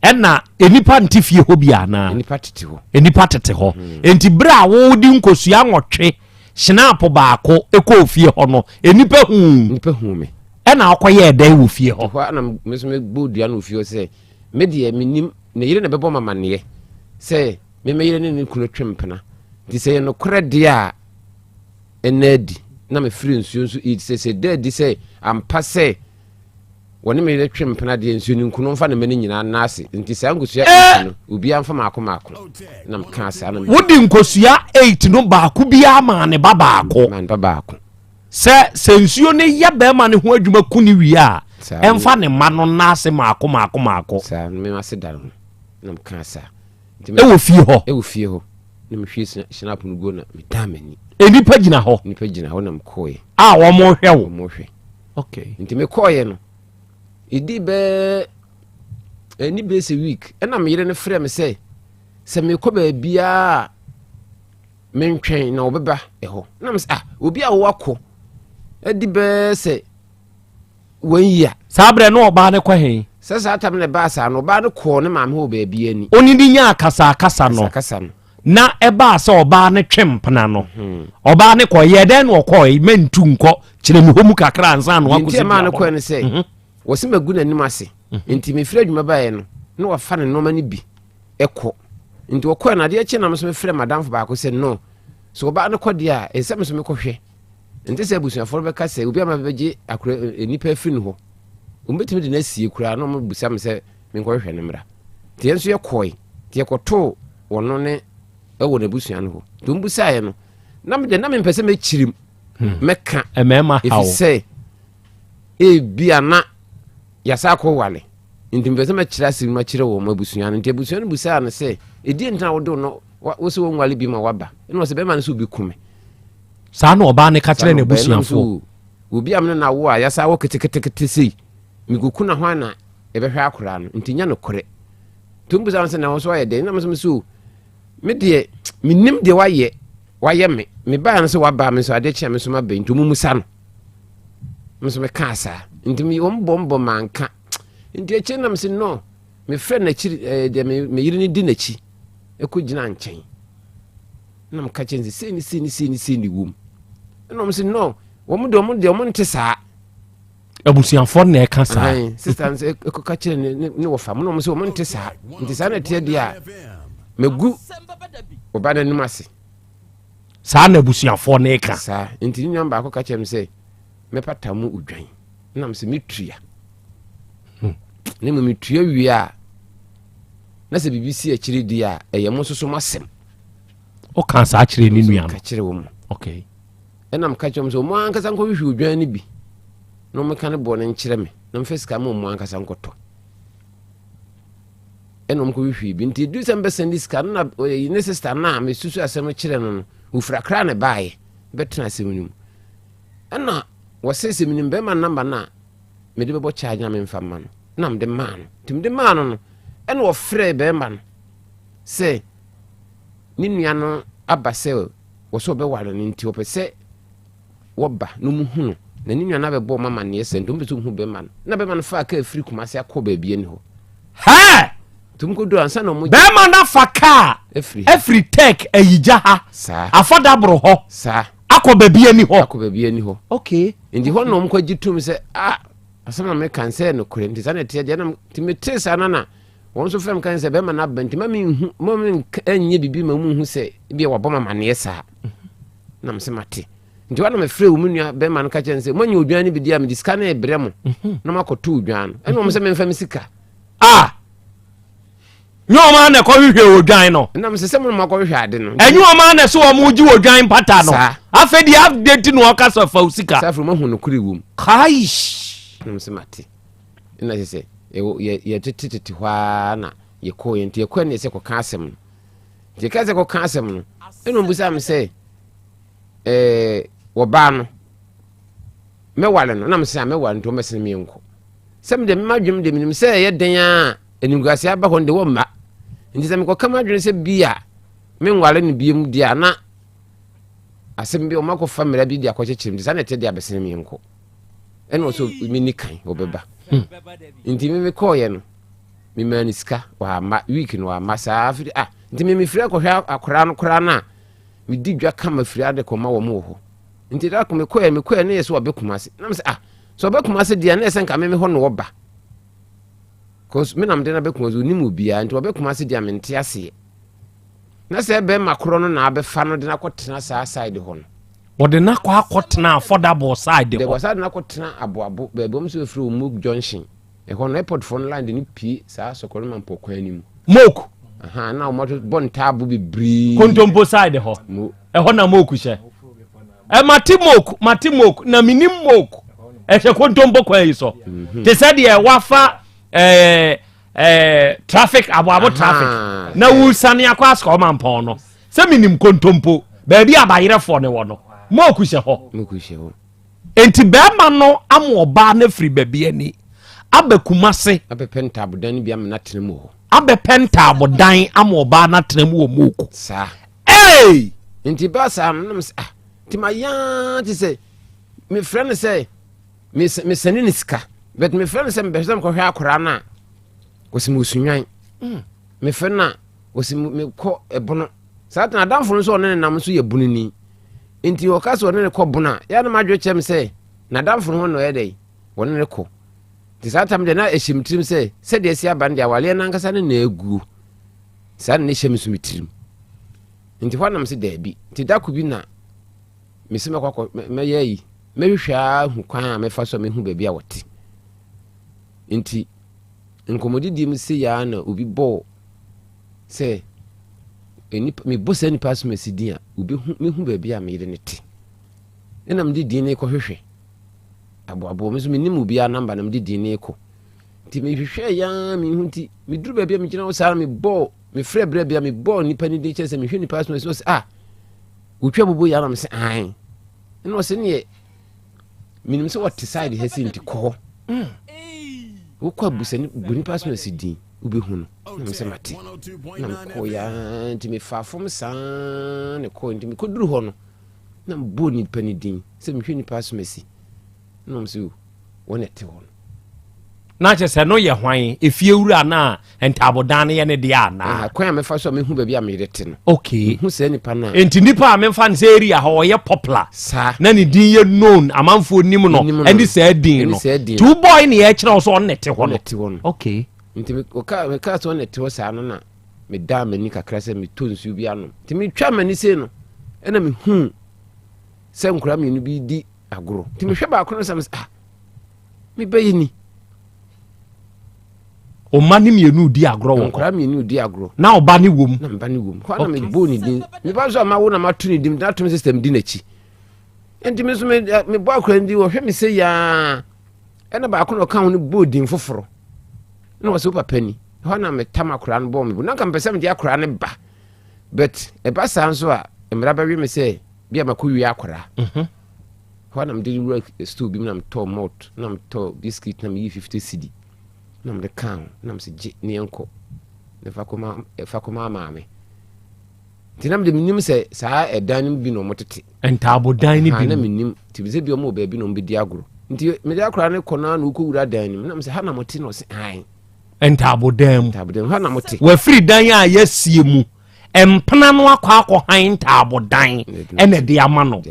Ɛna nnipa nte fie hɔ bi anaa? Nnipa tete hɔ. Nnipa tete hɔ. Hmm. Nti bere a wɔde nkosua nwɔtwe hyinapo baako kɔɔ fie hɔ no, nnipa huu. Nnipa huu me. Ɛna ɔkɔyɛɛ dɛn wɔ fie hɔ? Hɔ na me nso mebɔ dua no wɔ fie hɔ sɛ me deɛ menim ne yere na bɛbɔ ma amaneɛ sɛ me me yere ne ne kunu twe mpena. Nti sɛ yɛ nokorɛ deɛ a nna adi na mefiri nsuo nso eat sɛ sɛ da adi sɛ ampa sɛ wɔne me yere twe mpena deɛ nsuo no nkunu mfa ne mma no nyinaa nna ase nti saa nkosua eh! eight no obiara mfa maako maako na mekaa saa na wode nkosua eight no baako biara maa ne ba baako maa ne ba baako sɛ sɛ nsuo no yɛ bɛrima no ho adwuma ku ne wie a ɛmfa ne mma no nna ase maako maako maako saa mema ase da no ho na mekaa saa ɛwɔ fie hɔ ɛwɔ fie hɔ na mehwie hyinap no guo na medaa m'ani. Nnipa gyina hɔ. Nnipa gyina hɔ na mekɔɔeɛ. A wɔn hwɛ wo. Wɔn hwɛ. Okay. Nti mekɔɔeɛ no, ɛdi bɛɛ ɛni bɛɛ sɛ week ɛna me yere no frɛ me sɛ sɛ mekɔ baabiara a mentwɛn na wɔbɛba ɛhɔ na me sɛ ah obi a wɔakɔ ɛdi bɛɛ sɛ Wɔn yi a. Saa berɛ no ɔbaa no kɔ he? Sɛ saa tam no ɛbaa saa no, ɔbaa no kɔɔ ne maame hɔ wɔ baabi ani. Ɔne no nyaa akasakasa no. Akasakasa no. Na ɛbaa sɛ ɔbaa no twe mpena no. Hmm. Ɔbaa no kɔ, yɛɛ dɛn na ɔkɔe? Mɛntu nkɔ, kyerɛ me hɔ mu kakra ansa na wakɔsi Deɛ nti ɛmaa no kɔɛ no sɛ, mhm. wɔse magu n'anim ase. Mhm. Nti mefiri adwuma baeɛ no, na wafa ne nneɛma no bi ɛkɔ. Nti ɔkɔɛ no, adeɛ kye na me nso mefrɛ madamfo baako sɛ no, sɛ ɔbaa no kɔ deɛ a, ɛsɛ me nso mekɔhwɛ. Ɛnte sɛ abusuafoɔ no bɛka sɛ obi ama bɛgye akora eh, nnipa afiri no hɔ. Wɔbɛtumi de no asie koraa na wɔbisa me sɛ menkɔhwehwɛ no mmra. Nti yɛn nso yɛkɔe. Nti yɛkɔtoo wɔno ne ɛwɔ n'abusua no hɔ. Nti wɔbusaeɛ no, na me deɛ na mempɛ sɛ mɛkyirim hmm. mɛka. Mmarima haw. Ɛfiri sɛ Ebia na yɛasan akɔware, nti mepɛ sɛ mɛkyerɛ asɛm mu akyerɛ wɔn abusua no. Nti abusua no bisaa no sɛ, ɛdeɛn nti na wode wo no, wo sɛ wɔnware bi ma woaba? Ɛna ɔsɛ bɛrima no sɛ ɔbɛku me. Saa na ɔbaa no ka kyerɛ n'abusuafoɔ. Obi a mene no awo a yɛasa awo keteketekete sei, mekɔku no hwan na ɛbɛhwɛ akoraa no? Nti nyɛ nokorɛ. Nti wɔn bisaa no sɛ, na wo nso ayɛ dɛn? Ɛna me nso o, me deɛ menim deɛ wayɛ, wayɛ me. Mebaeɛ no sɛ waba, me nso adeɛ kye a me nso maba yi, nti wɔn musa no. Me nso mekaa saa. Nti wɔn bɔ mbɔ manka. Nti akyire na mese no, mefrɛ n'akyiri ɛɛ eh, deɛ me yere no di n'akyi ɛkɔ gyina nkyɛn. Na meka kyerɛ no sɛ sei ne sei ne sei ne sei ne wom. Ɛna wɔn sɛ no, wɔn deɛ wɔn deɛ wɔn nte saa. Abusuafoɔ na ɛka saa. Sista no sɛ ɛkɔka kyerɛ ne ne wɔfa mu na wɔn sɛ wɔn nte saa. Nti saa na ɛteɛ deɛ a mɛgu ɔba n'anim ase. Saa na abusuafoɔ no reka. Saa. Nti ne nua baako ka kyerɛ me sɛ mɛpata mu odwan. Na me sɛ metua. Hmm. Ne mu metua wie a na sɛ biribi si akyire di a ɛyɛ mo nso so mo asɛm. Ɔka saa kyerɛ ne nua no. Ka kyerɛ wɔn. Okay. Ɛna meka kyerɛ wɔn sɛ wɔn ankasa nkɔhwehwɛ odwan no bi na wɔn ka ne boɔ no nkyerɛ me na mfa sika ma wɔn ankasa nkɔtɔ. Ɛna wɔn kɔhwehwɛ bi nti edu sɛ mbɛsɛn de sika no na ɔyɛ ne sista no a mesusu asɛm no kyerɛ no no ofura kra na ɛbaeɛ bɛtena asɛm no mu ɛna wɔsɛ sɛ menim bɛrima namba no a mede bɛbɔ charge na memfa mma no na mede maa no nti mede maa no no ɛna wɔfrɛɛ bɛrima no sɛ ne nua no aba sɛ wɔsɛ ɔbɛware no nti ɔpɛ sɛ wɔba na wɔn hu no na ne nua no abɛbɔ wɔn amaneɛ sɛ nti wɔn pɛ sɛ wɔn hu bɛrima no na bɛrima no faa kaa firi Kumasi akɔ baabi ani hɔ. Hɛɛ! Nti wɔn kɔduru ansa na wɔn. Bɛrima no afa kaa afiri Tech Ayigya ha. Saa. Afa Daboro hɔ. Saa. Akɔ baabi ani hɔ. Akɔ baabi ani hɔ. Okay. Nti hɔ na wɔn kɔ gye tum sɛ ah asɛm na meka nsɛ nokorɛ nti saa na ɛteɛ deɛ na nti metee saa na na wɔn nso fɛm kan sɛ bɛrima no aba nti ma menhu ma menyɛ biribi ma mu hu sɛ ebia wabɔ ma amaneɛ saa. Na mese mate. Nti hɔ na mefrɛ wo mu nua bɛrima no ka kyerɛ no sɛ moanya odwan no bi di a mede sika no rebrɛ mo mhm. na moakɔto odwan no. Ɛna wɔn sɛ memfa me sika. A nyɛ wɔn a na ɛkɔhwehwɛ odwan no. Ɛna mesɛ sɛ mo na moakɔhwehwɛ ade no. Ɛnyɛ wɔn a na ɛsɛ wɔn gye odwan mpata no. Afei deɛ adeɛ nti na ɔka sɛ fa wo sika. Sɛ afei moahu nokorɛ wom. Kaish. Na mesɛ mate. Ɛna sɛ sɛ yɛtetetete hɔ ara na yɛkɔɔ yɛn nti yɛkɔɛ ne yɛ sɛ kɔka asɛm no. Nti ɛka sɛ kɔka asɛm no, ɛna ɔbusaa me sɛ, ɛɛ wɔbaa no, mɛware no, na mesɛ a mɛware nti wɔmɛsene me nkɔ. Sɛ mede mema dwem de menim sɛ ɛyɛ den a animguase aba hɔ no de wɔmma. Nti sɛ mekɔka m'adwene sɛ bi a menware no biom deɛ a na asɛm bi wɔmakɔfa mmara bi de akɔkyekyere me nti saa na ɛte deɛ abɛsene me nkɔ. Ɛna ɔsɛ menni kan wɔbɛba. Hmm. Nti me mekɔɔyɛ no, memaa no sika wamma week no wamma saa afiri ah nti me mefiri akɔhwɛ akwaraa no koraa no a medi dwa kama firi ade kɔma wɔn wɔ hɔ nti da ko mekɔɛ mekɔɛ ne yɛ sɛ ɔbɛ kuma ase na mesɛ ah sɛ ɔbɛ kuma ase deɛ ne yɛ sɛ nka me me hɔ na ɔba cause me nam de na bɛ kuma ase onim obiara nti ɔbɛ kuma ase deɛ mente aseɛ na sɛ bɛrima korɔ no na abɛfa no de no akɔtena saa side hɔ no wɔde no akɔ akɔtena affordable side hɔ wɔsa de no akɔtena aboabo baabi wɔn nso efiri wɔn junction Ɛhɔ no airport foɔ no line de no pie saa Sɔkɔre Mampɔ kwan no mu. Mook. Aha, na wɔn ato bɔ ntaabo bebree. Kontompo side hɔ. Mo. Ɛhɔ na Mook hyɛ. Ɛ mate Mook, mate Mook, na menim Mook. Ɛhyɛ Kontompo kwan yi so. Mhm. Te sɛ deɛ wafa ɛɛ ɛɛ traffic aboabo traffic na wusane akɔ Asukɔ Mampɔn no. Sɛ menim Kontompo baabi a bayerɛfoɔ no wɔ no. Mook hyɛ hɔ. Mook hyɛ hɔ. Enti bɛrima no ama ɔbaa no afiri baabi ani aba Kumase. Abɛpɛ ntaabodan no bi ama no atena mu wɔ hɔ. Abɛpɛ ntaabodan ama ɔbaa no atena mu wɔ Mooko. Saa. Ee! Nti baa saa no, na mesɛ ah, nti ma yaa te sɛ mefrɛ no sɛ mesɛne ne sika but mefrɛ no sɛ mebɛhwɛ sɛ mekɔhwɛ akwaraa no a wɔsɛ mɔsunwan hmm. mefrɛ no a wɔsɛ mekɔ ɛbono saa tena adamfo no nso ɔne ne nam nso yɛ bononi Nti ɔka sɛ ɔne no kɔ bono a, yɛ a na m'adwene kyerɛ me sɛ n'adamfo no ho na ɔyɛ dɛn, wɔne no kɔ. Nti saa tam deɛ na ɛhyɛ me tirim sɛ sɛdeɛ asi aba no deɛ awareɛ no ankasa no na aguo. Saa na ɛhyɛ me so me tirim. Nti hɔ nam sɛ daabi. Nti da ko bi na mese mɛkɔ akɔ mɛyɛ ayi mɛhwehwɛ ara hu kwan a mɛfa so a mɛhu baabi a wɔte. Nti nkɔmmɔdidie mu sei ara na obi bɔɔ sɛ nnipa mebɔ saa nipa asomasi din a obehu mehu baabi a me yere no te ɛna mede din no kɔhwehwɛ. Aboaboa me nso menim obiara namba na mede din no rekɔ. Nti mehwehwɛɛ yɛ ara mehu nti meduru baabi a megyina hɔ saa na mebɔɔ mefrɛ berɛ bi a mebɔɔ nipa no din kyerɛ sɛ mehwɛ nipa so sɛ ah wotwa bobo yɛ anam sɛ ae ɛna ɔsɛ neɛ menim sɛ wɔte side ha si nti kɔ hɔ mm. Wokɔ abusa bu nipa so asi din wobɛhu no na mesɛ mate na mekɔɔ yɛ nti mefaa fam saa ne kɔɔ nti mekɔduru hɔ no na mebɔɔ nipa no din sɛ mehwɛ nipa so asi na ɔm sɛ wɔn na ɛte hɔ no. Na kyerɛ sɛ no yɛ hwan? Efie wura no a ntaabodan no yɛ ne deɛ anaa? Kwan a mɛfa so a mehu baabi a meyere te no. Okay. Mehu saa nipa no a. Nti nipa a memfa no sɛ area hɔ ɔyɛ popular. Saa. Na ne din yɛ known amanfoɔ nim no ɛne saa din no. Ɛne saa din no. Nti wobɔe ne yɛkyerɛ wo sɛ ɔno na ɛte hɔ no. Ɔno ɛte hɔ no. Okay. Nti mekaa sɛ ɔno na ɛte hɔ saa no na medaa m'ani kakra sɛ metɔ nsuo bi anom. Nti metwa m'ani sei no ɛna mehuu sɛ nkwadaa mmienu bi di agorɔ nti mehwɛ baako no sɛ mesɛ ah mebɛyɛ ni ɔma ne mmienu di agorɔ wɔ nkwadaa mmienu di agorɔ na ɔba ne wom na meba ne wom hɔ na mebɔ ne din meba nso a mawo na mato ne din na atom system di n'akyi nti me nso mebɔ akora no din wɔhwɛ me sɛ yaa ɛna baako na ɔka ho no bɔɔ din foforɔ na wɔsɛ wo papa ni hɔ na metam akora no bɔɔ me bo na nka mepɛ sɛ mede akora no ba but ɛba saa nso a mmara bɛwe me sɛ bi a makɔ wie akora mhm. Hɔ na mede wura store bi mu na metɔɔ malt na metɔɔ biscuit na meyi 50 cedi na mede kaa ho na mese gye ne yɛnkɔ na fa kɔma fa kɔma maame nti na mede menim sɛ saa ɛdan no bi na wɔn tete ntaabodan no bi na menim nti sɛ bi wɔn wɔ baabi na wɔn bɛdi agorɔ nti mede akora no kɔ na na wokɔ wura dan no mu na mesɛ ha na mote na ɔse ae ntaabodan mu ntaabodan mu ha na mote wafiri dan a yɛasie mu Mpena no akɔ akɔhan ntaabodan ɛna ɛde ama no.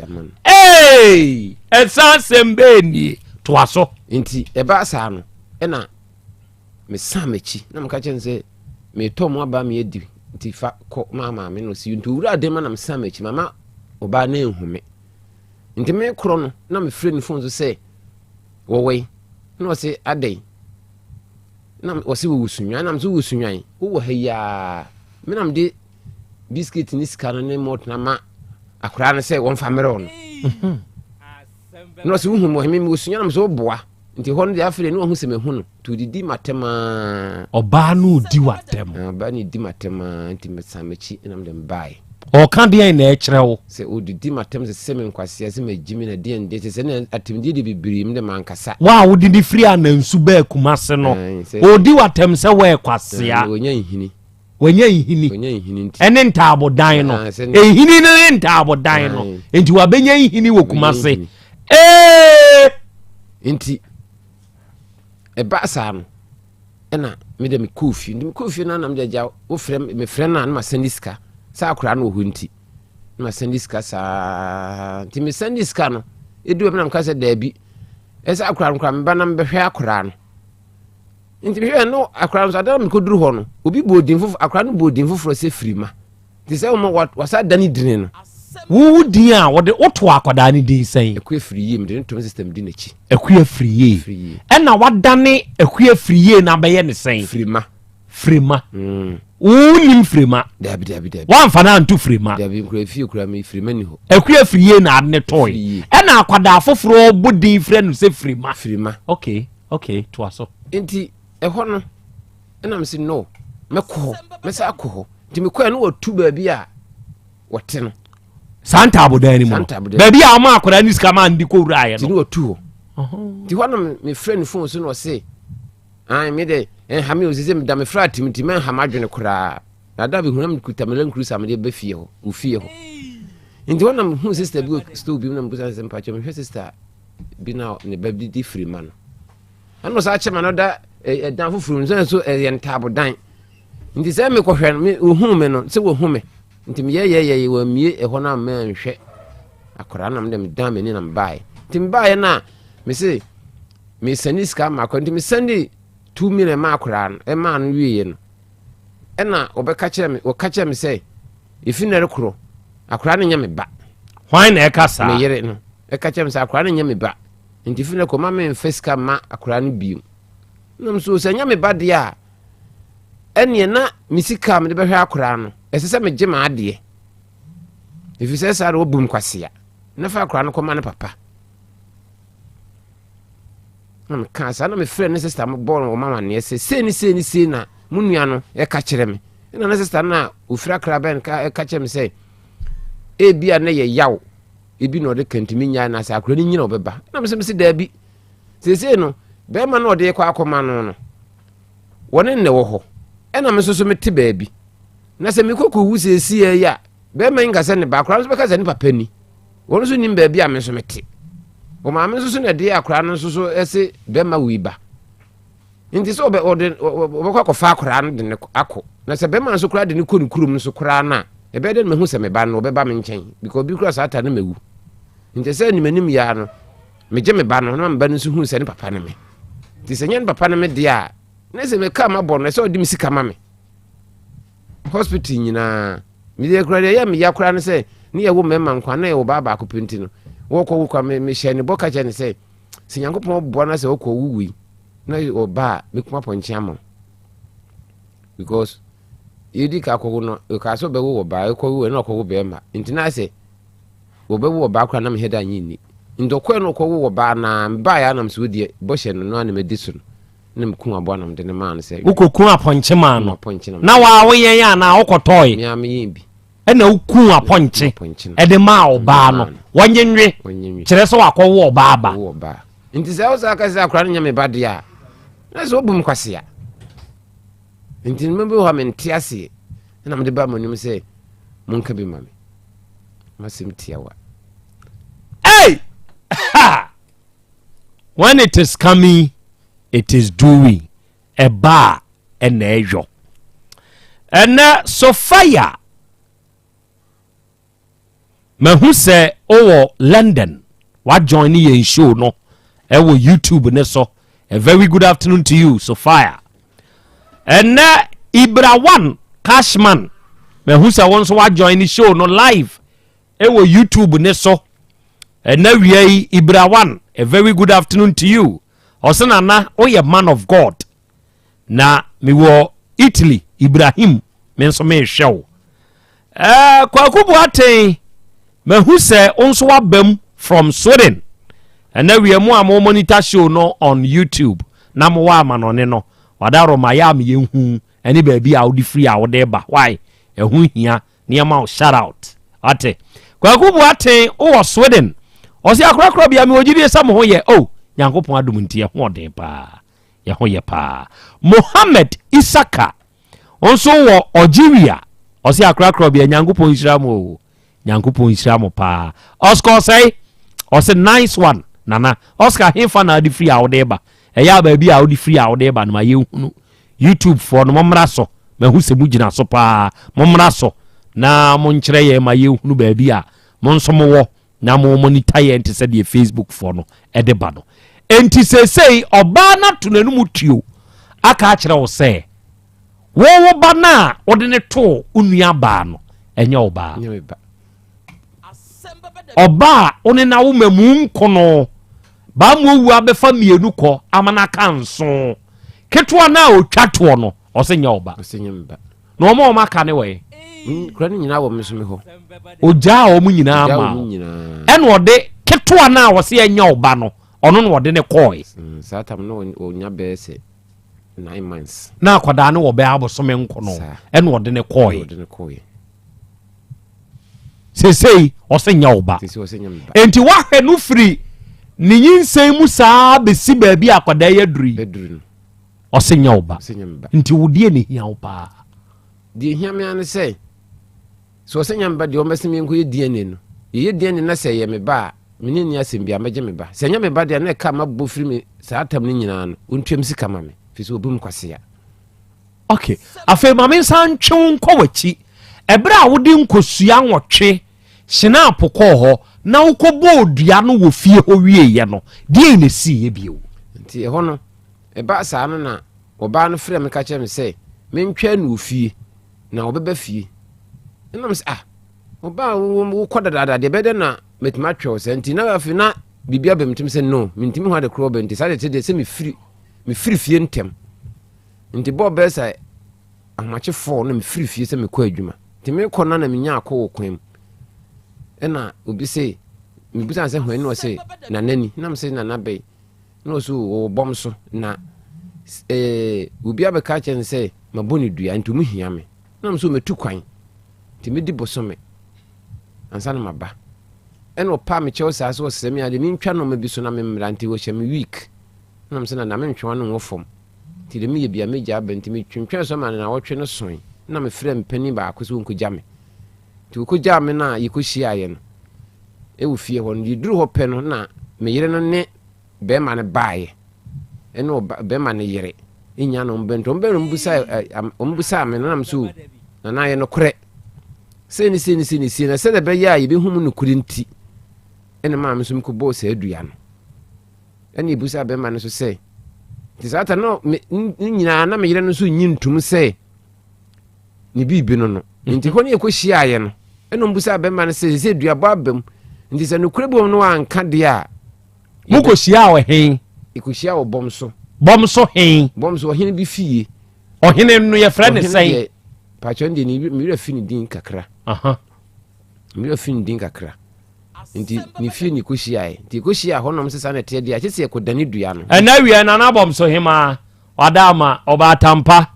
Ee, ɛsan asɛm bɛɛ nie. Toa so. Nti ɛbaa saa no, ɛna mesan m'akyi na meka kyerɛ no sɛ metɔ mo aba me adi nti fa kɔ maa maame no si nti owura de ma na mesan m'akyi mama ɔbaa no anhu me nti mekorɔ no na mefrɛ ne fon so sɛ wɔwɔ yi na ɔse adɛn na wɔse wɔwɔ sunwan na mesɛ wowɔ sunwan wowɔ ha yi aa me na mede biscuit ne sika no ne malt no ama akoraa no sɛ wɔmfa mmerɛ no mhm. na ɔsɛ wohu mɔ me mewɔ sunwan na mesɛ woboa nti hɔ no deɛ afei ne wahu sɛ mahu no nti ɔdidi matɛm aa ɔbaa no ɔdi watɛm ɔbaa no di matɛm aa nti mesan m'akyi na mede mbaeɛ Ɔka deɛn na ɛkyerɛ wo? Sɛ ɔdidi m'atɛm sɛ sɛ me nkwasea sɛ magyi me na deɛn deɛ kyɛ sɛ ne atɛmdie deɛ bebree me de mankasa. Wo a wode ne firi anansu baa Kumase no, ɔredi w'atɛm sɛ woyɛ kwasea. Wanya nhini. Wanya nhini. Wanya nhini nti. Ɛne ntaabodan no. Nhini no ne ntaabodan no. Nti wabɛnya nhini wɔ Kumase. Ee! Nti ɛbaa saa no. ɛna me de mekɔɔ fie nti mekɔɔ fie no na mede agya wofrɛ mefrɛ no a na masɛnde sika sɛ akora no wɔ hɔ nti na masɛnde sika saa nti mesɛnde sika no ɛdu baabi na meka sɛ daabi ɛsɛ akora no kora meba na mebɛhwɛ akora no nti mehwɛ no akora no so ada na mekɔduru hɔ no obi bɔɔ din foforɔ akora no bɔɔ din foforɔ sɛ firima Te sɛ wɔn wasa da ne dini no. Wo din a wɔde woto akwadaa ne din sɛn? Akua firi yie mede ne tom system di n'akyi. Akua firi yie. Ɛna wadane akua firi yie na abɛyɛ ne sɛn? Firima. Firima. Mm. Wonim firima. Dabi dabi dabi. Wamfa no anto firima. Dabi nkura fie kura mi firima ni hɔ. Akua firi yie na ade ne tɔe. Ɛna akwadaa foforɔ bɔ din frɛ no sɛ firima. Firima. Okay okay toa so. Nti ɛhɔ no. Ɛna mese no mɛkɔ hɔ mɛsa akɔ hɔ nti mekɔɛ no wɔtu baabi a wɔte no saa ntaabodan no mu no baabi a ɔma akwadaa ne sika ma ndi kɔwuraeɛ no nti ne wɔtu hɔ nti hɔ na mefrɛ no fon so na ɔse ai me de ɛnha me ɔsi sɛ meda me flat mu nti mɛnha m'adwene koraa na da bɛhuna mekuta me Land Cruiser mede bɛ fie hɔ wɔ fie hɔ nti hɔ na mehu sister bi wɔ store bi mu na mebusa sɛ mpakyɛ mehwɛ sister bi na ne ba bi di firi ma no Ɛna ɔsan kyɛ ma no da ɛdan foforɔ mu sɛ nso ɛyɛ ntaabodan nti sɛ mekɔhwɛ no wɔhu me no sɛ wɔhu me nti meyɛyɛyɛ wɔamie ɛhɔ no a manhwɛ akwadaa na mede medan m'ani na mebaeɛ nti mebaeɛ no a mese mesɛne sika ma akwadaa nti mesɛne 2 million ma akwadaa no ɛmaa no wieɛ no ɛna wɔbɛka kyerɛ me wɔka kyerɛ me sɛ ɛfi nnɛ rekorɔ akwadaa no nyɛ me ba. Hwan na ɛka saa? Me yere no ɛka kyerɛ me sɛ akwadaa no nyɛ me ba. Nti fi no kɔ ma memfa sika mma akwadaa no bio. Nam so sɛ nyɛ me ba deɛ a, ɛneɛ na me sika a mede bɛhwɛ akwadaa no, ɛsɛ sɛ megye m'adeɛ. Ɛfiri sɛ saa de wɔbu me kwasea. Na fa akwadaa no kɔma ne papa. Na mekaa saa na mefrɛ ne sista mo bɔɔ wɔn amanneɛ sɛ sei ne sei ne sei na mo nua no ɛka kyerɛ me. Ɛna ne sista no a ofiri akra bɛn ka ɛka kyerɛ me sɛ ebi a na yɛ yaw ebi na ɔde kantumi nyae na sɛ akora no nyina ɔbɛba. Na mesɛ mese daabi. Seesei no bɛrima no ɔde kɔ akɔma no no wɔne nnɛ wɔ hɔ ɛna me nso so mete baabi. Na sɛ mekɔ kɔwu seesei yi a bɛrima yi nka sɛ ne ba akora no nso bɛka sɛ ne papa ni. Wɔn nso nim baabi a me nso mete. Wɔn maame nso so na ɛde akwaraa no nso so ɛse bɛrima wei ba. Nti sɛ ɔbɛ ɔde ɔbɛkɔ akɔfa akwaraa no de ne akɔ. Na sɛ bɛrima nso koraa de ne kɔ ne kurom nso koraa no a, ɛbɛyɛ dɛ na mahu sɛ me ba no ɔbɛba me nkyɛn because obi koraa saa ta no mawu. Nti sɛ anim anim yɛ no, megye me ba no na me ba no nso hu sɛ ne papa ne me. Nti sɛ nyɛ ne papa ne me deɛ a, na sɛ meka mabɔ no ɛsɛ ɔde me sika ma me. Hospital nyinaa. Me deɛ koraa deɛ ɛyɛ me ya koraa ne sɛ ne yɛwo mmarima nko a na yɛwɔ baa baako pɛ nti no wɔkɔ wo kwa me mehyɛ ne bɔ ka kyerɛ ne sɛ sɛ Nyankopɔn boa na sɛ ɔkɔ wo wui na ɔba a mɛkum apɔnkye ama wo because yɛdi ka akɔwo no ɔkaa sɛ ɔbɛwo wɔ baa ɛkɔwo ɛna ɔkɔwo bɛrima nti na sɛ wɔbɛwo ɔbaa koraa na mehɛ da nye nni nti ɔkɔɛ no ɔkɔwo wɔ baa na mebaeɛ anam sɛ wodeɛ bɔhyɛ no no a na madi so no na mekum aboa na mede no maa no sɛ. Wokɔku apɔnkye maa no? Na waa woyɛn anaa wokɔtɔe? Me ara meyɛn bi. Ɛna woku apɔnkye ɛde maa ɔbaa no. Wɔnye nwe. Kyerɛ sɛ wakɔwo ɔbaa ba. Nti sɛ wo saa ka sɛ akora no nyɛ me ba deɛ a, na sɛ wobu me kwasea. Nti no bi wɔ hɔ a mente aseɛ. Ɛna mede ba mo anim sɛ monka bi ma me. Masɛm tiawa. Hey! Ha! When it is coming, it is doing. Ɛba a ɛna ɛyɔ. Ɛnɛ Sophia, mahu sɛ wowɔ London, wajoin ne yɛn show no ɛwɔ YouTube ne so. A very good afternoon to you, Sophia. Ɛnɛ Ibra One Cashman, mahu sɛ wo nso wajoin ne show no live ɛwɔ YouTube ne so ɛna wia yi Ibra One a very good afternoon to you ɔsɛ nana woyɛ man of God na mewɔ Italy Ibrahim me nso mehwɛ wo ɛɛ Kwaku Boateng mahu sɛ wo nso wabam from Sweden ɛna wia mu a mo monitor show no on YouTube na mowɔ amanɔne no wada Roma yɛ a meyɛ hu ɛne baabi a wode firi a wode ba why ɛho hia Nneɛma wo shout out. Ate. Kwaku Boateng wowɔ Sweden. Ɔse akorakora bia mewɔ gyidie sɛ mo ho yɛ. Oh, Nyankopɔn adom nti yɛ ho ɔden paa. Yɛ ho yɛ paa. Mohammed Isaka nso wɔ Algeria. Ɔse akorakora bia Nyankopɔn nhyira mo o. Nyankopɔn nhyira mo paa. Oscar Osei ɔse nice one nana. Oscar hefa na ade firi a wode ba? Ɛyɛ a baabi a wode firi a wode ba no ma yɛnhunu. YouTube foɔ no mommra so mahu sɛ mogyina so paa mommra so na monkyerɛ yɛn ma yɛnhunu baabi a mo nso mowɔ na mo monitor yɛn te sɛ deɛ Facebook foɔ no ɛde ba no enti seesei ɔbaa no ato n'anum tuo aka akyerɛ wo sɛ wo wo ba no a wode ne too wo nua baa no ɛnyɛ wo baa Ɔba a wo ne n'awoma mu nko no, baa mu owu abɛfa mmienu kɔ ama no aka nso. Ketewa no a ɔtwa toɔ no, ɔse nyɛ ɔba. Ɔse nyɛ me ba. Na wɔn a wɔn aka ne wɔ Kura no nyinaa wɔ me so me hɔ. Ogyaa wɔn nyinaa Ogyaa maa wɔn wo. nyinaa. Ɛna ɔde ketewa no a ɔse ɛnyɛ ɔba no, ɔno na ɔde ne kɔɔe. Saa tam no ɔnya bɛyɛ sɛ 9 months. Na akwadaa no wɔ bɛyɛ abosome nko no, ɛna ɔde ne kɔɔe. Ɛna ɔde ne kɔɔe. Seesei ɔse nyɛ wo ba. Enti woahwɛ no firi ne nyinsɛn mu saa bɛsi baabi a akwadaa yi aduru yi. Ɔse nyɛ wo ba. Nti wo deɛ ne hia wo paa. Deɛ hia me ara ne sɛ, sɛ ɔsɛ nyɛ me ba deɛ ɔmmɛse me nkɔyɛ DNA no. Yɛyɛ DNA na sɛ ɛyɛ me ba a, me ne nni asɛm biara, mɛgye me ba. Sɛ ɛnyɛ me ba deɛ a na ɛka a mabɔ firi me saa tam no nyinaa no, ɔntua me sika ma me, firi sɛ ɔbu me kwasea. Ok, afei ma mensan ntwe wo nkɔ w'akyi. Ɛberɛ a wode nkosua nwɔtwe hyenaapo kɔɔ hɔ na wokɔbɔɔ dua no wɔ fie hɔ wieeɛ no, deɛn na ɛsiiɛ bio? Nti ɛhɔ no, ɛbaa saa no na ɔbaa no frɛɛ me ka kyerɛɛ me sɛ mentwɛn no wɔ fie na ɔbɛba fie. Ɛna me sɛ, ah, ɔbaa wokɔ dadaada deɛ ɛbɛyɛ dɛ na matumi atwɛ wo saa. Nti na afei na biribi aba me tirim sɛ no, mentumi ho ade korɔ ɔba nti saa deɛ te deɛ sɛ mefiri mefiri fie ntɛm. Nti bɔɔ bɛyɛ sɛ ahomakye fɔɔ na mefiri fie sɛ mekɔ adwuma. Nti mekɔ no na menya akɔ wɔ kwan mu. Ɛna obi se, mebusa sɛ hwan ni ɔse nana ni. Na mese nana bɛyi. Na ɔsɛ wɔwɔ bɔm so na ɛɛ obi abɛka akyerɛ no sɛ mabɔ ne dua nti ɔmo hia me. Na ɔmo sɛ ɔmɛtu kwan nti mɛdi bosome ansa na maba. Ɛna ɔpaa me kyɛw saa sɛ ɔsrɛ me ade mentwa nneɛma bi so na memmra nti ɔhyɛ me week. Na ɔmo sɛ na na mentwe w'ano nwɔ fam nti deɛ meyɛ bia mɛgya aba nti metwentwɛn so ma nnawɔtwe no soe na mefrɛɛ me panin baako sɛ ɔnkɔgya me. Nti ɔkɔgyaa me no a yɛkɔhyiaeɛ no ɛwɔ fie hɔ no, yɛduru hɔ pɛ no na me yere no ne bɛrima no baeɛ ɛne ɔba bɛrima no yere nya na ɔmbɛn nti ɔmbɛn no ɔmbusaa me no nam so na na ayɛ nokorɛ sei ne sei ne sei ne sei na sɛdeɛ ɛbɛyɛ a yɛbɛhu mu nokorɛ nti ɛna maa me nso mekɔbɔɔ saa dua no ɛna ɛbusaa bɛrima no so sɛ nti saa ta no ne nyinaa na me yere no nso nyi ntom sɛ ne biribi no no nti hɔ ne yɛkɔhyiaeɛ no ɛna ɔmbusaa bɛrima no sɛ sɛ duabɔ aba mu nti sɛ nokorɛ bom no anka deɛ a mokɔhyia wɔ hen yɛkɔhyia wɔ bɔm so bɔm so hen bɔm so ɔhene bi fie ɔhene no yɛfrɛ ne sɛn pakyɛ no deɛ ne werɛ fi ne din kakra me werɛ fi ne din kakra nti ne fie ne kɔhyiaeɛ nti yɛkɔhyia hɔ nom sɛ saa na ɛteɛ deɛ akyɛ sɛ yɛkɔdane dua no ɛna awia nana bɔm so hemaa wada ama ɔbaatampa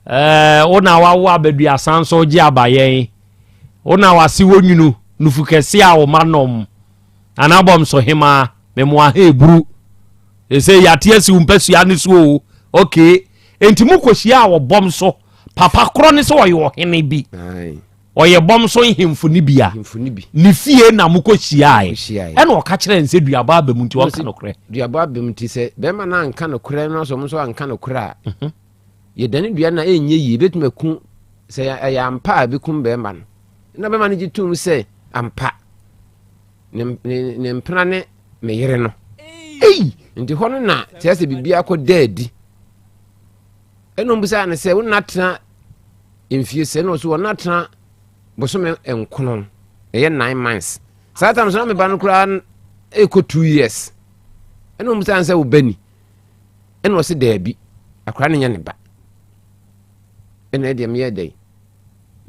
ɛɛ wo na wawo abaduasa nso gye abayɛn wo na wase wɔ nwunu nufu kɛse a wo ma nom nana bɔm so hemaa memoa ha eburu ɛsɛ yɛate asi wo mpasua ne so o okay enti mokɔhyia a wɔ bɔm so papa korɔ ne sɛ ɔyɛ ɔhene bi ɔyɛ bɔm so nhemfo no bi a ne fie na mokɔhyiaeɛ ɛna ɔka kyerɛ n sɛ duabɔ aba mu nti ɔnka nokorɛ duabɔ aba mu nti sɛ bɛrima no anka nokorɛ no sɛ ɔmo nso anka nokorɛ a mhm. yɛdane dua no a ɛnyɛ yie bɛtumi aku sɛ ɛyɛ ampa a ɛbɛkum bɛrima no na bɛrima no gye tom sɛ ampa ne, ne, ne mpena ne me yere no ei nti hɔ no na kyerɛ sɛ biribiara kɔ da adi ɛna ɔmbisaa no sɛ wo nna tena mfie sɛ na ɔso ɔna tena bosome nkono ɛyɛ nine months saa tam so na meba no koraa ɛkɔ two years ɛna ɔmbisaa no sɛ wo ba ni ɛna ɔse daabi akora no nyɛ ne ba ɛna ɛdeɛ meyɛ dɛn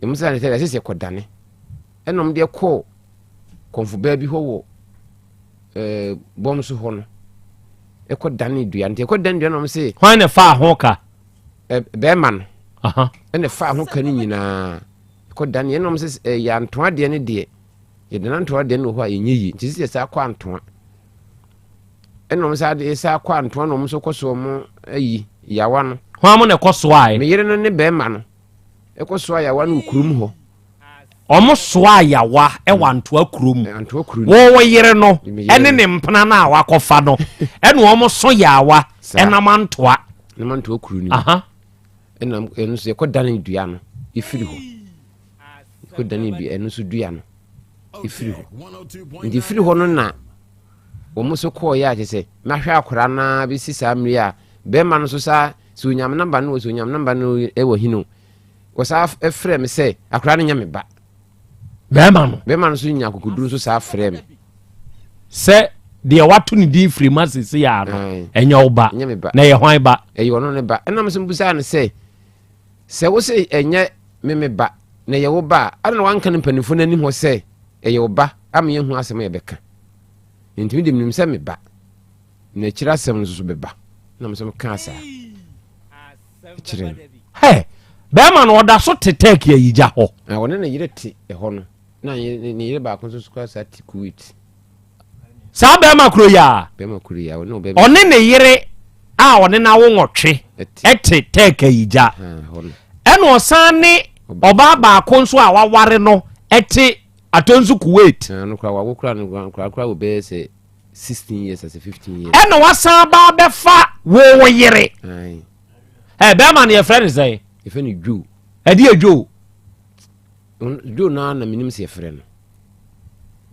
ɛmu sɛ ne sɛ ɛsɛ sɛ kɔdane ɛna ɔmo deɛ kɔɔ kɔnfobaa bi hɔ wɔ ɛɛ bɔm so hɔ no ɛkɔ dane dua nti ɛkɔ dane dua na ɔmo se. Hwan na ɛfaa ho ka? Ɛ bɛrima no. Ɛna ɛfaa ho ka no nyinaa ɛkɔ dane ɛna ɔmo se ɛyɛ antoa deɛ ne deɛ yɛde antoa deɛ no wɔ hɔ a ɛnyɛ yie nti sɛ saa kɔ antoa ɛna ɔmo saa de saa kɔ antoa na ɔmo nso kɔ so ɔmo ayi yawa no. Hwan mo na ɛkɔ so a? Me yere no ne bɛrima no ɛkɔ so ayawa no wɔ kurom hɔ. Wɔn soa ayawa wɔ Antoa kurom. Wo wo yere no ne ne mpena no a wakɔfa no ɛna wɔn so yawa ɛnam Antoa. Ɛnam Antoa kuro no. Ɛnam ɛno nso yɛkɔ dane dua no efiri hɔ. Yɛkɔ dane dua ɛno nso dua no efiri hɔ. Nti efiri hɔ no na wɔn nso kɔɔ yɛ akyɛ sɛ mahwɛ akora naa bɛsi saa mmiri a bɛrima no nso saa sɛ onyam namba no wɔ sɛ onyam namba no ɛwɔ hino. Wɔsaa frɛɛ me sɛ akwadaa no nyɛ me ba. Bɛrima no. Bɛrima no nso nya akokoduru nso saa frɛɛ me. Sɛ deɛ wato ne din firi ma sese yaa no, ɛnyɛ wo ba. Ɛnyɛ me ba. Na ɛyɛ hwan ba? Ɛyɛ ɔno ne ba. Ɛna me nso mbusaa no sɛ, sɛ wo se ɛnyɛ me me ba, na ɛyɛ wo ba a, adɛn na wanka no mpanimfoɔ no anim hɔ sɛ ɛyɛ wo ba ama yɛahu asɛm a yɛbɛka? Enti me deɛ menim sɛ me ba, na akyire asɛm no nso so bɛba. Ɛna me nso mekaa saa. kyerɛ no. Hɛ, bɛrima no ɔda so te Turkey ayigya hɔ. Na ɔne ne yere te ɛhɔ no, na ne yere baako nso so kora saa te Kuwait. Saa bɛrima koro yi a. Bɛrima koro yi a ɔne ɔbɛrima. Ɔne ne yere a ɔne n'awo nwɔtwe ɛte Turkey ayigya. Ɛna ɔsan ne ɔbaa baako nso a waware no ɛte Atonsu Kuwait. Na no kora wawo kora no kora kora wɔ bɛyɛ sɛ 16 years asɛ 15 years. Ɛna wasan ba abɛfa wo wo yere. Ɛ bɛrima no yɛfrɛ no sɛn? Yɛfrɛ no Joe. Ɛde yɛ Joe. Joe naa na menim sɛ yɛfrɛ no.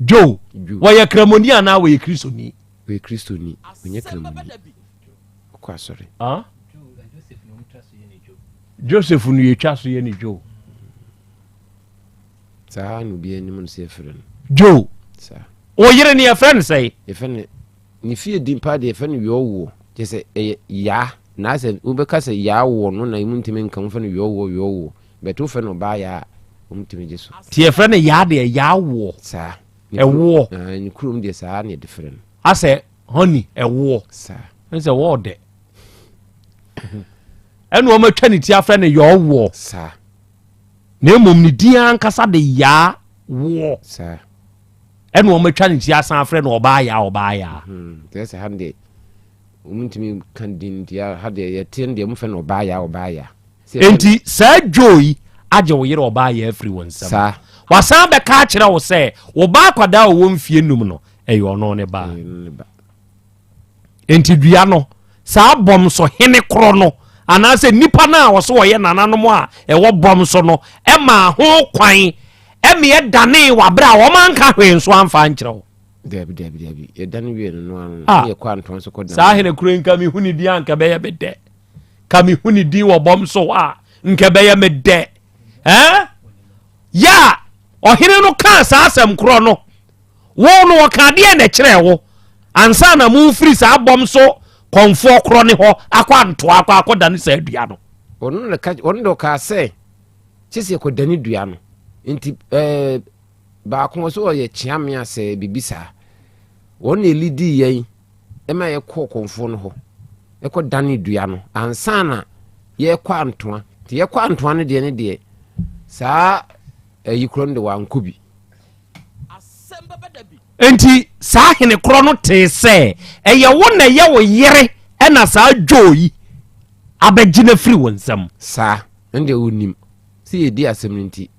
Joe. Wɔyɛ kramoni anaa wɔyɛ kristoni? Wɔyɛ kristoni, wɔnyɛ kramoni. Ɔkɔ asɔre. Ah? Joseph no yɛtwa so yɛ ne Joe. Saa na obiara nim no sɛ yɛfrɛ no. Joe. Saa. Wo yere no yɛfrɛ no sɛn? Yɛfrɛ no ne fie din paa deɛ yɛfrɛ no Yɔɔwoɔ. Kyerɛ sɛ ɛyɛ Yaa. Na asɛ wobɛka sɛ Yaa woɔ no na emu ntumi nka wofrɛ no Yɔɔwoɔ Yɔɔwoɔ. But wofrɛ no ɔbaa Yaa a, wɔtumi gye so. Nti yɛfrɛ no Yaa deɛ Yaa woɔ. Saa. Ɛwoɔ. Ne kurom deɛ saa na yɛde frɛ no. Asɛ honey ɛwoɔ. Saa. Ɛne sɛ wɔɔdɛ. Ɛna wɔn atwa ne ti afrɛ no yɔɔwoɔ. Saa. Na mmom ne din ankasa de yaa woɔ. Saa. Ɛna wɔn atwa ne ti asan afrɛ no ɔbaa yaa ɔbaa yaa. Hmm, kyerɛ sɛ ha deɛ wɔn ntumi ka din nti ha deɛ yɛte no deɛ wɔn fɛ no ɔbaa yaa ɔbaa yaa. Enti saa Joe yi agye wo yere ɔbaa yaa afiri wo nsam. Saa. Wasan bɛka akyerɛ wo sɛ wo ba akwadaa a ɔwɔ mfie num no ɛyɛ ɔno ne ba. Enti dua no, saa bɔm so hene korɔ no, anaasɛ nnipa no a wɔso wɔyɛ nananom a ɛwɔ bɔm so no, ɛmaa ho kwan ɛmeɛ danee wɔ aberɛ a wɔn anka hwee nso amfa ankyerɛ wo. Dabi, dabi, dabi. Yɛdane wie no no ano no, Ah. ne yɛkɔ antoa so kɔ dan. Saa hene koro yi nka mehu ne din a nka ɛbɛyɛ me dɛ. Ka mehu ne din wɔ bɔm so hɔ a nka ɛbɛyɛ me dɛ. Ɛn? Yɛ a ɔhene no kaa saa asɛm korɔ no, Wo no wɔka adeɛ na ɛkyerɛɛ wo ansa na mofiri saa bɔm so kɔmfoɔ korɔ ne hɔ akɔ antoa akɔ akɔdane saa dua no. Ɔno na ka ɔno de ɔkaa sɛ kyɛ sɛ yɛkɔdane dua no nti ɛɛ baako wɔ so ɔyɛ kyeame asɛ biribi saa wɔn na ɛlidii yɛn ɛma yɛkɔɔ kɔmfoɔ no hɔ ɛkɔ dane dua no ansa na yɛkɔ antoa nti yɛkɔ antoa no deɛ ne deɛ saa ɛyi korɔ no de wankɔ bi. Enti saa hene korɔ no tee sɛ ɛyɛ wo na ɛyɛ wo yere ɛna saa dwoo yi abɛgye no afiri wo nsam. Saa, ɛno deɛ wonim. Sɛ yɛdi asɛm no nti,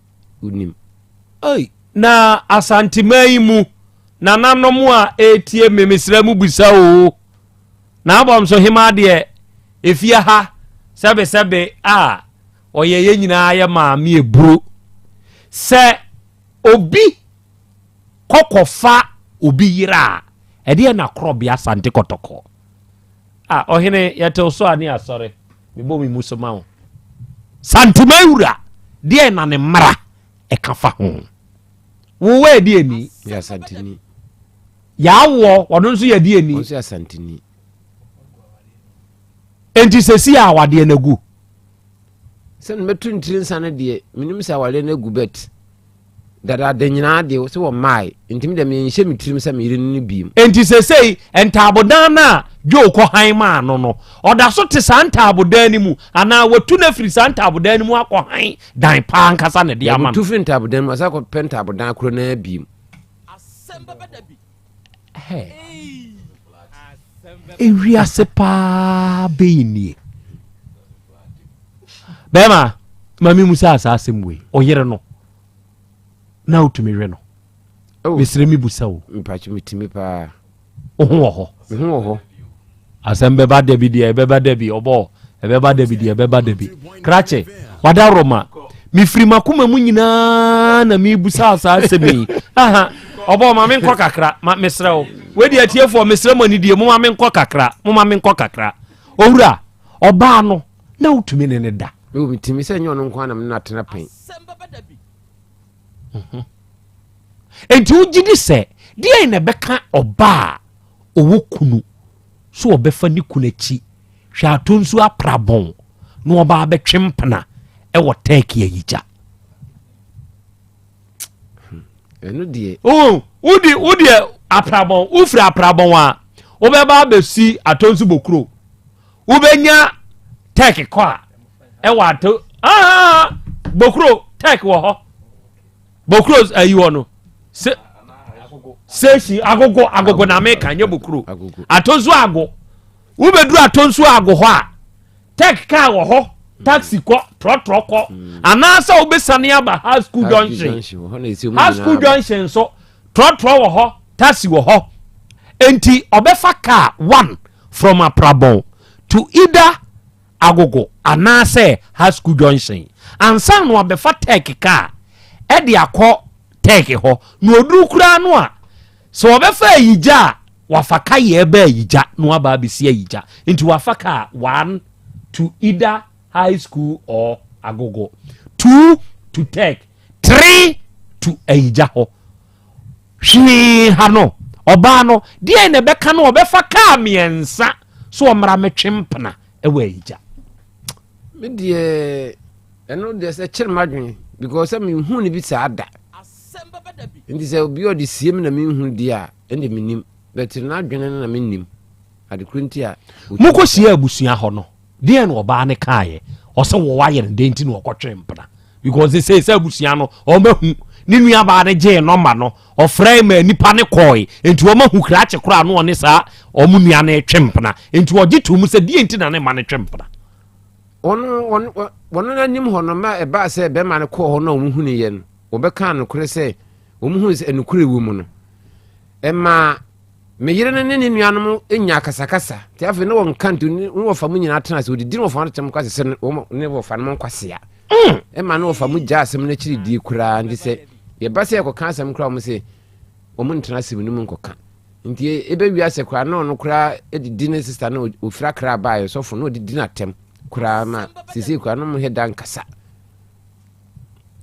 wonim. Ei, na Asanteman yi mu nananom a ɛretie me, mesrɛ mo bisa oo. Na abɔm so hemaa deɛ, efie ha, sɛbesɛbe a ɔyɛ yɛn nyinaa yɛ maame eburo. Sɛ Obi kɔ kɔfa obi yere a, ɛdeɛ na korɔbea Asante Kɔtɔkɔ. Ah, ɔhene, yɛtew so a ne asɔre. Mebɔ me mu so ma wo. Santema wura, deɛ na ne mmara ɛka fa ho. Wo wɔ ɛdeɛ ni? Yɛ Asanteni. Yɛawoɔ, ɔno nso yɛ deɛ ni? Ɔno nso yɛ Asanteni. Enti sɛsi a awadeɛ no agu. Sɛ no mɛtu ntiri nsa no deɛ menim sɛ awareɛ no agu bɛt dadaada nyinaa deɛ sɛ wɔmmae nti me deɛ menhyɛ me tirim sɛ meyere no no biem. Enti sesei ntaabodan no a Joe kɔ han maa no no, ɔda so te saa ntaabodan no mu anaa watu no afiri saa ntaabodan no mu akɔ han dan paa ankasa na ɛde ama no? Tu firi ntaabodan mu ɔsan kɔpɛ ntaabodan korɔ no ara biem. Hey. Ewiase paa bɛyi nie. Bɛrima, ma me mu sɛ saa asɛm wei, ɔyere no, na wotumi we no. Oh. Mesrɛ me busa o. Mpatwo metumi paa. Wo ho wɔ hɔ. Me ho wɔ hɔ. Asɛm bɛba da bi deɛ ɛbɛba da bi ɔbɔ ɛbɛba da bi deɛ ɛbɛba da bi. Krakye, wada Roma. Mefiri m'akoma mu nyinaa na mebusa saa asɛm yi. Aha, ɔbɔ ma menkɔ kakra, ma mesrɛ wo. Wei deɛ atiefoɔ mesrɛ mo anidie, moma menkɔ kakra, moma menkɔ kakra. Owura, ɔbaa no, na wotumi ne ne da. Metumi sɛ nyɛ ɔno nko ara na me ne no atena pɛn. Mhm. Enti wogye di sɛ deɛn na ɛbɛka ɔbaa a ɔwɔ kunu so ɔbɛfa ne kunu akyi hwɛ ato nsu aprabɔn na ɔba abɛtwe mpena ɛwɔ tɛɛki ayigya? Ɛno deɛ. Oh, wodi wodeɛ aprabɔn wofiri aprabɔn a wobɛba abɛsi ato nsu bokuro wobɛnya tɛk kɔ a ɛwɔ ato ah, bokuro tɛk wɔ hɔ bokuro ayi hɔ no se station agogo agogo na meka nyɛ bokuro ato nso ago wobɛduru ato nso ago hɔ a tɛk kaa wɔ hɔ taxi kɔ trɔtrɔ kɔ hmm. anaasɛ wobɛsane aba high school junction high school junction so trɔtrɔ wɔ hɔ taxi wɔ hɔ enti ɔbɛfa car one from aprabɔn to either Agogo anaasɛ High School Junction ansa na wabɛfa Turk kaa de akɔ Turk hɔ. Na ɔduru koraa no a, sɛ ɔbɛfa Ayigya a, wafa kayɛɛ ba Ayigya na waba abɛsi Ayigya. Nti wafa kaa one to either High School or Agogo, two to Turk, three to Ayigya hɔ. Hwee ha no, ɔbaa no, deɛn na ɛbɛka no ɔbɛfa kaa mmiɛnsa so ɔmmra mɛtwe mpena ɛwɔ ayigya. Me deɛ ɛno deɛ sɛ kyerɛ m'adwene because sɛ menhu no bi saa da nti sɛ obi ɔde sie me na menhu deɛ a ɛnde menim but n'adwene no na mennim. Adekoro nti a. Mokɔhyia abusua hɔ no, deɛ na ɔbaa no kaeɛ? Ɔsɛ wɔ wayɛ no dɛn nti na ɔkɔtwe mpena? Because sɛ sɛ abusua no ɔmahu ne nuabaa no gyee nɔmba no, ɔfrɛ ma nipa no kɔe, nti ɔmahu krakye koraa no ɔne saa ɔmo nua no twe mpena, nti ɔgye to mu sɛ deɛ nti na ne ma no twe mpena. Wɔn wɔn wɔn anim hɔ no ma ɛbaa sɛ bɛrima no kɔɔ hɔ na wɔn hunuiɛ no, wɔbɛkaa nokorɛ sɛ wɔn hu sɛ nokorɛ wɔ mu no, ɛmaa Me yere no ne ne nuanom nya akasakasa, nti afei ne wɔnka nti ne wɔfa mu nyinaa tena ase, wɔdidi ne wɔfa no kyɛm kwase sɛ ne wɔfa no mo nkwasea. Ɛma ne wɔfa mu gya asɛm no akyiri die koraa, nti sɛ yɛba sɛ yɛkɔka asɛm koraa wɔn se wɔn ntena asɛm no mu nkɔka. Nti ɛbɛwi asɛ koraa na ɔno koraa didi ne sista no ofira kra baeɛ sɔfo na ɔdidi no atɛm koraa ma sesei koraa no mo hɛ da nkasa.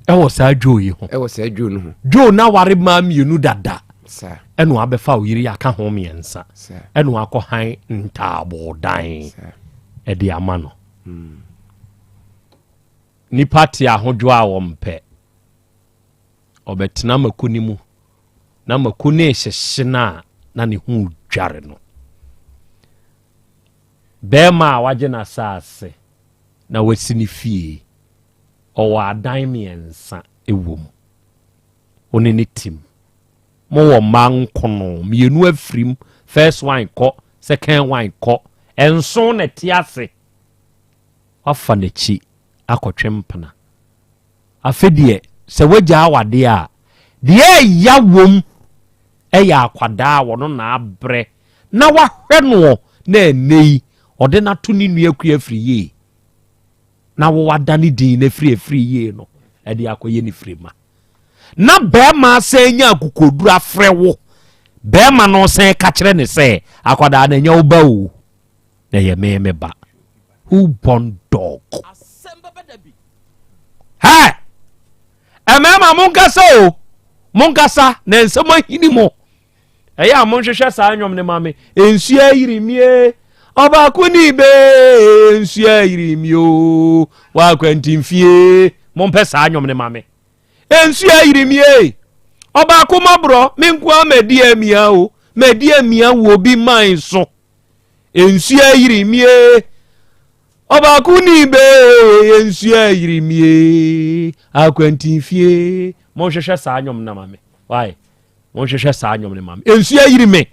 Ɛwɔ saa Joe yi ho. Ɛwɔ saa Joe no ho. Joe na ware mmaa mmienu dada. Ɛna wabɛfa oyere aka ho mmiɛnsa. Ɛna wakɔ han ntaabodan ɛde ama no. Hmm. Nipa te ahodwo a wɔmpɛ. Ɔbɛtena mako no mu na mako no rehyehye no a na ne ho dware no. Bɛrima a wagye n'asaase na wasi ne fie. Ɔwɔ adan mmiɛnsa wɔ mu. Wo ne no te mu. Mowɔ mma nkono, mmienu afiri mu, first one kɔ, second one kɔ, nson na ɛte ase. Wafa n'akyi akɔtwe mpena. Afe deɛ, sɛ wagya awadeɛ a, deɛ ɛya wom yɛ akwadaa a wɔno na abrɛ na wahwɛ noɔ na ɛnnɛ yi ɔde no ato ne nua kua afiri yie na wowada ne din no afiri afiri yie no ɛde akɔyɛ ne firi ma na bɛrima asan nya akokoduru afrɛ wo bɛrima no san ka kyerɛ ne sɛ akwadaa no ɛnyɛ wo ba o na ɛyɛ me me ba who born dog hɛ ɛmɛɛma monkasa o monkasa na nsɛm ahini mo Ɛyɛ a monhwehwɛ saa nnwom no ma me. Nsuo ayiri mie, ɔbaako ni be, nsuo ayiri mie o, wakwantinfie. Mompɛ saa nnwom no ma me. Nsuo ayiri mie, ɔbaako mɔborɔ, me nko ara madi amia o, madi amia wɔ obi man so. Nsuo ayiri mie, ɔbaako ni be, nsuo ayiri mie, akwantinfie. Monhwehwɛ saa nnwom no ma me. Why? Monhwehwɛ saa nnwom no ma me. Nsuo ayiri me.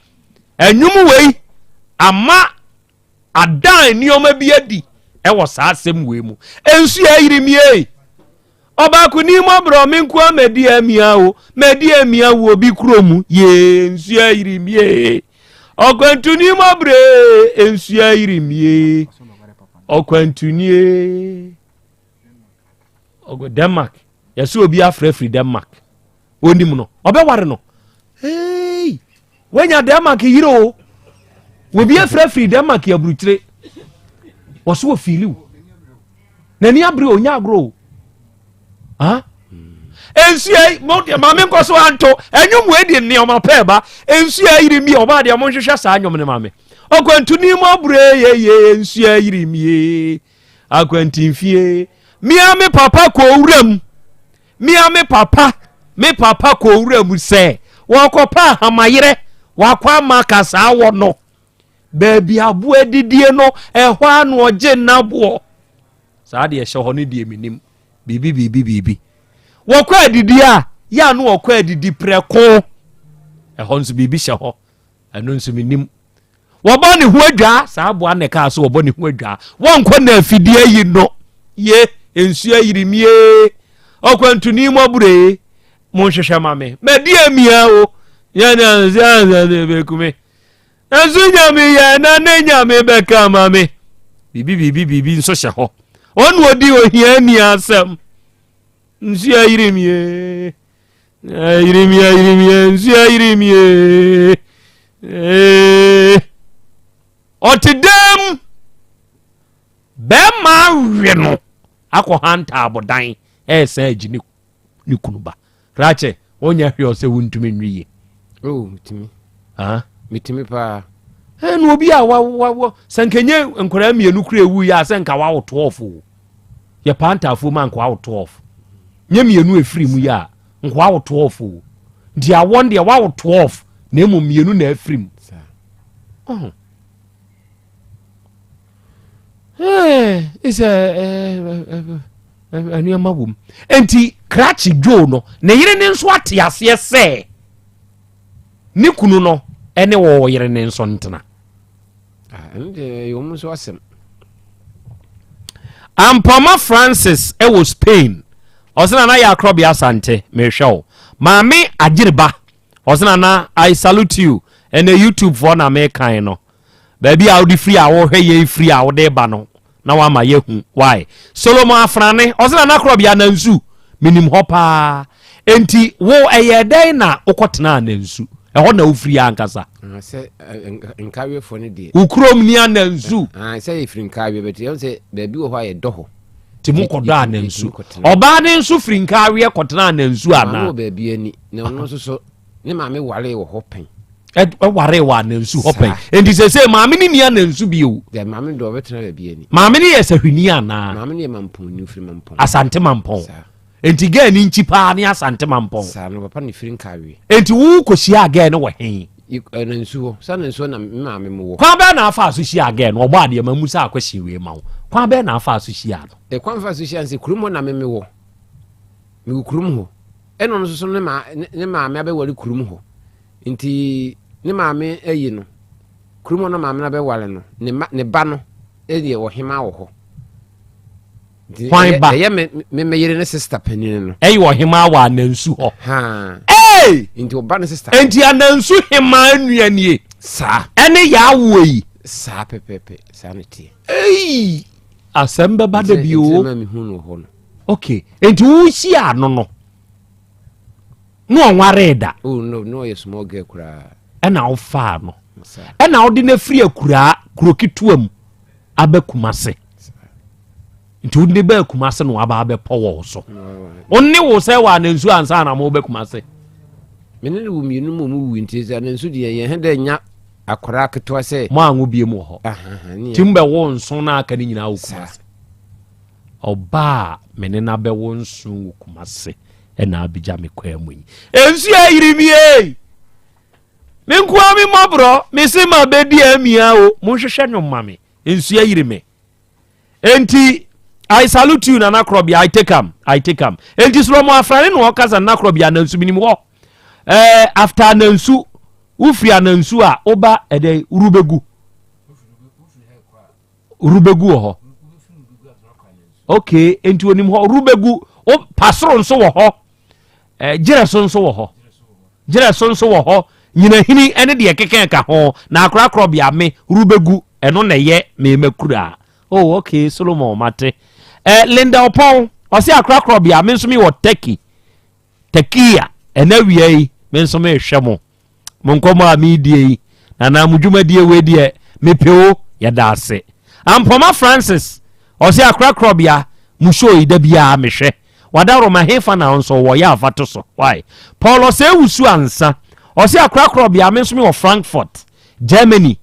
Nnwom wei ama adan nneɛma bi adi ɛwɔ saa asɛm wei mu. Nsuo ayiri me ei. Ɔbaako ni mɔborɔ me nkoa madi amia o. Madi amia wɔ obi kuro mu. Yee nsuo ayiri me ei. Ɔkwantuni mɔborɔ ee nsuo ayiri me ei. Ɔkwantuni ee. Denmark. Yɛsɛ obi afrɛ firi Denmark. Onim no, ɔbɛware no. Hey, wanya Denmark yere o. Obi afirafiri Denmark aburukyire. Wɔso wɔ fiiliw. N'ani abere o, nya agorɔ o. Ha? Nsuo yi, mo deɛ maame nkɔ so anto. Ɛnwom wei de nneɛma pɛɛ ba. Nsuo ayiri mi, ɔbaa deɛ monhwehwɛ saa nnwom no ma me. Ɔkwantuni mu abure yeye, nsuo ayiri mi. Akwantinfie. Mia me papa kɔ wuram. Me a me papa, me papa kɔɔ wura mu sɛ wɔrekɔpɛ ahamayerɛ, wakɔ ama kasaa wɔ no. Baabi aboa didie no, ɛhɔ a na ɔgye nnaboɔ. Saa deɛ ɛhyɛ hɔ no deɛ menim. Biribi, biribi, biribi. Wɔkɔ adidi a, yɛ a na wɔkɔ adidi prɛko. Ɛhɔ nso biribi hyɛ hɔ. Ɛno nso menim. Wɔbɔ ne ho adwaa, saa aboa na ɛkaa so wɔbɔ ne ho adwaa. Wɔnkɔ na afidie ayi no. Ye, nsuo ayiri mie. Ɔkwantuni mmɔboree, monhwehwɛ ma me. Madi amia o. Yɛnyansiansiansi bɛkume. Nso nyame yɛ na ne nyame bɛka ma me. Biribi biribi biribi nso hyɛ hɔ. Ɔno ɔdi ohiani asɛm. Nsuo ayiri mie. Ayiri mie ayiri mie nsuo ayiri mie. Ɔte dɛm bɛrima awe no akɔ ha ntaabodan ɛresan agyi ne ne kunu ba. Krakyɛ ɔnyɛ hwee ɔsɛ wontumi nwe yie. Oh, metumi. Ah? Metumi paa. Ɛna obi a wa wa wa sɛ nka nye nkwadaa mmienu kura ewu yɛ a sɛ nka wawo 12 o. Yɛ paa ntaafoɔ mu a nka wawo 12. Nye mmienu efiri mu yɛ a nka wawo 12 o. Nti awɔ no deɛ wawo 12 na emu mmienu na efiri mu. Oh. Sɛ nneɛma wɔ mu nti krakye dwoo no ne yere ne nso ate aseɛ sɛ ne kunu no ne wɔ yere ne nso ntena. Ah, ɛno deɛ ɛyɛ wɔn nso asɛm. Ampɔma Francis wɔ Spain ɔsɛ nana yɛ akorɔbea asante mehwɛ wo maame agyereba ɔsɛ nana I salute you ɛnɛ YouTube foɔ na mekan no Baabi a wode firi a wohwɛ yei firi a wode ba no na wama yɛhu why Solomon Afrane ɔsɛ Nana Korɔbea Nansu menim hɔ paa enti wo ɛyɛɛ dɛn na wokɔtenaa Nansu ɛhɔ na wofiri ankasa? Ah, sɛ nkaweɛfoɔ no deɛ wo kurom ni Anansu? Ah, sɛ yɛfiri nkaweɛ bɛte ɛhu sɛ baabi wɔ hɔ a yɛdɔ hɔ nti mo kɔdɔ Anansu ɔbaa ne nso firi nkaweɛ kɔtena Anansu anaa? Maame wɔ baabi ani na ɔno nso so Ne maame waree wɔ hɔ pɛn. Ɛwaree wɔ anansu hɔ pɛn. Nti sese maame ne ni anansu bio. Dɛ maame de ɔbɛtena baabi ani. Maame ne yɛ sahwini anaa? Maame ne yɛ mampɔn ni ofiri mampɔn. Asante mampɔn. Nti gɛɛ ne nkyi paa ne asante mampɔn. Saa no papa ne firi nkawe. Nti wo kɔ hyia gɛɛ no wɔ he? Anansu hɔ. Sa anansu hɔ na me maame mo wɔ. Kwan bɛɛ na afa so hyia gɛɛ no? Ɔbɔ adeɛ ma mu sa akɔhyia wei ma wo. Kwan bɛɛ na afa so hyia no? Kwan fa so hyia no sɛ kurom hɔ na me me wɔ. Mewɔ kurom hɔ. Ɛna ɔno nso so ne maa ne maame abɛware kurom hɔ. Nti ne maame ayi no, kurom hɔ na maame no abɛware no, ne ma ne ba no yɛ ɔhemaa wɔ hɔ. Nti Hwan ba? Ɛyɛ me me me yere ne sista panin no. Ɛyɛ ɔhemaa wɔ Anansu hɔ. Haa. Ee! Nti ɔba ne sista. Nti Anansu hemaa nua nie. Saa. Ɛne yaawoɔ yi. Saa pɛpɛpɛ saa na teɛ. Ei! Asɛm bɛba da bi o. Nti na mehu no wɔ hɔ no. Okay, nti wohyia no no na ɔnwaree da. Oh no, no ɔyɛ small girl koraa. Ɛna wofaa no. Ɛna wode no afiri akuraa kuro ketewa mu aba Kumase. Nti wode no baa Kumase na waba abɛpɔ wɔ wo so. Wone wo sɛ wɔ anansu ansa na mobɛ Kumase. Mene ne wo mmienu mu mu wu nti sɛ anansu deɛ yɛn he dɛ nya akwaraa ketewa sɛ. Mo anwo bie mu wɔ hɔ. Nti mobɛwo nson na aka ne nyinaa wɔ Kumase. Ɔbaa a me ne no abɛwo nson wɔ Kumase na abegya me kwaa mu yi. Nsuo ayiri mi ei! Me nkoa me mmɔborɔ, me se ma bɛdi amia o. Monhwehwɛ nnwom ma me. Nsuo ayiri me. Enti, I salute you Nana Krɔbea, I take am, I take am. Enti Solomon Afrane na ɔkasa Nana Krɔbea Nansu menim hɔ. Eh, after Nansu, wofiri Anansu a, woba ɛdɛ Wurubegu. Rubegu wɔ hɔ. Okay, nti onim hɔ. Rubegu, o pasoro nso wɔ hɔ. Eh, gyerɛ so nso wɔ hɔ. Gyerɛ so nso wɔ hɔ. Nyinahini ne deɛ keka ka ho. Na akorakorɔ bea me rubegu ɛno na ɛyɛ me makura. Oh, okay, Solomon mate. Eh, Linda Ɔpɔn, ɔse akorakorɔ bea me nso me wɔ Turkey. Turkey a ɛna wia yi me nso mehwɛ mo. Mo nkɔmmɔ a meredie yi, nana mo dwumadie wei deɛ mepɛ o, yɛda ase. Ampɔma Francis, ɔse akorakorɔbea, mo show yi da biara mehwɛ. Wadaworoma hefa na nso wɔ yɛ afa to so, why? Paul Osei Wusu Ansa, ɔse akorakorɔbea, me nso mewɔ Frankfurt, Germany,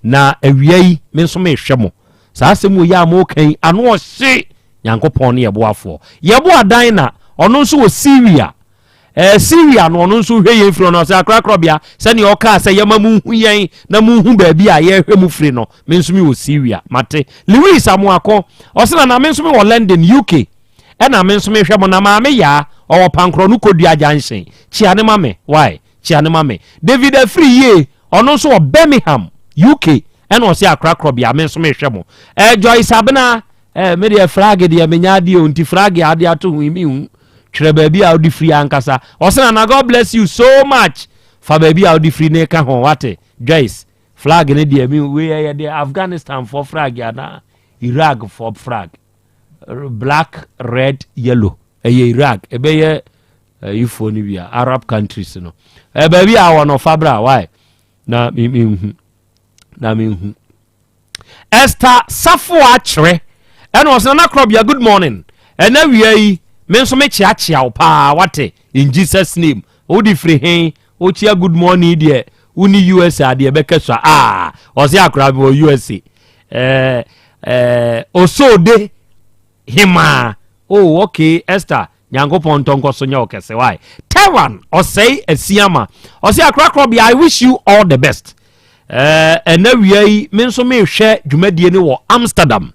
na awia yi me nso mehwɛ mo. Saa asɛm wei a moka yi, ano ɔhye, Nyankopɔn ne yɛboafoɔ. Yɛboa Dan na, ɔno nso wɔ Syria. Ɛɛ Syria no ɔno nso hwɛ yɛn firi ɔno ɔsɛ akorakorɔbea sɛnea ɔkaa sɛ yɛma mo nhu yɛn na mo nhu baabi a yɛrehwɛ mo firi no me nso me wɔ Syria mate Lewis Amoako ɔsɛ na na me nso me wɔ London UK ɛna me nso mehwɛ mo na maame yaa ɔwɔ pankorɔ no kɔdua junction kyia ne ma me why kyia ne ma me David Afiri yie ɔno nso wɔ Birmingham UK ɛna ɔsɛ akorakorɔbea me nso mehwɛ mo ɛɛ Joyce Abena ɛɛ me deɛ flag deɛ menya adeɛ o nti flag a ade ato ho yi mehu Twerɛ baabi a wode firi ankasa. Ɔse Nana God bless you so much. Fa baabi a wode firi ne ka ho wate. Joyce, flag ne deɛ mi wei ɛyɛ deɛ Afghanistan foɔ flag anaa Iraq foɔ flag. Black, red, yellow. Ɛyɛ Iraq. Ɛbɛyɛ ayifoɔ no bi a Arab countries no. Ɛ baabi a wɔ no fa bra why? Na me me na me hu. Esther Safoa kyerɛ ɛna ɔsɛ Nana Krɔbea good morning ɛna wia yi me nso me kyeakyea wo paa wate in Jesus name wode firi he wokyea good morning deɛ woni USA adeɛ bɛka sua ah ɔsɛ akora me wɔ USA ɛɛ ɛɛ osode hemaa oh okay Esther Nyankopɔn ntɔ nkɔ so nyɛ wo kɛse why Tehran ɔsɛe asiama ɔsɛ akorakorɔ bia I wish you all the best ɛna wia yi me nso mehwɛ dwumadie no wɔ Amsterdam.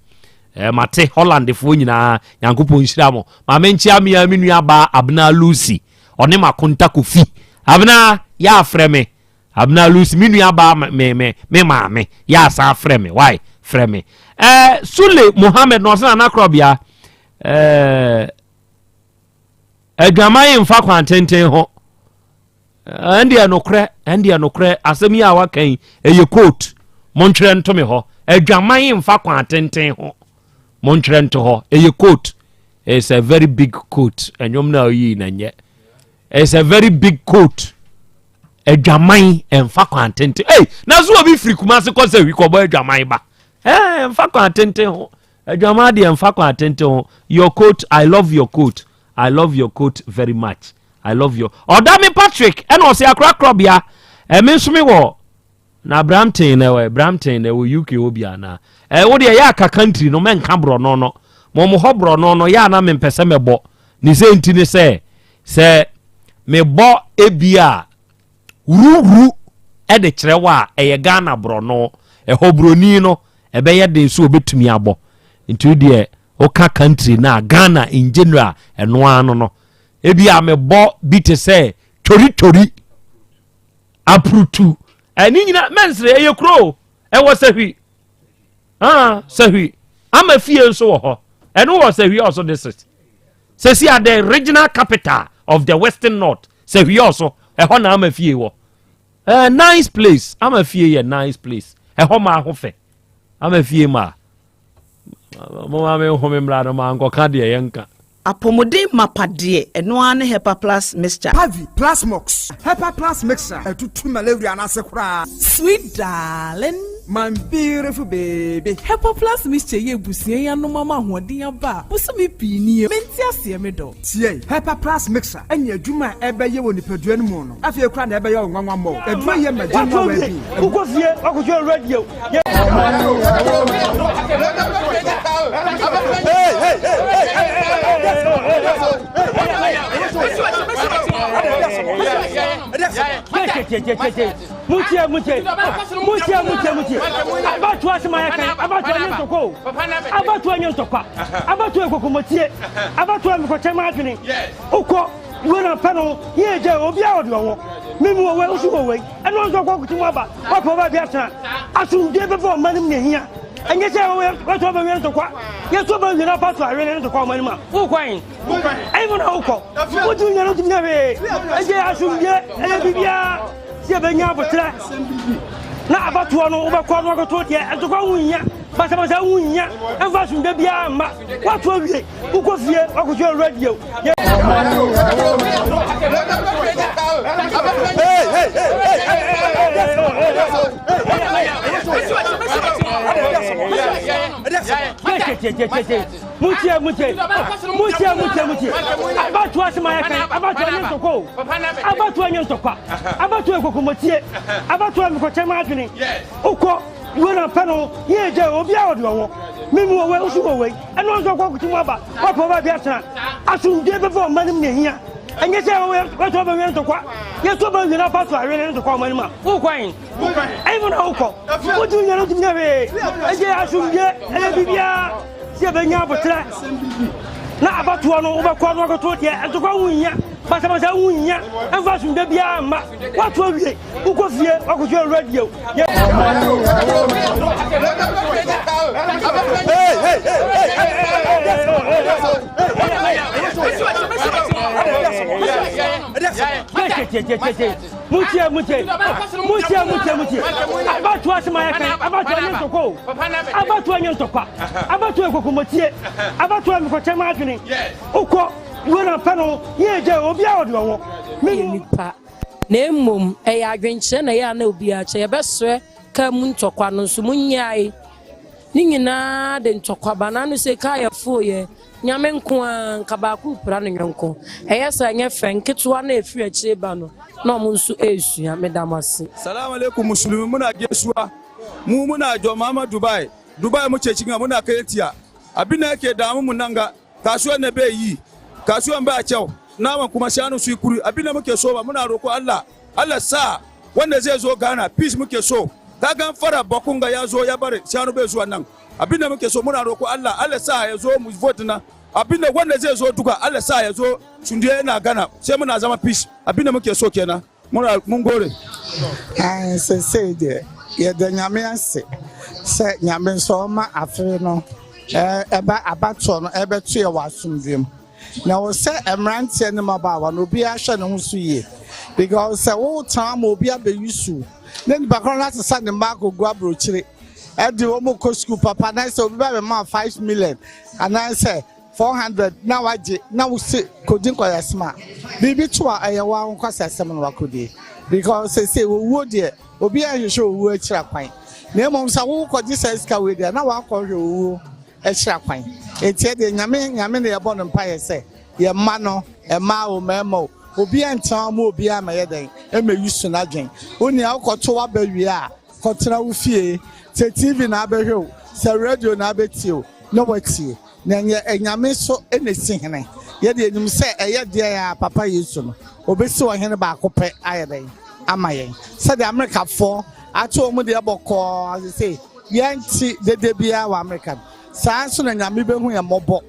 Eh, mate Hollandfoɔ nyinaa Nyankopɔn nhyira mo. Ma menkyea me a me nua baa Abena Lucy. Ɔne Makonta Kofi. Abena, yɛ afrɛ me. Abena Lucy, me nua baa me me me maame. Yɛ asan afrɛ me. Why? Frɛ me. Eh, Sule Mohammed na ɔsɛ Nana Korɔbea. Eh, adwaman mfa kwan tenten ho. Ɛndeɛ nokorɛ, ɛndeɛ nokorɛ, asɛm yi a waka yi, ɛyɛ quote. Montwerɛ nto me hɔ. Adwaman mfa kwan tenten ho. Montwerɛ nto hɔ. Ɛyɛ quote. It's a very big quote. Ɛnwom no a ɔyii na nyɛ. It's a very big quote. Adwaman ɛmfa kwan tenten. Ei, na so obi firi Kumasi kɔ sɛ hwikɔbɔ adwaman ba. Ɛɛ, ɛmfa kwan tenten ho. Adwaman deɛ ɛmfa kwan tenten ho. Your coat, I love your coat. I love your coat very much. I love you. Ɔda me Patrick ɛna ɔsɛ akora korɔbea. Ɛme nso me wɔ na Brampton na ɛwɔ Brampton na ɛwɔ UK hɔ bi anaa. Ɛ wo deɛ yɛ aka country no mɛnka borɔno no. Mo mo hɔ borɔno no yɛ ana mempɛ sɛ mɛbɔ. Ne sɛ nti ne sɛ sɛ mebɔ ebi a wuruwuru ɛde kyerɛ wɔ a ɛyɛ Ghana borɔno. Ɛhɔ buroni no ɛbɛyɛ den so obɛtumi abɔ. Nti wo deɛ woka country no a Ghana in general ɛno ano no. Ebi a mebɔ bi te sɛ tworitori apurutu ɛne nyina mɛnsere ɛyɛ kuro ɛwɔ sahwi ah sahwi ama fie nso wɔ hɔ ɛno wɔ sahwi ɔso district sɛsi a the regional capital of the western north sahwi ɔso ɛhɔ na ama fie wɔ ɛɛ nice place ama fie yɛ nice place ɛhɔ ma ho fɛ ama fie ma mo ma me nhome mmra no ma nkɔka deɛ yɛnka. Apɔmuden mapa deɛ, ɛno ara ne Hepa Plus Mixture. Pavi, Plasmox, Hepa Plus Mixture, ɛtutu malaria no ase koraa. Sweet darling. My beautiful baby. Hepa Plus Mixture yi abusua yi anom ama ahoɔden aba a bosome pii nie. Mente aseɛ me dɔ. Tie, Hepa Plus Mixture ɛne adwuma a ɛbɛyɛ wɔ nipadua no mu no, afei koraa na ɛbɛyɛ wo nwanwa mmɔ. Aduro yi yɛ ma general well-being. Wokɔ fie, wakɔhwɛ radio. Mutie, mutie, mutie, mutie, mutie. Abatoɔ asɛm ayɛ kan, abatoɔ nyɛ ntɔkwa o. Abatoɔ nyɛ ntɔkwa. Abatoɔ yɛ kɔkɔmɔtie. Abatoɔ yɛ mekɔkyɛ m'adwene. Wokɔ wei na pɛ no, yɛ gya obiara ɔde ɔwɔ. Mimi wɔ wei, woso wɔ wei. Ɛno nso ɔkɔ akutu mu aba, wapɛ ɔba bi atena. Asomdwoe bɛba ɔman no mu na ehia. Ɛnyɛ sɛ wɔto aba wie ntɔkwa. Yɛto aba wie na afa so awe ne ntɔkwa ɔman no mu a, wokɔ ahen? Ɛhefa na wokɔ? Wotumi nya no wotumi nya hwee. Ɛnti asomdwoe ɛyɛ biribiara sɛ yɛbɛnya aboterɛ na abatoɔ no wobɛkɔ no akɔto deɛ ntɔkwa ho nhia, basabasa ho nhia, ɛmfa asomdwoe biara mma. Woato awie. Wokɔ fie wakɔhwɛ radio. Mutie mutie mutie mutie mutie abatoɔ asɛm ayɛ kan abatoɔ nyɛ ntɔkwa o abatoɔ nyɛ ntɔkwa abatoɔ yɛ kɔkɔmɔtie abatoɔ yɛ mekɔkyɛ ma adwene wokɔ wei na pɛ no yɛ gya obiara ɔde ɔwɔ mimi wɔ wei woso wɔ wei Ɛno nso ɔkɔ akutu mu aba, wapɛ ɔbaa bi atena. Asomdwoe bɛba ɔman no mu na ehia. Ɛnyɛ sɛ wɔto aba wie ntɔkwa. Yɛto aba wie na afa so awe ne ntɔkwa ɔman no mu a, wokɔ ahen? Ɛhefa na wokɔ? Wotumi nya no wotumi nya hwee. Enti asomdwoe ɛyɛ biribiara sɛ yɛbɛnya aboterɛ na abatoɔ no wobɛkɔ no akɔto deɛ ntɔkwa ho nhia, basabasa ho nhia, ɛmfa asomdwoe biara mma. Woato awie. Wokɔ fie wakɔhwɛ radio. Mutie mutie mutie mutie mutie abatoɔ asɛm ayɛ kan abatoɔ nyɛ ntɔkwa o abatoɔ nyɛ ntɔkwa abatoɔ yɛ kɔkɔmɔtie abatoɔ yɛ mekɔkyɛ ma adwene wokɔ wei na pɛ no yɛ gya obiara ɔde ɔwɔ me nipa Na mmom ɛyɛ adwenkyerɛ na ɛyɛ a na obiara kyɛ. Yɛbɛsrɛ kaa mu ntɔkwa no nso monnyae. Ne nyinaa de ntɔkwa ba. N'ano sɛ kaa yɛfooyɛ, Nyame nko ara, nka baako repira ne yɔnko. Ɛyɛ saa ɛnyɛ fɛ. Nketewa no a ɛfiri akyire ba no, na wɔn nso resua. Meda mo ase. Salaam alaikum musulmi muna gaisuwa mu muna John Mahama Dubai Dubai muke cikin muna Ketia abin da yake damu mu nan ga kasuwan na bai yi kasuwan ba kyau naman kuma shanu su yi kuri abin da muke so ba muna roko Allah Allah sa wanda zai zo Ghana peace muke so Kagan fara bakunga ya zo ya bari shanu bai zuwa nan. Abin da muke so muna roko Allah, Allah sa ya zo mu vote na. Abin da wanda zai zo duka Allah sa ya zo sundiya yana gana sai muna zama peace. Abin da muke so kenan. Muna mun gode. Aane sesei deɛ yɛda Nyame ase sɛ Nyame nso ɔma afe no ɛba abatoɔ no ɛbɛto yɛ wɔ asomdwoeɛ mu. Na ɛwɔ sɛ mmeranteɛ ne mmabaawa no obiara hwɛ ne ho so yie because sɛ wotena ma obi abɛyi su na nipa korɔ no asesa ne mma akɔgu aburokyire ɛde wɔn kɔ sukuu papa na sɛ obi ba bɛma 5 million anaasɛ 400 na wagye na wose kɔdi nkɔyɛsɛm a biribi to a ɛyɛ wo ara wo nkwaseasɛm na wakɔdie because seesei owuo deɛ obiara nhwehwɛ owuo akyira kwan na mmom sɛ wokɔgye saa sika wei deɛ na wakɔhwɛ owuo akyira kwan enti ɛdeɛ nyame nyame na yɛbɔ no mpaeɛ sɛ yɛn mma no mmaa o mmarima o obiara ntena hɔ ma obiara mɛyɛ dɛn ɛmɛyi su n'adwen wo nua wokɔto waba wie a kɔtena wo fie sɛ TV na abɛhwɛ o sɛ radio na abɛtie o na watie Na ɛnyɛ anyame so na esi hene. Yɛ deɛ yɛnim sɛ ɛyɛ deɛn a Papa Yesu no, ɔbɛsi ɔhene baako pɛ ayɛ dɛn ama yɛn. Sɛdeɛ Amerikafoɔ ato wɔn deɛ bɔkɔɔ seesei yɛnte dede biara wɔ Amerika no, saa ara nso na Nyame bɛhu yɛn mmɔbɔ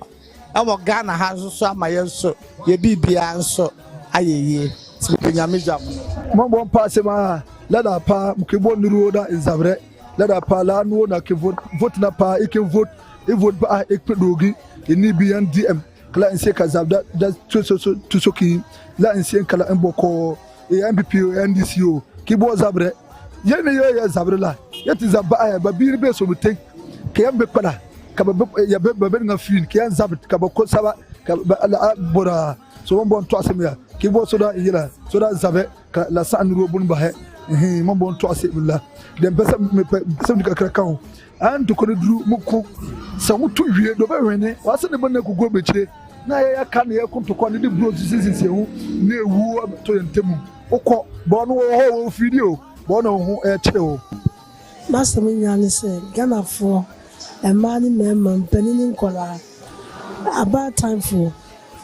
wɔ Ghana ha nso so ama yɛn nso yɛ biribiara nso ayɛ yie. Nti mede Nyame gya mo. Mɔbɔ mpa asɛm a lada pa mkebɔ nuro da nzabrɛ lada pa la nuo na ke vote vote na pa ike vote i vote ba'a i kpe doogi i ni bi yan dm kala n se ka zab da da so so so tu so ki la n se kala n bɔ kɔɔ i NPP o NDC o ki bɔ zabrɛ ye ni ye ya zabrɛ la ye ti zab ba'a ya ba biiri be so mi teŋ ka yan be kpala ka ba be ya be ba be ŋa fiin ka yan zab ka ba ko saba ka ba la bora so bon bon tɔɣisi mi ya ki bɔ so da yela so da zabɛ ka la saɣa niriba buni bahɛ hii man bon tɔɣisi mi la den pɛ sɛ mi pɛ sɛ mi kakra kan o an to kɔni duru mu ko sɛ wo to wie do bɛ wɛne wase ne bɛ ne kukuo bɛkyire na yɛ ya ka ne yɛ ko ntɔkwa ne de buro sisi sisi ho ne ewu to yɛn ntɛmu wokɔ bɔn no wɔ hɔ wɔ fidi o bɔn no ho ɛkyerɛ o. M'asɛm nyinaa ne sɛ Ghanafoɔ, mmaa ne mmarima, mpanin ne nkwadaa, abaatan-foɔ,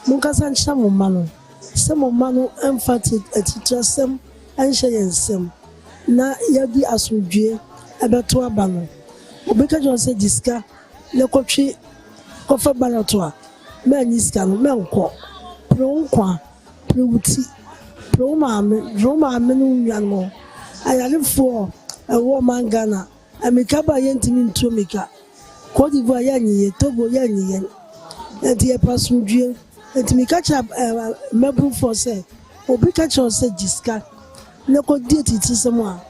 monkasa nkyerɛ mo mma no sɛ mo mma no mfa atitirasɛm nhyɛ yɛn nsam na yɛde asomdwoeɛ bɛto aba no. Obi ka kyerɛ wo sɛ gye sika na kɔtwe kɔfa ballot a, mannye sika no, mɛnkɔ. Pere wo nkwa, pere wo ti, pere wo maame, dwene wo maame ne wo nuanom ho. Ayarefoɔ a ɛwɔ ɔman Ghana, Ammirika ba a yɛntumi ntu ammirika. Cote d'Ivoire yɛnnye yɛn, Togo yɛnnye yɛn. Enti yɛpɛ asomdwoeɛ. Enti meka kyerɛ mmabunfoɔ sɛ, obi ka kyerɛ wo sɛ gye sika na kɔdi atiritisɛm a,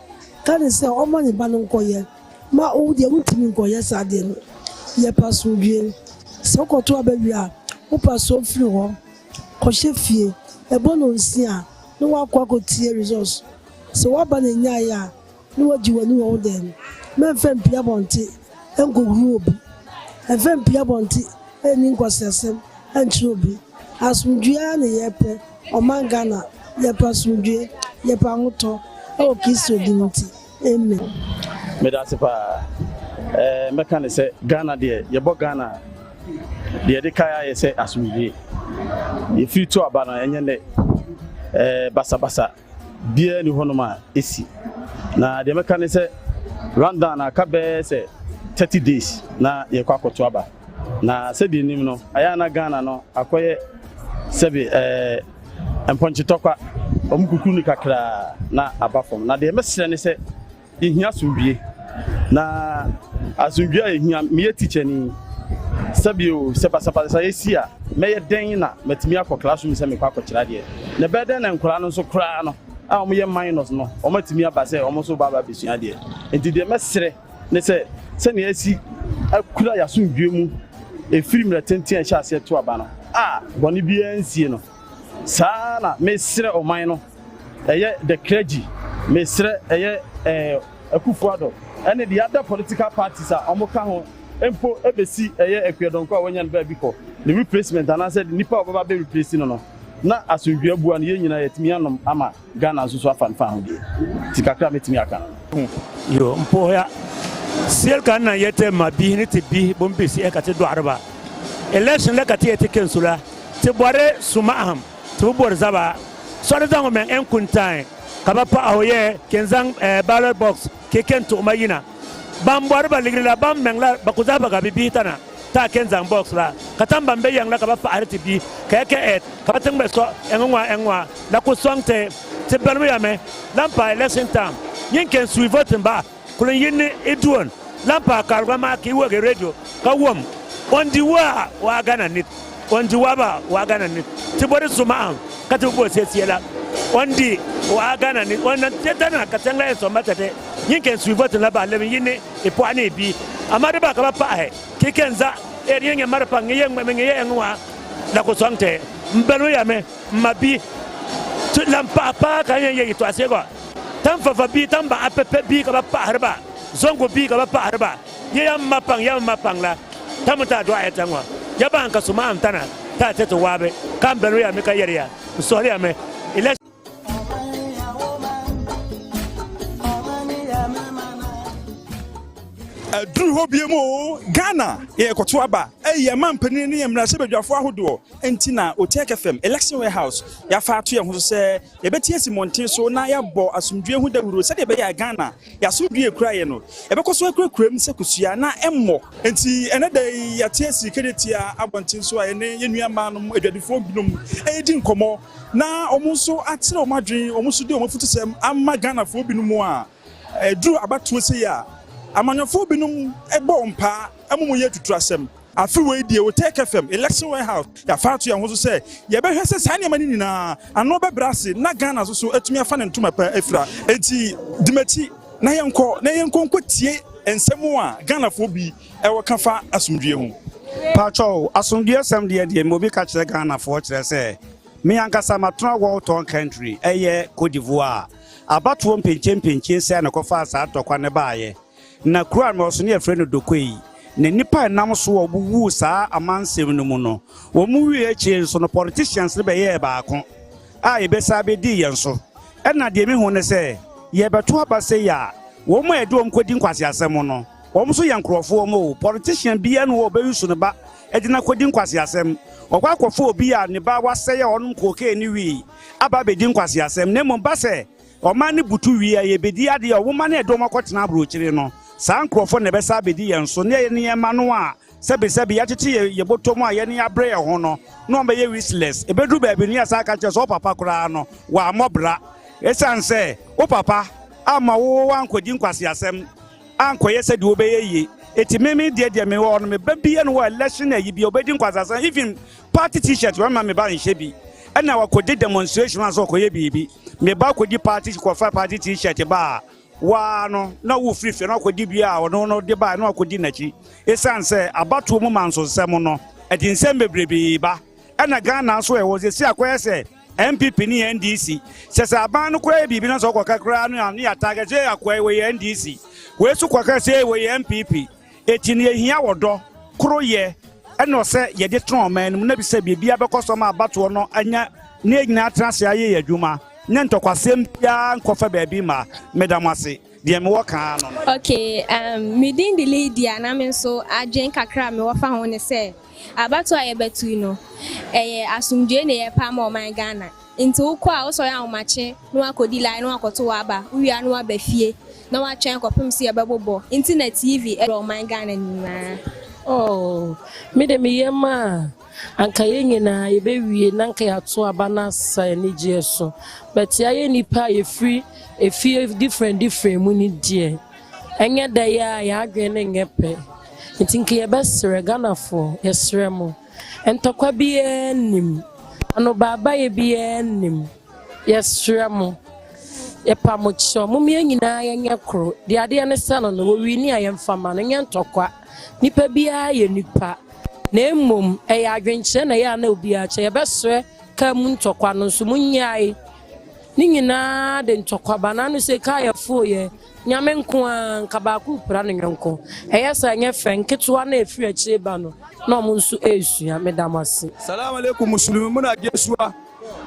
ka no sɛ ɔmma ne ba no nkɔyɛ. Ma wo deɛ wontumi nkɔyɛ saa adeɛ no. Yɛpɛ asomdwoeɛ. Sɛ wokɔto aba wie a, wopa soɔ firi hɔ kɔhyɛ fie. Ɛbɔ nnɔnsia a, na woakɔ akɔtie results. Sɛ woaba na ɛnyaeɛ a, na woagye w'ani wɔ wo dan mu. Mɛmfa mpue abɔnte nkɔhuru obi. Mfa mpue abɔnte nni nkwaseasɛm nkyerɛ obi. Asomdwoeɛ ara na yɛpɛ, ɔman Ghana, yɛpɛ asomdwoeɛ, yɛpɛ ahotɔ, ɛwɔ Kristo din nti, amen. Medase paa. Ɛɛ mɛka ne sɛ Ghana deɛ yɛbɔ Ghana a deɛ yɛde kae ayɛ sɛ asomdwie. Yɛfiri to aba no ɛnyɛ nnɛ. Ɛɛ basabasa biara ni hɔnom a ɛsi. Na deɛ mɛka ne sɛ rundown aka bɛyɛ sɛ 30 days na yɛkɔ akɔto aba. Na sɛdeɛ nim no ayɛ a na Ghana no akɔyɛ sɛbe ɛɛ mpɔnkye-tɔkwa, wɔn kukuru no kakraa na aba fam. Na deɛ mɛsrɛ ne sɛ yɛhia asomdwie. Na asomdwie a yɛhia, meyɛ tikyani, sɛbe o, sɛ basabasayɛ si a, mɛyɛ dɛn na matumi akɔ classroom sɛ mekɔ akɔkyerɛ adeɛ? Na ɛbɛyɛ dɛn na nkwadaa no nso koraa no a wɔyɛ minors no, wɔatumi aba sɛ wɔn nso ba aba abɛsua adeɛ? Nti deɛ mɛsrɛ ne sɛ, sɛnea yɛasi akura yɛn asomdwoeɛ mu ɛfiri mmerɛ tenten a yɛhyɛɛ aseɛ to aba no a bɔne biara nsie no, saa ara na mesrɛ ɔman no, ɛyɛ the clergy, mesrɛ ɛyɛ eh, Akufo-Addo ɛne the other political parties a wɔka ho mpo ɛbɛsi ɛyɛ Akua Donkor a wanya no baabi kɔ, ne replacement anaasɛ nipa a ɔbɛba abɛ replace no no, na asomdwoeɛ abua no, yɛn nyinaa yɛatumi anom ama Ghana nso so afa ne fahodie. Nti kakra a mɛtumi aka no. Yo, n puhiya seli ka n na yɛti ma bihi ni ti bihi bɔn bɛ ka ti dɔɣiriba election la ka ti yɛ ti kɛnsu la ti bɔri suma'ahim ti bi bɔri zaba sɔri zaŋ mɛŋ en kun taai Ka ba paɣah o yɛ ki n-zaŋ ballot box ki ken tuɣima yina. Ban bɔri ba ligiri la ban mɛŋ la ba ku zahi ba ka bɛ bihi tana ti a ken zaŋ box la. Ka tam ban be yɛŋ la ka ba paɣahiri ti bia ka ya kɛ ɛt ka ba ti ŋmɛ sɔ ɛŋ ŋwa ɛŋ ŋwa la ku sɔŋ ti. Ti balimi ya mi lan paai election time nyin ken sui voting ba kuli n yi ni i duon lan paai kaariga maa ka i wegi radio ka wom o n di waa waa gana nit o n di waa ba waa gana nit ti bori suma'am ka ti bi bo siesie la o n di waa gana nit o n na tana ka teŋ la yɛn sɔŋ ba tɛte nyin ken sui voting la ba lemi yi ni i pɔɣa ni i bia amaa di ba ka ba paɣahi ki ken za er yɛ nyɛ maripa ŋi yɛ ŋmɛmi ŋi yɛ ɛŋ waa la ku sɔŋ ti n balimi ya mi. M ma bia, ti lan paɣi paa ka n yɛn yɛ yɛtɔɣa seego a. Tan fafa bia, tan ba apepe bia ka ba paɣiri ba, zongo bia ka ba paɣiri ba. Yɛ ya m ma paŋ, ya m ma paŋ la, ta mi ti a dɔɣi ya ta ŋɔ. Ya ba n ka suma'am tana ti a ti ti waabi, ka m bɛlim ya mi ka yɛri ya, n sɔhiri ya mi. Aduru hɔ biom oo, Ghana yɛrekɔto aba, ɛyi yɛn mampanin ne yɛn mmarahyɛbadwafoɔ ahodoɔ nti na Otec FM, Election Warehouse, yɛafa ato yɛn ho so sɛ yɛbɛte asi mmɔnten so na yɛabɔ asomdwoeɛ ho dawuro sɛdeɛ ɛbɛyɛ a Ghana yɛn asomdwoeɛ a ɛkura yɛn no, yɛbɛkɔ so akurakura mu sɛ kosua na ɛmmɔ. Enti ɛnnɛ da yi yɛate asi Kejetia abɔnten so a yɛne yɛn nua mmaanom adwadifoɔ binom redi nkɔmmɔ na wɔn nso akyerɛ wɔn adwene, wɔn nso de wɔn afutusɛm ama Ghanafoɔ binom a ɛduru abatoɔ sei a, amanyɔfoɔ binom bɔ wɔn paa ma wɔyɛ atuturasɛm. Afe wei deɛ, Otec FM, Election Warehouse, yɛafa ato yɛn ho so sɛ yɛbɛhwɛ sɛ saa nneɛma no nyinaa ano bɛbrɛ ase na Ghana nso so atumi afa ne ntoma pa afira. Enti di m'akyi na yɛnkɔ na yɛnkɔ nkɔtie nsɛm a Ghanafoɔ bi wɔ ka fa asomdwoeɛ ho. Pakyɛw, asomdwoeɛsɛm deɛ deɛ me obi ka kyerɛ Ghanafoɔ kyerɛ sɛ me ankasa matena war torn country ɛyɛ Cote d'Ivoire a abatoɔ mpenkye mpenkye sɛɛ na ɛkɔfaa saa ntɔkwa no baeɛ. Na kuro a mewɔ so no yɛfrɛ no Dokoi. Na nnipa a ɛnam so a wɔwuu saa amansɛm no mu no, wɔn wuiɛ akyire nso no, politicians no bɛyɛɛ baako a yɛbɛsan bɛdii yɛn so. Ɛna deɛ mehu ne sɛ, yɛrebɛto aba sei a, wɔn a yɛde wɔn kɔdi nkwaseasɛm no, wɔn nso yɛ nkurɔfoɔ o. Politician biara nni hɔ a ɔbɛuse ne ba de no akɔdi nkwaseasɛm. Ɔkɔ akɔfa obi a ne ba wasɛe a ɔnom cocaine ne wii aba abɛdi nkwaseasɛm. Na mmom ba sɛ Ɔman no butu wie a, yɛbɛdi adeɛ a wɔma ne ɛdɔm akɔtena aburokyire no. Saa nkurɔfoɔ na ɛbɛsan abɛdi yɛn so, ne yɛn nneɛma no a sɛbesɛbe yɛatete yɛn yɛn bɔtɔ mu a yɛn ani abrɛ yɛn ho no, na wɔbɛyɛ useless. Ɛbɛduru baabi no, yɛasan aka kyerɛ sɛ wo papa koraa no, wammɔ bra. Ɛsiane sɛ wo papa amma wo woankɔdi nkwaseasɛm, ankɔyɛ sɛdeɛ wobɛyɛ yie. Enti me me deɛ deɛ mewɔ hɔ no, me ba biara no wɔ election ayi bi a ɔbɛdi nkwaseasɛm, even party t-shirt wɔmma me ba nhyɛ bi. Ɛna wakɔdi demonstration ansa ɔkɔyɛ biribi. Me ba kɔdi party kɔfa party t-shirt ba a, waa no na wofiri fie na wakɔdi bi a ɔno no de baeɛ na wakɔdi n'akyi. Ɛsiane sɛ abatoɔ mu mansosɛm no, ɛde nsɛm bebrebee ba. Ɛna Ghana nso ɛwɔ sɛsi akɔyɛ sɛ NPP ne NDC. Sɛ sɛ aban no koraa yɛ biribi na sɛ ɔkɔka koraa no a ne yɛatagɛ sɛ akoa yi wɔyɛ NDC. Wei nso kɔka sɛ wɔyɛ NPP. Enti nea ehia wɔ dɔ, koroyɛ, ne ɔsɛ yɛde tena ɔman no mu na bi sɛ biribiara bɛkɔ so ama abatoɔ no anya na yɛn nyinaa atena ase ayɛ yɛn adwuma na ntɔkwasɛm biara nkɔfa baabi mma. Meda mo ase. Deɛ mewɔ ka ara no no. Ok, um, me din de Lydia na me nso adwene kakra a mewɔ fa ho ne sɛ abatoɔ a yɛbɛto yi no, ɛyɛ asomdwoe na yɛpɛ ama ɔman Ghana. Nti wokɔ a wosɔre ahomakye na woakɔdi line na woakɔto w'aba, wowie a na woaba fie na woatwɛn kɔpem sɛ yɛbɛbobɔ. Nti na TV dɔ ɔman Ghana nyinaa. Oh, me de me yam a, anka yɛn nyinaa yɛbɛwie na anka yɛato aba no asa anigyeɛ so. But yɛayɛ nnipa a yɛfiri efie different different mu no deɛ, ɛnyɛ dɛ yɛ a yɛn adwene no nyɛ pɛ. Nti nka yɛbɛsrɛ Ghanafoɔ, yɛsrɛ mo. Ntɔkwa biara nnim, anobaabaeɛ biara nnim. Yɛsrɛ mo, yɛpa mo kyɛw, mom yɛn nyinaa yɛnyɛ koro. Deɛ adeɛ no sɛ no no, wɔwini a yɛmfa ma no, nyɛ ntɔkwa. Nipa biara yɛ nipa, na mmom ɛyɛ adwenkyerɛ na ɛyɛ a na obiara kyɛ. Yɛbɛsrɛ kaa mu ntɔkwa no nso, monnyae. Ne nyinaa de ntɔkwa ba. N'ano sɛ kaa yɛfooyɛ. Nyame nko ara, nka baako repira ne yɔnko. Ɛyɛ saa ɛnyɛ fɛ, nketewa no a ɛfiri akyire ba no, na wɔn nso resua. Meda mo ase. Salaam alaikum musulmi muna gaisuwa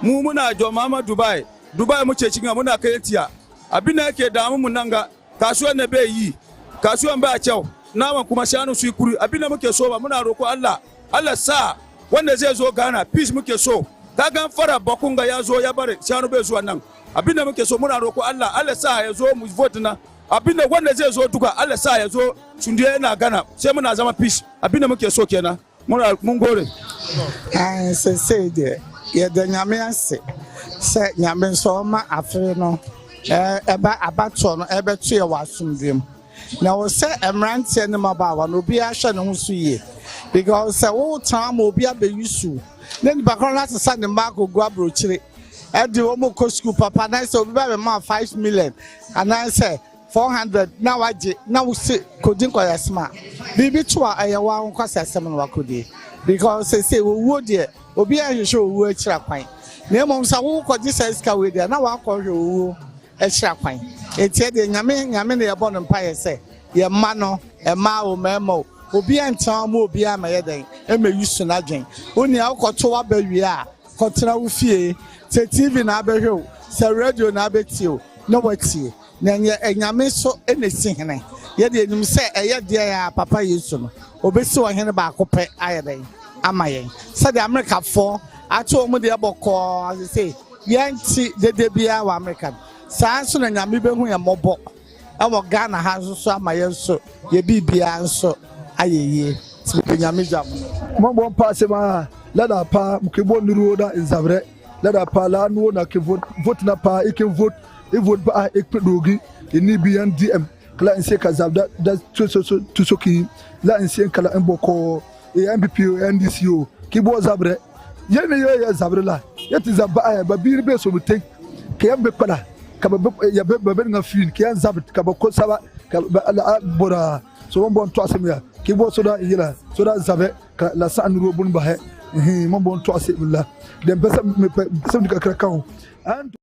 mu muna John Mahama Dubai Dubai muke cikin muna Ketia abin da yake damu mu nan ga kasuwan na bai yi kasuwan ba kyau naman kuma shanu su yi kuri abin da muke so ba muna roko Allah Allah sa wanda zai zo Ghana peace muke so. Kagan fara Bakunga ya zo ya bari shanu bai zuwa nan. Abinda muke so muna roko Allah, Allah sa ya zo mu vote na. Abinda wanda zai zo duka Allah sa ya zo sundiya yana gana sai muna zama peace. Abinda muke so kenan. Muna mun gode. Aane, seesei deɛ yɛda Nyame ase sɛ Nyame nso ɔma afe no ɛba abatoɔ no ɛbɛto yɛ wɔ asomdwoe mu. Na ɛwɔ sɛ mmeranteɛ ne mmabaawa no obiara hwɛ ne ho so yie because sɛ wotena ma obi abɛyi su na nipa korɔ no asesa ne mma akɔgu aburokyire ɛde wɔn kɔ sukuu papa anaasɛ obi ba bɛma 5 million anaasɛ 400 na wagye na wose kɔdi nkɔyɛsɛm a biribi to a ɛyɛ wa nkɔsɛ asɛm no wakɔdie because sese owuo deɛ obiara nhwehwɛ owuo akyira kwan na mmom sɛ wokɔgye saa sika wei deɛ na wakɔhwɛ owuo akyira kwan. Eti deɛ Nyame, Nyame na yɛbɔ no mpaeɛ sɛ yɛ mma no, mmaa o, mmarima o, obiara ntena hɔ ma obiara ma yɛ dɛn ɛmɛyi so n'adwen. Wo nea wokɔto waba wie a, kɔtena wo fie, sɛ TV na abɛhwɛ o, sɛ radio na abɛtie o, na watie. Na ɛnyɛ Nyame so na esi hene. Yɛde enim sɛ ɛyɛ deɛ a Papa Yesu no obesi ɔhene baako pɛ ayɛ dɛn ama yɛn. Sɛdeɛ Amerikafoɔ ato wɔn deɛ bɔkɔɔ sese yɛnte dede biara wɔ Amerika no, saa nso na Nyame bɛhu yɛn mmɔbɔ ɛwɔ Ghana ha nso so ama yɛn nso yɛ biribiara nso ayɛ yie. Nti mede Nyame gya mo. Mɔbɔ mpa se ma la da pa ke bo nuru da nzabrɛ la da pa la nuo na ke vote vote na pa i ke vote i vote ba i kpe dogi i ni bi yan dm kala nse ka zab da da to so so to so ki la nse kala n bɔkɔ i NPP o NDC o ki bo zabrɛ ye ne ye ye zabrɛ la ye ti zab ba ba bi be so te ke yan be kpala ka ba ya be ba be nga fin ke yan zab ka ba ko saba ka ba la bora so bon bon to asem ya ki bo so da yela so da zabe ka la sa nuru bun ba he mon bon to asem la dem pesa me pesa kakra kan and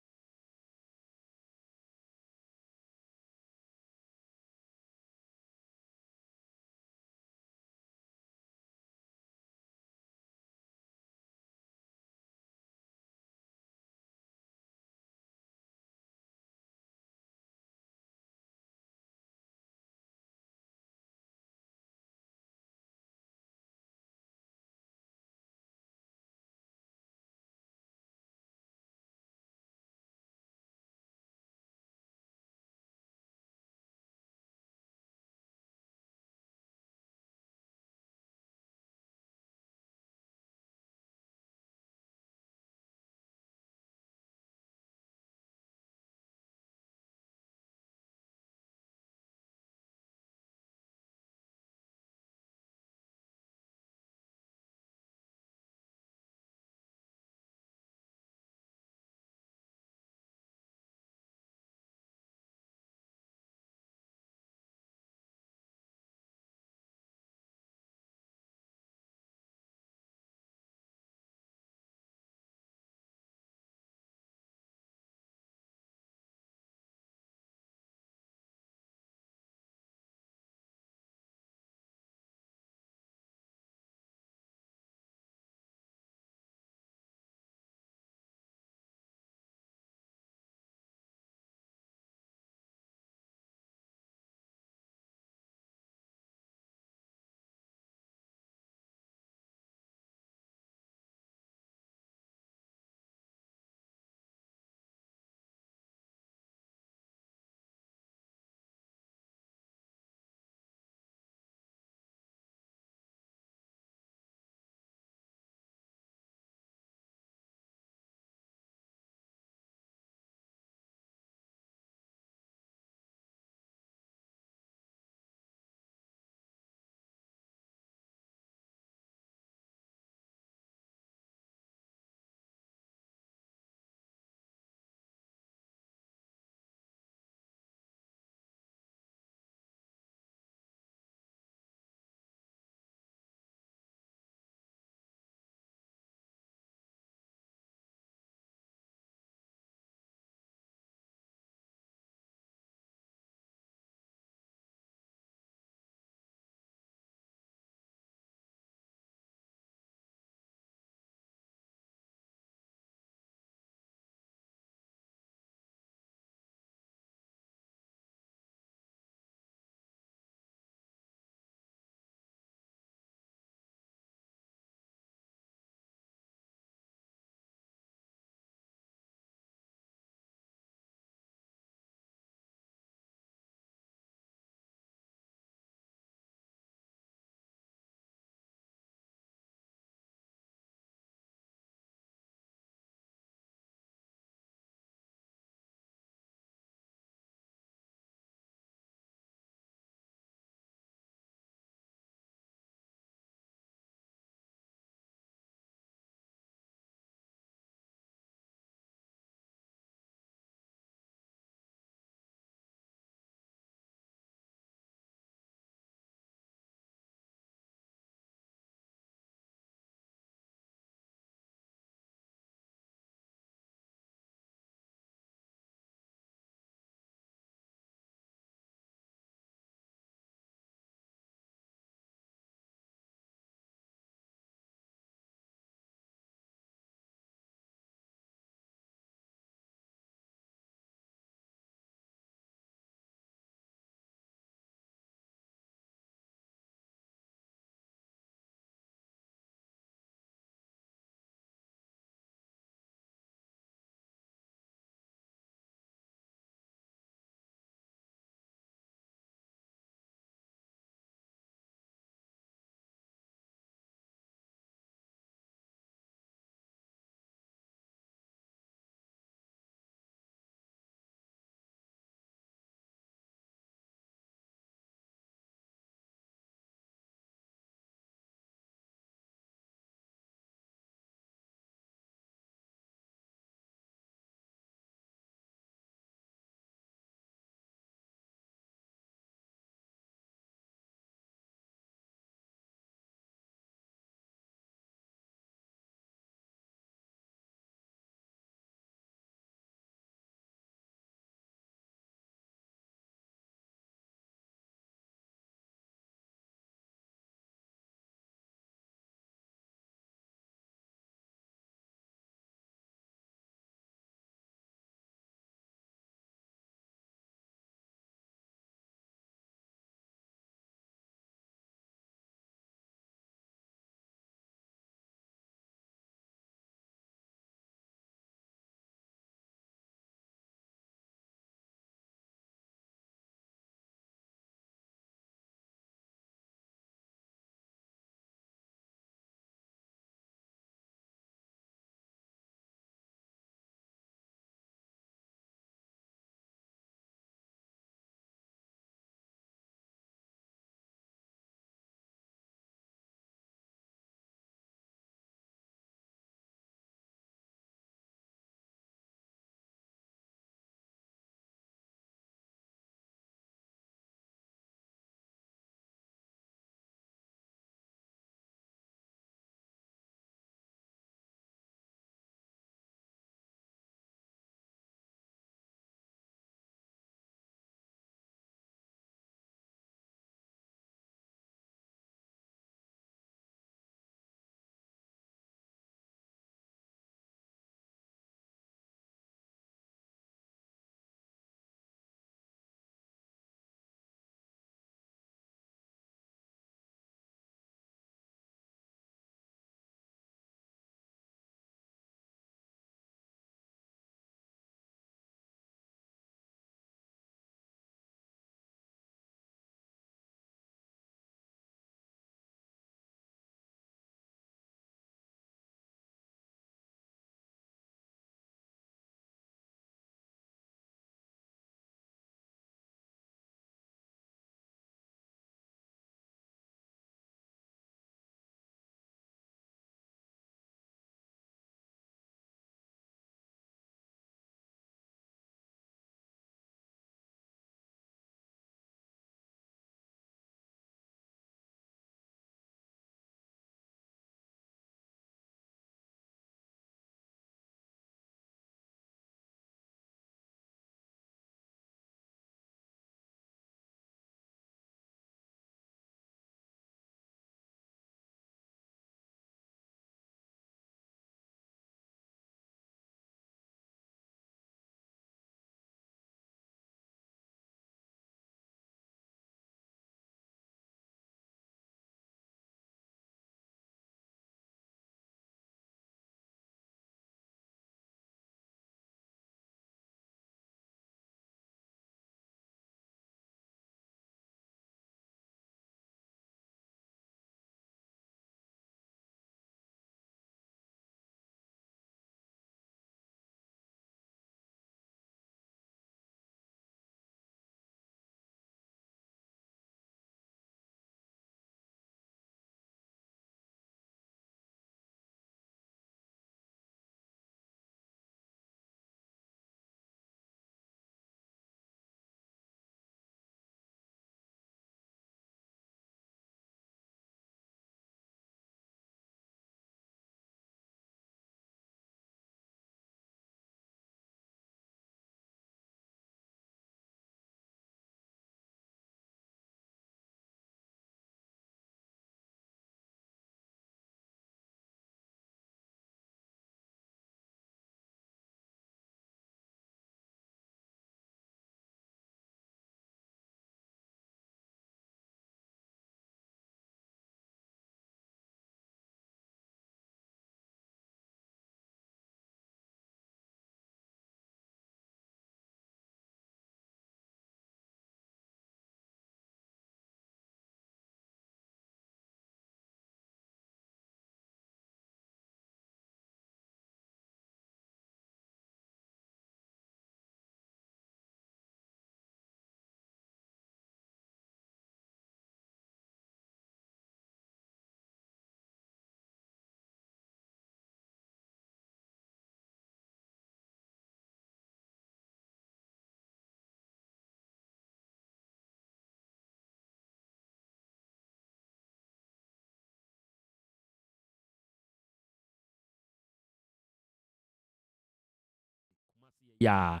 Yaa.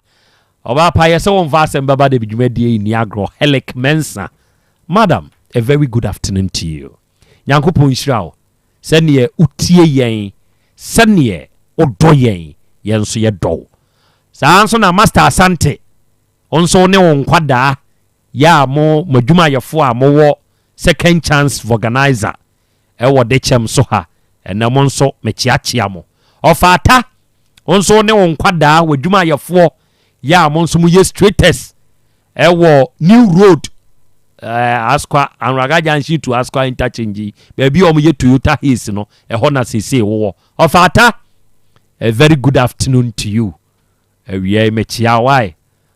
Ɔbaa pa yɛ sɛ wɔmfa asɛm bɛba de dwumadie yi nni agorɔ. Helic Mensah. Madam, a very good afternoon to you. Nyankopɔn nhyira wo sɛdeɛ wotie yɛn, sɛdeɛ wodɔ yɛn, yɛn nso yɛdɔ wo. Saa nso na Master Asante, wo nso wo ne wo nkwadaa yɛ a mo, mo adwumayɛfoɔ a mowɔ Second Chance Vulcanizer ɛwɔ dekyɛm so ha ɛnɛ mo nso mekyeakyea mo. Ɔfata, wo nso wo ne wo nkwadaa, w'adwumayɛfoɔ yɛ a mo nso moyɛ straighters ɛwɔ New Road, eh, Asqua, Anraga Junction to Asqua interchange yi, baabi a wɔyɛ Toyota Hiace no, ɛhɔ na seesei wowɔ. Ɔfata, a very good afternoon to you. Awia yi mekyea wo ae.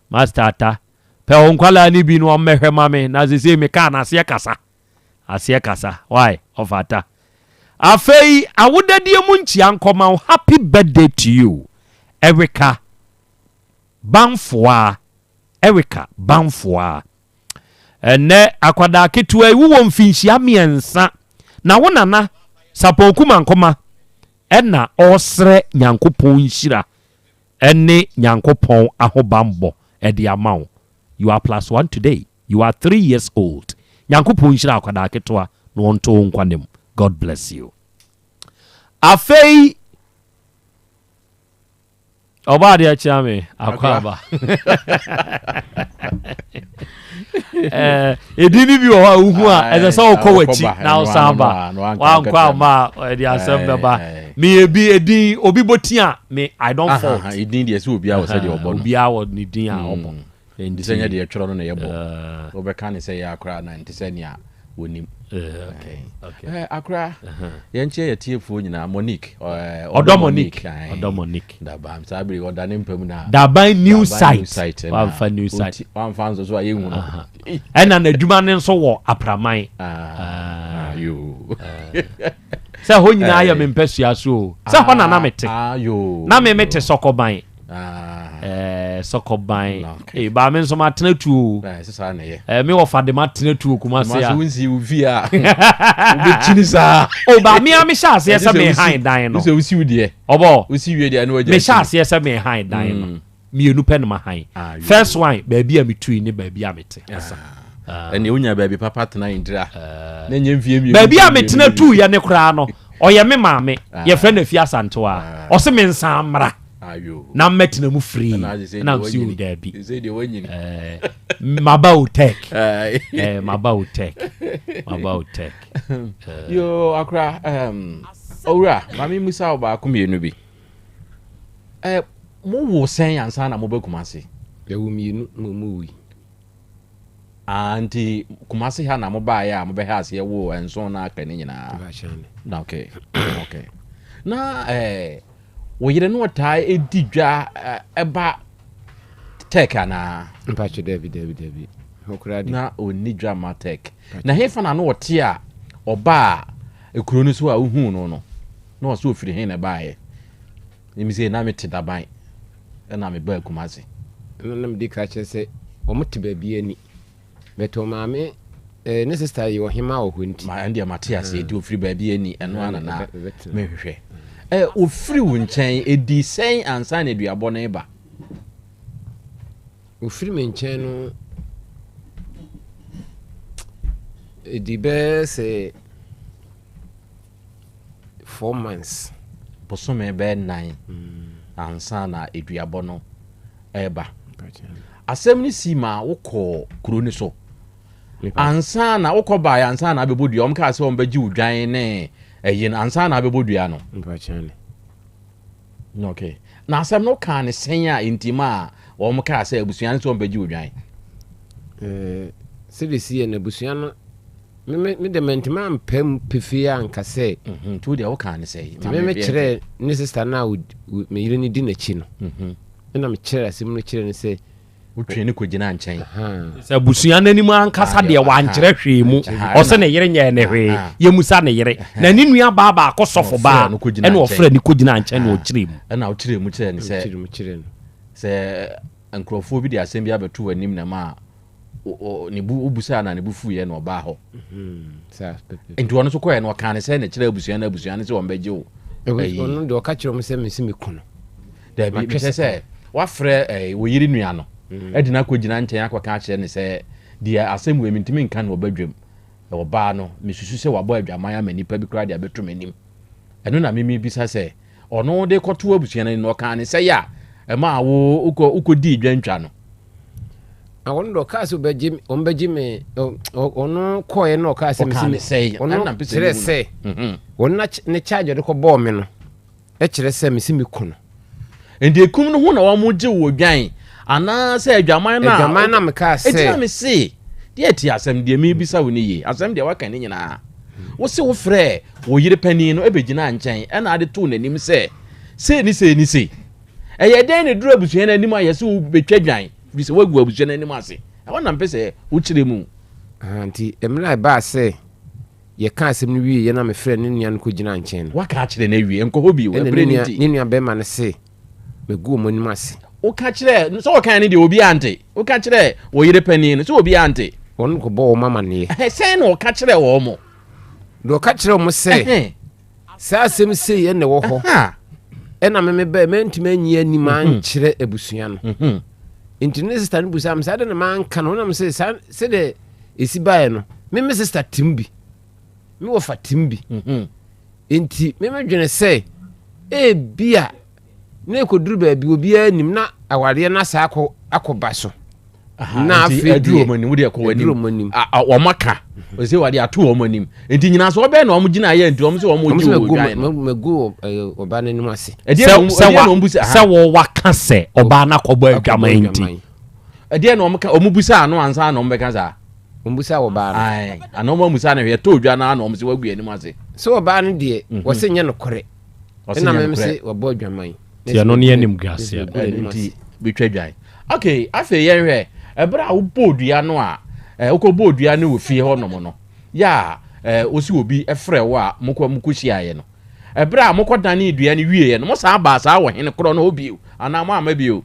Master Ata, pɛ wo nkwadaa no bi na wɔmmɛhwɛ ma me na seesei me kaa no aseɛ kasa. Aseɛ kasa why ɔfata. Afei awodadie mu nkyia nkɔma wo happy birthday to you Erica Banfoaa Erica Banfoaa Ɛnnɛ akwadaa ketewa yi wowɔ mfinhyia mmiɛnsa na wo nana Sapɔn Kumankoma ɛna ɔresrɛ Nyankopɔn nhyira ɛne Nyankopɔn ahobanbɔ ɛde ama wo you are plus one today. You are 3 years old Nyankopɔn nhyira akwadaa ketewa na ɔnto wo nkwa nna mu God bless you Afei ɔbɔ adeɛ kyea me akɔ aba ɛdin no bi wɔ hɔ a wohu a ɛsɛ sɛ wokɔ w'akyi na wosan ba wankɔ ama a ɛde asɛm bɛba meyɛ bi ɛdin obi bɔ ti a me I don't fault ɛdin deɛ sɛ obiara wɔ sɛdeɛ ɔbɔ no obiara wɔ ne din a ɔbɔ mm. Nti sɛ nyɛ deɛ yɛtwerɛ no na yɛbɔ. Wobɛka ne sɛ yɛ akora na nte sɛ nea wɔnim. Akora, yɛnkyerɛ yɛ tiefoɔ nyinaa Monique. Ɔdɔ Monique. Ɔdɔ Monique. Daban saa bere ɔda ne mpam na. Daban new site. Wamfa new site. Wamfa nso so a yɛnhu no. Ɛna n'adwuma no nso wɔ apraman. Sɛ hɔ nyinaa yɛ me mpɛsua so o. Sɛ hɔ na na mete. Na me mete sɔkɔban. Ɛɛ sɔkɔban. Ee baa me nso matena tuo o. Ɛɛ me wɔfa de matena tuo Kumasi a. Kumasi wonsi wo fie a. Wobɛkyini saa. O baa me a mehyɛ aseɛ sɛ mehan dan no. Wosɛ wosi wo deɛ. Ɔbɔ. Wosi wie deɛ na wagya. Mehyɛ aseɛ sɛ mehan dan no. Mmienu pɛ na mahan. First one baabi a metui ne baabi a mete. Asa. Ɛnna wonya baabi papa tena ndira. Na nyɛ mfie mmienu. Baabi a metena tuiɛ ne koraa no ɔyɛ me maame. Yɛfrɛ no Afie Asantewaa. Ɔse me nsan mmra na mmɛtena mu free. Na mse o daabi. Maba o tech. Maba o tech. Maba o tech. Yo akora owura maame musa wo baako mmienu bi. Eh, mo wo sɛn ansa na mobɛ Kumasi? Yɛwo mmienu na ɔmu wui. Ah, nti Kumasi ha na mobaeɛ a mobɛhɛ aseɛ woo nson na aka ne nyinaa? Na okay, okay. Na eh, wo yere no ɔtaa ɛdi dwa ɛba tech anaa? Mpakyɛ dabi dabi dabi. Hɔ koraa de. Na ɔnni dwa ma tech. Na hefa na no ɔte a ɔbaa ekuro no so a wohuu no no? Na ɔsɛ ofiri he na ɛbaeɛ? Mimi sɛ na mete Daban ɛna mebaa Kumasi. Ɛna na medi ka kyerɛ sɛ wɔn te baabi ani. But ɔmaame eh, ne sister yɛ ɔhema wɔ hɔ nti. Ma ɛndeɛ mate aseɛ nti ofiri baabi ani ɛno ara na na mehwehwɛ. Eh, ofiri wo nkyɛn ɛdii sɛn ansa na aduabɔ no reba? Ofiri me nkyɛn no ɛdi bɛyɛ sɛ 4 months. Bosome bɛyɛ nnan ansa na aduabɔ no reba. Asɛm no sii ma wokɔɔ kuro no so. Ansa na wokɔ baeɛ ansa na abɛbɔ dua, wɔn kaa sɛ wɔn bɛgye wo dwan ne ɛyi no ansa na abɛbɔ dua no. Okay. Na asɛm no kaa ne sɛn a nti ma wɔn kaa sɛ abusua no sɛ wɔn bɛgye wo dwan? Ɛɛ sɛdeɛ si yɛ no abusua no Me me me de mantumi ampɛ mu pefee anka sɛ. Mhm, nti wo deɛ wokaa ne sɛ. Nti me mekyerɛɛ ne sista no a me yere no di n'akyi no. Mhm. Ɛna mekyerɛɛ asɛm no kyerɛ no sɛ. Wotwe ne kɔgyina nkyɛn. Sɛ abusua no anim ankasa deɛ wankyerɛ hwee mu. Ɔsɛ ne yere nyɛɛ ne hwee. Yɛmusa ne yere. Na ne nua baa baako sɔfo baa ɛna ɔfrɛ ne kɔgyina nkyɛn na ɔkyerɛ mu. Ɛna ɔkyerɛ mu kyerɛ ne sɛ. Sɛ nkurɔfoɔ bi de asɛm bi abɛto w'anim na ma ne bu wobusaa na ne bu fuiɛ na ɔbaa hɔ nti ɔno nso kɔɛ no ɔkaa ne sɛ ne kyerɛ abusua no abusua no sɛ wɔn bɛgye wo ɔno deɛ ɔka kyerɛ wɔn sɛ mesi me kunu dabi mekyerɛ sɛ wafrɛ eh, wo yere nua no ɛde no akɔgyina nkyɛn akɔka akyerɛ no sɛ deɛ asɛm wei mentumi nka no wɔ badwam. Ɔbaa no, mesusu sɛ wabɔ adwaman ama nnipa bi koraa de abɛto m'anim. Ɛno na me mebisa sɛ, ɔno de kɔto abusua no anim no, ɔkaa ne sɛe a ɛmaa wo wokɔ wokɔdii dwantwa no? Na ɔno deɛ ɔkaa sɛ ɔbɛgye me ɔmbɛgye me ɔno kɔɛ na ɔkaa sɛ Ɔkaa ne sɛe, ɔno ɛna mpɛ sɛ kyerɛ mehu no. sɛ ɔno na ne charge ɔde kɔbɔɔ me no kyerɛ sɛ mese meku no. Nti ekum no ho na wɔn gye wo dwan anaasɛ adwaman no a. Adwaman na mekaa sɛ. Eti na mese deɛ ti asɛm deɛ mebisa wo ne yie asɛm deɛ waka ne nyinaa. Wo se wo frɛ wo yere panin no ɛbɛgyina nkyɛn ɛna ade too n'anim sɛ sei ne sei ne sei. Ɛyɛ dɛn na ɛduru abusua no anim a yɛse wo bɛtwa dwan firi sɛ woagu abusua no anim ase. Ɛhɔ na mpɛ sɛ wokyerɛ mu. Nti mmerɛ a ɛbaa sɛ Yɛkaa asɛm no wieeɛ na mefrɛɛ ne nua no kɔgyinaa nkyɛn no. Woaka akyerɛ no awie, nkɔ hɔ bio, Ɛnna ɛberɛ ne no nua, nti. ne nua barima no se, Magu wɔn anim ase. Woka kyerɛɛ no, sɛ wɔkae no deɛ obiara ante. Woka kyerɛɛ wo yere panin no, sɛ obiara ante. Wɔn kɔbɔɔ wɔn amanneɛ. Ɛhɛ, sɛn na ɔka kyerɛɛ wɔn? Deɛ ɔka kyerɛɛ wɔn sɛ, Ɛhɛ. Saa asɛm sei na ɛwɔ hɔ. Aha. Ɛnna me mebae, mantumi anyi anim ankyerɛ abusua no. Nti ne sista no busaa me sɛ, adɛn na manka no? Ɛnna mese, saa, sɛdeɛ ɛsi baeɛ no, me me sista tim bi, me wɔfa tim bi. Mhm. Nti me medwene sɛ ebia na ɛkɔduru baabi obiara nim na awareɛ no asa akɔ akɔba so. Na afei deɛ wɔn anim deɛ kɔ wɔn anim wɔn aka ɔsɛ wɔde ato wɔn anim nti nyina so ɔbɛn na wɔn gyina yɛ nti wɔn sɛ wɔn gye wɔn dwan no. Mɛgu ɔbaa n'anim ase. Sɛ sɛ wɔn waka sɛ ɔbaa n'akɔbɔ adwaman nti. Ɛdeɛn na wɔn ka wɔn busa ano ansa na wɔn bɛka saa. Wɔn busa ɔbaa no. Ayi ana wɔn amusa no hwɛ tɔ dwa na na wɔn sɛ wagu anim ase. Sɛ ɔbaa no deɛ mhm. wɔsɛ nyɛ nokorɛ. Wɔsɛ nyɛ nokorɛ. Ɛna mɛm sɛ wɔbɔ adwaman. Tiɛ no ne anim guaseɛ. Nti betwa dwan. Okay afei yɛn hwɛ ɛberɛ a wobɔ dua no a ɛɛ wokɔ bɔ dua no wɔ fie hɔ nom no yɛ a ɛɛ wosi obi ɛfrɛ wo a mokɔ mokɔ hyiaeɛ no ɛberɛ a mokɔ danee dua no wieɛ no mo saa baa saa wɔ hene korɔ no hɔ bio anaa mo amma bio.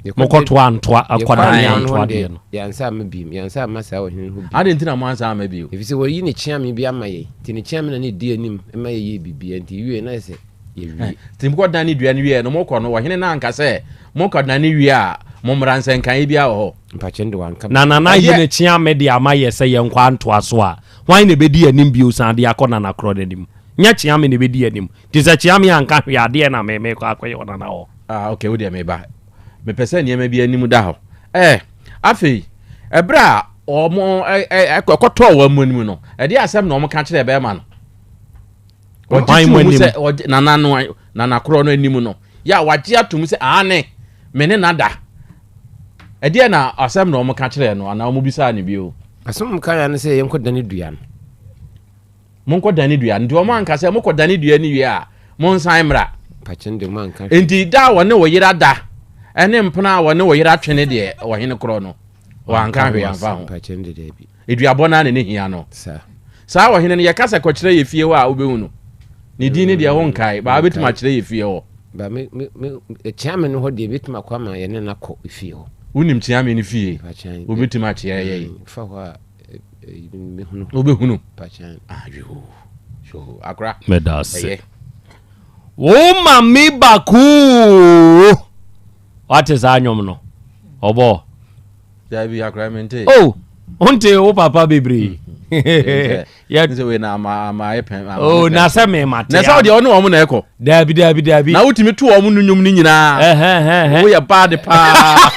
Mokɔtoa ntoa akwadaa ne antoa deɛ no. Yɛansa amma bio. Yɛansa amma saa ɔhene no hɔ bio. Adɛn nti na moansa amma bio? Ɛfiri sɛ wɔayi ne kyeame bi ama yɛn. Nti ne kyeame na na ɛdi anim ma yɛyɛɛ biribiara. Nti yɛwieeɛ no, na ayɛ sɛ yɛawie. Nti mokɔdane dua no wieeɛ no, mokɔ no, ɔhene no anka sɛ, Mokɔdane wie a, mommra, nsɛnkaeɛ biara wɔ hɔ? Mpakyɛ no de wanka Na Nana ayi ne kyeame de ama yɛ sɛ yɛnkɔ antoa so a, hwan na ɛbɛdi anim bio san de akɔ Nana korɔ no anim? Nyɛ kyeame na ɛbɛdi anim. Nti sɛ kyeame anka hwee a, deɛn na me mekɔ akɔyɛ wɔ Nana hɔ? Ah, okay, wo deɛ meba. Mepɛ sɛ nneɛma bi anim da hɔ. Eh, afei, ɛberɛ a wɔn ɛkɔtɔɔ wɔn anim no, ɛdeɛ asɛm na wɔn ka kyerɛɛ bɛrima no? Ɔgye Hwan to mu anim? sɛ ɔgye nana no nana korɔ no anim no, yɛ a wagye ato mu sɛ aane, me ne nada. Ɛdeɛ na asɛm na wɔn ka kyerɛɛ no anaa wɔn bisaa no bio? Asɛm a wɔn kaeɛ ne sɛ yɛnkɔdane dua no. Monkɔdane dua no. Nti wɔn anka sɛ mokɔdane dua no wie a, monsan mmra. Mpakyɛ no deɛ wɔn anka hwee. Nti da a wɔne wo yere ada ne mpena a wɔne wo yere atwe no deɛ, ɔhene korɔ no, wanka hwee amfa ho. Mpakyɛ no deɛ daabi. Eduabɔ no ara na ne hia no. Saa. Saa ɔhene no, yɛka sɛ kɔkyerɛ yɛ fie hɔ a, wobɛhu no. Ne din no deɛ wonkae, baa wobɛtumi akyerɛ yɛ fie hɔ. Ba me me me Kyeame no hɔ deɛ bɛtumi akɔ ama yɛne no akɔ fie hɔ. Wonim Kyeame no fie? Mpakyɛ. Wobɛtumi akyerɛ yɛn? Fa hɔ a. Wobɛhunu. Akora. Meda ase. Wo ma me baako. Wate saa nnwom no? Ɔbɔ. Dabi akora mente. Oh, wonte wo papa bebree. Yɛ sɛ wei na ama ama ayɛ pɛn. Oh, na sɛ me ma te. Na sɛ ɔdeɛ ɔne wɔn na ɛkɔ. Dabi dabi dabi. Na wotumi to wɔn no nnwom no nyinaa. Woyɛ bad paa.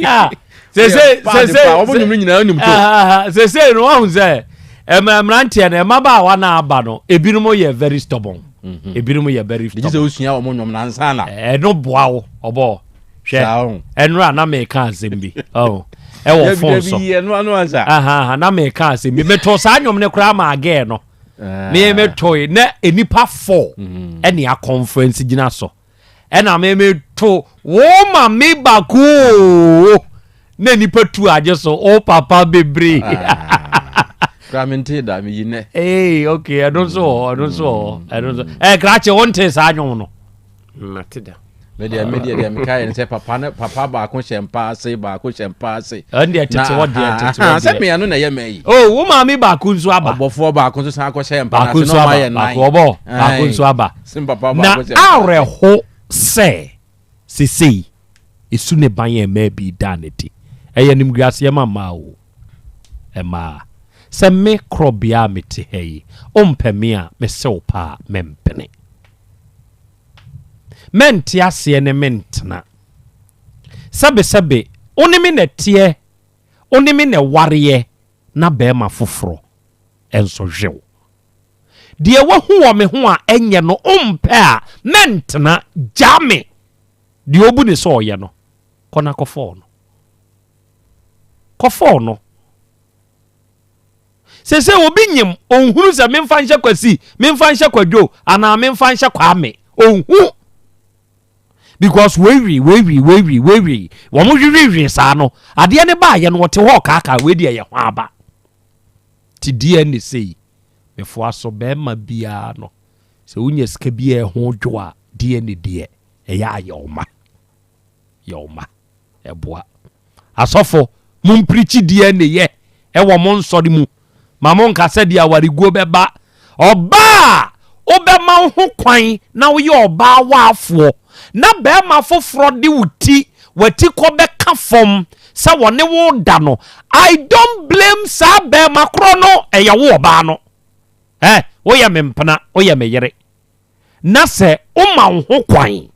Ah, sese sese wɔn nnwom no nyinaa nim to. Sese no wɔn sɛ ɛmɛ mmeranteɛ no mmabaawa na aba no ebinom yɛ very stubborn. Mhm. Ebinom yɛ very stubborn. Gye sɛ osua wɔn nnwom na nsa na. Ɛno boa wo ɔbɔ hwɛ ɛnora na meka asɛm bi oh, ɛwɔ fon so na meka asɛm bi metoo saa nnwom no koraa ma agɛɛ no ah. me metoe na nnipa fo mhm. ɛne a conference gyina so ɛna me meto wo ma me baako na nipa tu agye so o papa bebree ah, kura me nte da me yi nɛ ee okay ɛno nso wɔ hɔ ɛno nso wɔ hɔ ɛno nso ɛɛ krakye wo nte saa nnwom no Mate da. Medeɛ medeɛ deɛ meka yɛ ne sɛ papa ne papa baako hyɛ mpa ase baako hyɛ mpa ase. Ɛndeɛ tete hɔ deɛ tete hɔ deɛ. Sɛ mmea no na ɛyɛ mɛ yi. Oh wo maame baako nso aba. Ɔbɔfoɔ baako nso san akɔhyɛ mpa baako ase nso na ɔma aba yɛ nan. baako ɔbɔ baako nso aba. Sɛ papa Na baako hyɛ mpa ase. awerɛho sɛ sesei esu ne ban yɛ mmaa bi da ne di. Ɛyɛ animguaseɛ ma mmaa o. Mmaa. Sɛ me korɔbea a mete ha yi, wompɛ me a, mese wo paa, mempene. Mɛnte aseɛ ne me ntena. Sɛbesɛbe, wo ne me na ɛteɛ, wo ne me na ɛwareɛ, na barima foforɔ nso hwe wo. Deɛ wahu wɔ me ho a ɛnyɛ no, wompɛ a, mɛntena, gyaa me. Deɛ ɔbu ne sɛ ɔyɛ no, kɔ na kɔfɔɔ no. Kɔfɔɔ no. Seesei obi nyem, ɔnhunu sɛ memfa nhyɛ Kwasi, memfa nhyɛ Kwadwo, anaa memfa nhyɛ Kwame. Ɔnhu. Because weiwei, weiwei, weiwei, weiwei. Wɔn hwehwehwee saa no, adeɛ no baayɛ no, wɔte hɔ kaakaa, wei deɛ yɛ ho aba. Ti DNA sei, mefoa so bɛrima biara no, sɛ wonya sika bi a ɛho dwo a, DNA deɛ, ɛyɛ a yɛ ɔma. Yɛ ɔma. Ɛboa. Asɔfo, mompirikyi DNA yɛ wɔ mo nsɔre mu. Ma monka sɛdeɛ awareguo bɛba. Ɔbaa a wobɛma wo ho kwan na woyɛ ɔbaa waafoɔ na barima foforɔ de wo ti w'atikɔ bɛka fam sɛ wɔne wo da no, I don't blame saa barima korɔ no, ɛyɛ wo ɔbaa no. Eh, woyɛ me mpena, woyɛ me yere. Na sɛ woma wo ho kwan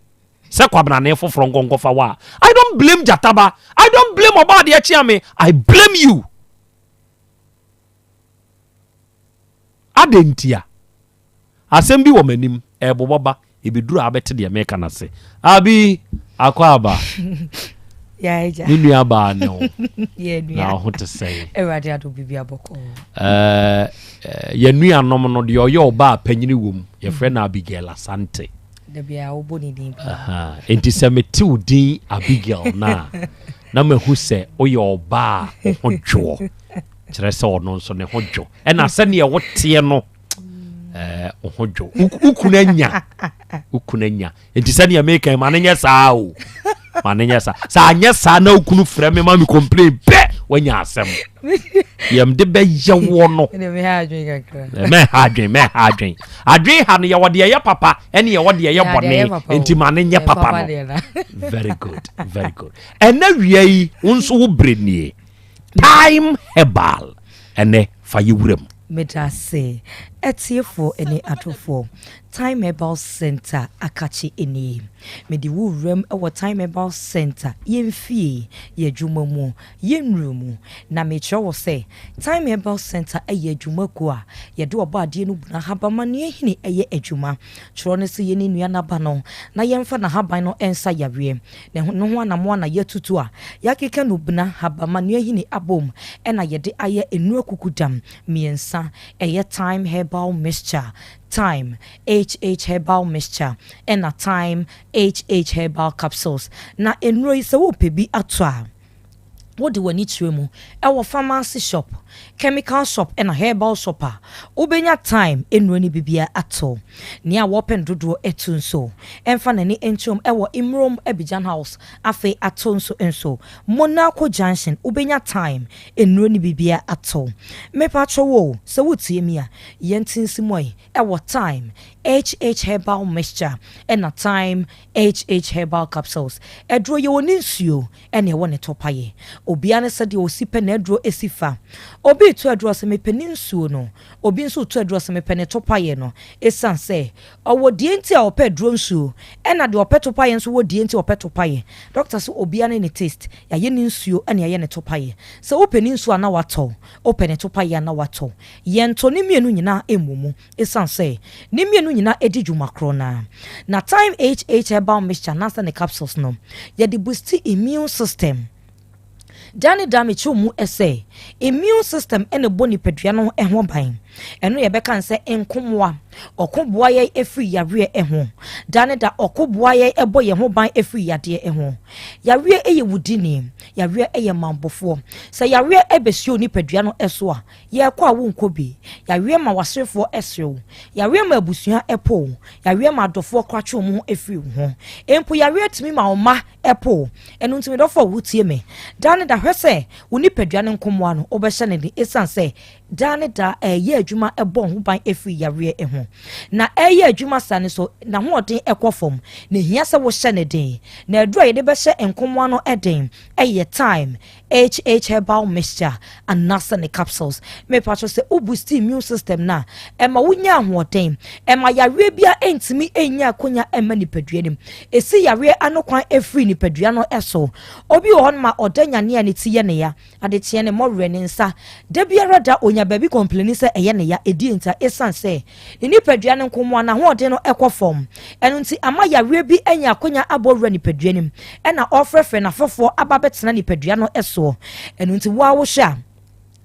sɛ kwabenane foforɔ nkɔ nkɔfa wo a, I don't blame Gyataba, I don't blame Ɔbɔadeɛ Kyeame, I blame you. Adɛn ntia? Asɛm bi wɔ m'anim, ɛrebobɔ ba, ɛbɛduru a wobɛte deɛ meka no ase. Abi, akɔ aba. Me nua baa ne wo. Na wo ho te sɛn? Awurade adom biribi abɔkɔ. Yɛn nuanom no deɛ ɔyɛ ɔbaa panyini wɔ mu yɛfrɛ no Abigail Asante. Dabi a wobɔ ne din paa. Nti sɛ mete wo din Abigail no a na mahu sɛ woyɛ ɔbaa a wo ho dwoɔ kyerɛ sɛ ɔno nso ne ho dwo ɛna sɛdeɛ woteɛ no wo ho dwo wo kunu anya wo kunu anya nti sɛdeɛ meka ma no nyɛ saa o ma no nyɛ saa sɛ anyɛ saa na wokunu frɛ me ma me complain pɛ wanya asɛm yɛm de bɛyɛ woɔ no mɛha adwen mɛha adwen adwen ha no yɛwɔ deɛ ɛyɛ papa ɛne yɛwɔ deɛ ɛyɛ bɔne nti ma no nyɛ papa no very good very good ɛnɛ wia yi wo nso wo berɛ nie time herbal ɛnɛ fa yɛ wuram Medase atiefoɔ ne adɔfoɔ. Time Herbal Centre akakye nie. Mede wo wuram wɔ Time Herbal Centre, yɛn fie, yɛn adwuma mu, yɛn nnuro mu. Na mekyerɛ wo sɛ, Time Herbal Centre yɛ adwuma kuo a yɛde Ɔbɔadeɛ no bunu ahabamma nua hini yɛ adwuma. Twerɛ no sɛ yɛnni nnua no aba no na yɛmfa n'ahaban no nsa yareɛ. Ne ho no ho anamoa na yɛatutu a yɛakeka nnubena, habamma, nua hini abom na yɛde ayɛ nnuro akukudam mmiɛnsa. Ɛyɛ Thyme Herbal Mixture, Thyme HH Herbal Mixture ɛna Thyme HH Herbal Capsules. Na nnuro yi sɛ worepɛ bi atɔ a, wode w'ani kyerɛ mu wɔ pharmacy shop, chemical shop ɛna herbal shop a, wobɛnya Thyme nnuro no bi biara atɔ. Nea wɔpɛ no dodoɔ atu nso, ɛmfa n'ani nkyerɛ mu wɔ Mmrom Abidjan House, afei ato nso nso Monaco Junction, wobɛnya Thyme nnuro no bi biara atɔ. Mepakyɛw o, sɛ woretie me a, yɛnte nsi mu yi wɔ Thyme HH Herbal Mixture ɛna Thyme HH Herbal Capsules. Aduro yɛwɔ ne nsuo ɛna ɛwɔ ne tɔpayɛ. Obiara ne sɛdeɛ ɔsi pɛ n'aduro si fa. Obi reto aduro ɔsɛ mepɛ ne nsuo no, obi nso reto aduro ɔsɛ mepɛ ne tɔpayɛ no. Ɛsiane sɛ ɔwɔ deɛ nti a ɔpɛ aduro nsuo, ɛna deɛ ɔpɛ tɔpayɛ nso wɔ deɛ nti a ɔpɛ tɔpayɛ. Doctor sɛ obiara ne ne taste, yɛayɛ ne nsuo ɛna yɛayɛ ne tɔpayɛ. Sɛ wopɛ ne nsuo a na watɔ, wopɛ ne tɔpayɛ a na watɔ. Yɛntɔ ne mmienu nyinaa mmɔ mu ɛsiane sɛ ne mmienu nyinaa di dwuma korɔ no ara. Na Thyme HH Herbal Mixture anaasɛ ne capsules no, yɛde boosti immune system. Da ne da mekyerɛ mu sɛ immune system na ɛbɔ nipadua no ho ban. Ɛno yɛbɛka no sɛ nkomoa. Ɔko boa yɛn firi yareɛ ho. Da ne da ɔko boa yɛn bɔ yɛn ho ban firi yadeɛ ho. Yareɛ yɛ wudini. Yareɛ yɛ mammɔfoɔ. Sɛ yareɛ bɛsi wo nipadua no so a, yɛrekɔ a wonkɔ bi. Yareɛ ma w'aserefoɔ sere wo. Yareɛ ma abusua po wo. Yareɛ ma adɔfoɔ koraa twe wɔn ho firi wo ho. Mpo yareɛ tumi ma wo mma po wo. Ɛno nti me dɔfoɔ a wotie me, daa ne da hwɛ sɛ wo nipadua no nkomoa no wobɛhyɛ no den ɛsiane sɛ daa ne daa ɛreyɛ adwuma bɔ wo ho ban firi yareɛ ho. Na ɛreyɛ adwuma saa no nso n'ahoɔden kɔ fam na ɛhia sɛ wohyɛ no den. Na aduro a yɛde bɛhyɛ nkomoa no den yɛ thyme, HH herbal mixture anaasɛ ne capsules. Mepatro sɛ wo boost immune system no a, ɛma wonya ahoɔden, ɛma yareɛ bia ɛntumi ɛnya akonya ɛma nipadua no mu, ɛsi yareɛ ano kwan ɛfiri nipadua no ɛso. Obi wɔ hɔ no ma ɔda nyane a ne ti yɛ ne ya, adekyeɛ ne mmɔwerɛ ne nsa, da biara da onya baabi kɔmpleni sɛ ɛyɛ ne ya, ɛdie nti a ɛsiane sɛ ne nipadua no nkomoa n'ahoɔden no kɔ fam. Ɛno nti ama yareɛ bi anya akonya abɔ wura nipadua no mu, ɛna ɔrefrɛfrɛ n'afɛfoɔ aba abɛtena nipadua no soɔ. Ɛno nti wo ara wohwɛ a,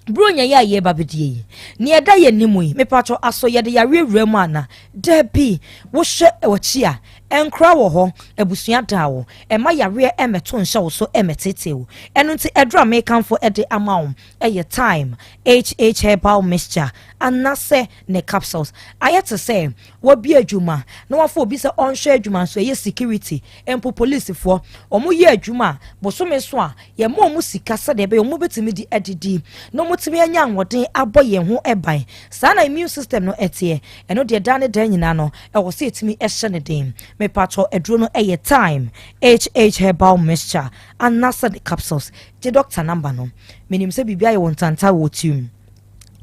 Buronya yi a yɛreba abɛdie yi, nea ɛda yɛn anim yi, mepatwɔ aso yɛde yareɛ wura mu ana? Dabi! Wohwɛ w'akyi a, nkora wɔ hɔ, abusua da wo, ɛma yareɛ mmɛto nhyɛ wo so mmɛteetee wo. Ɛno nti aduro a mekamfo de ama wo yɛ Thyme HH Herbal Mixture anasɛ ne capsules. Ayɛ te sɛ wabue adwuma na wafa obi sɛ ɔnhwɛ adwuma nso ɛyɛ security, mpo polisifoɔ. Wɔyɛ adwuma a, bosome so a, yɛma wɔn sika sɛdeɛ ɛbɛyɛ wɔn bɛtumi de adidi na wɔtumi anya ahoɔden abɔ yɛn ho ban. Saa na immune system no teɛ. Ɛno deɛ daa ne daa nyinaa no, ɛwɔ sɛ yɛtumi hyɛ no den. Mepatwɔ aduro no yɛ Thyme HH Herbal Mixture anasɛ ne capsules. Gye doctor number no. Menim sɛ biribi ayɛ wo ntanta wɔ wo tirim.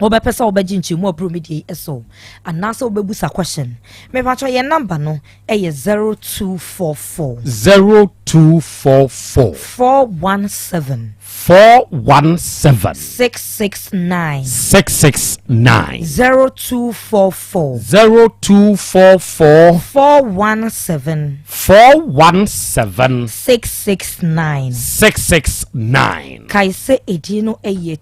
Wobɛpɛ sɛ wobɛgye nkyɛmu a ɔboro me deɛ yi so anaasɛ wobɛbusa question. Mepakyɛ yɛn number no yɛ 0244. 0244. 417. 417. 669. 669. 0244. 0244. 417. 417. 669. 669. Kae sɛ edin no yɛ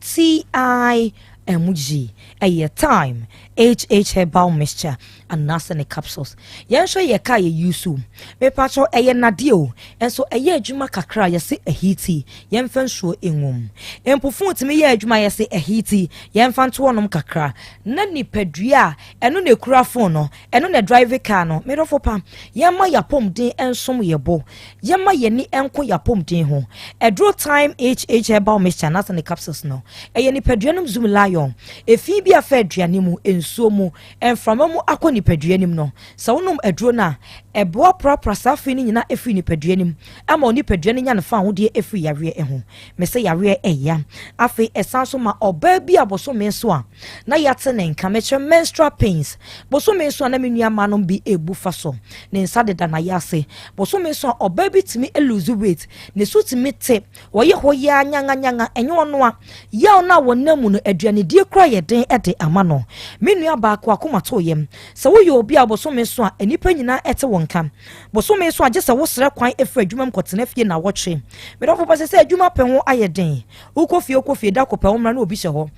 TIMG, ɛyɛ Thyme HH Herbal Mixture anaasɛ ne capsules. Yɛnhwɛ yɛ kaa yɛ use o. Mepakyɛw ɛyɛ nnadeɛ o, nso ɛyɛ adwuma kakra a yɛse ahiiti, yɛmfa nsuo ngum. Mpo phone tumi yɛ adwuma a yɛse ahiiti, yɛmfa nto hɔnom kakra. Na nipadua a ɛno na ɛkura phone no, ɛno na ɛdrive car no. Me dɔfo pa, yɛmma yɛapɔmuden nsom yɛ bo. Yɛmma yɛn ani nko yɛn apɔmuden ho. Aduro Thyme HH Herbal Mixture anaasɛ ne capsules no, ɛyɛ nipadua no mu Zoom Lion. Efi bi a ɛfa aduane mu, nsuo mu, mframa mu akɔ nipadua no mu no, sɛ wonom aduro no a, ɛboa prapra saa fi no nyinaa firi nipadua no mu ma onipadua no nya ne fawodeɛ firi yareɛ ho. Mese yareɛ ɛya. Afei ɛsan nso ma ɔbaa bi a bosome so a na yɛate ne nka, mekyerɛ menstrual pains, bosome so a na me nua mmaa bi rebu fa so, ne nsa deda n'ayase, bosome so a ɔbaa bi tumi lose weight, ne so tumi te, wɔyɛ hɔ yi ara nyanganyanga, ɛnyɛ ɔno a, yaw no a wɔnam mu no, aduanedie koraa yɛ den de ama no. Me nua baa ko akoma too yam, sɛ woyɛ obi a bosome so a nnipa nyinaa te wo nka, bosome so a gye sɛ wosrɛ kwan firi adwuma mu kɔtena fie nnawɔtwe. Me dɔfo pa, sɛ sɛ adwuma pɛ ho ayɛ den, wokɔ fie wokɔ fie, da kɔ pɛ wo mmra na obi hyɛ hɔ.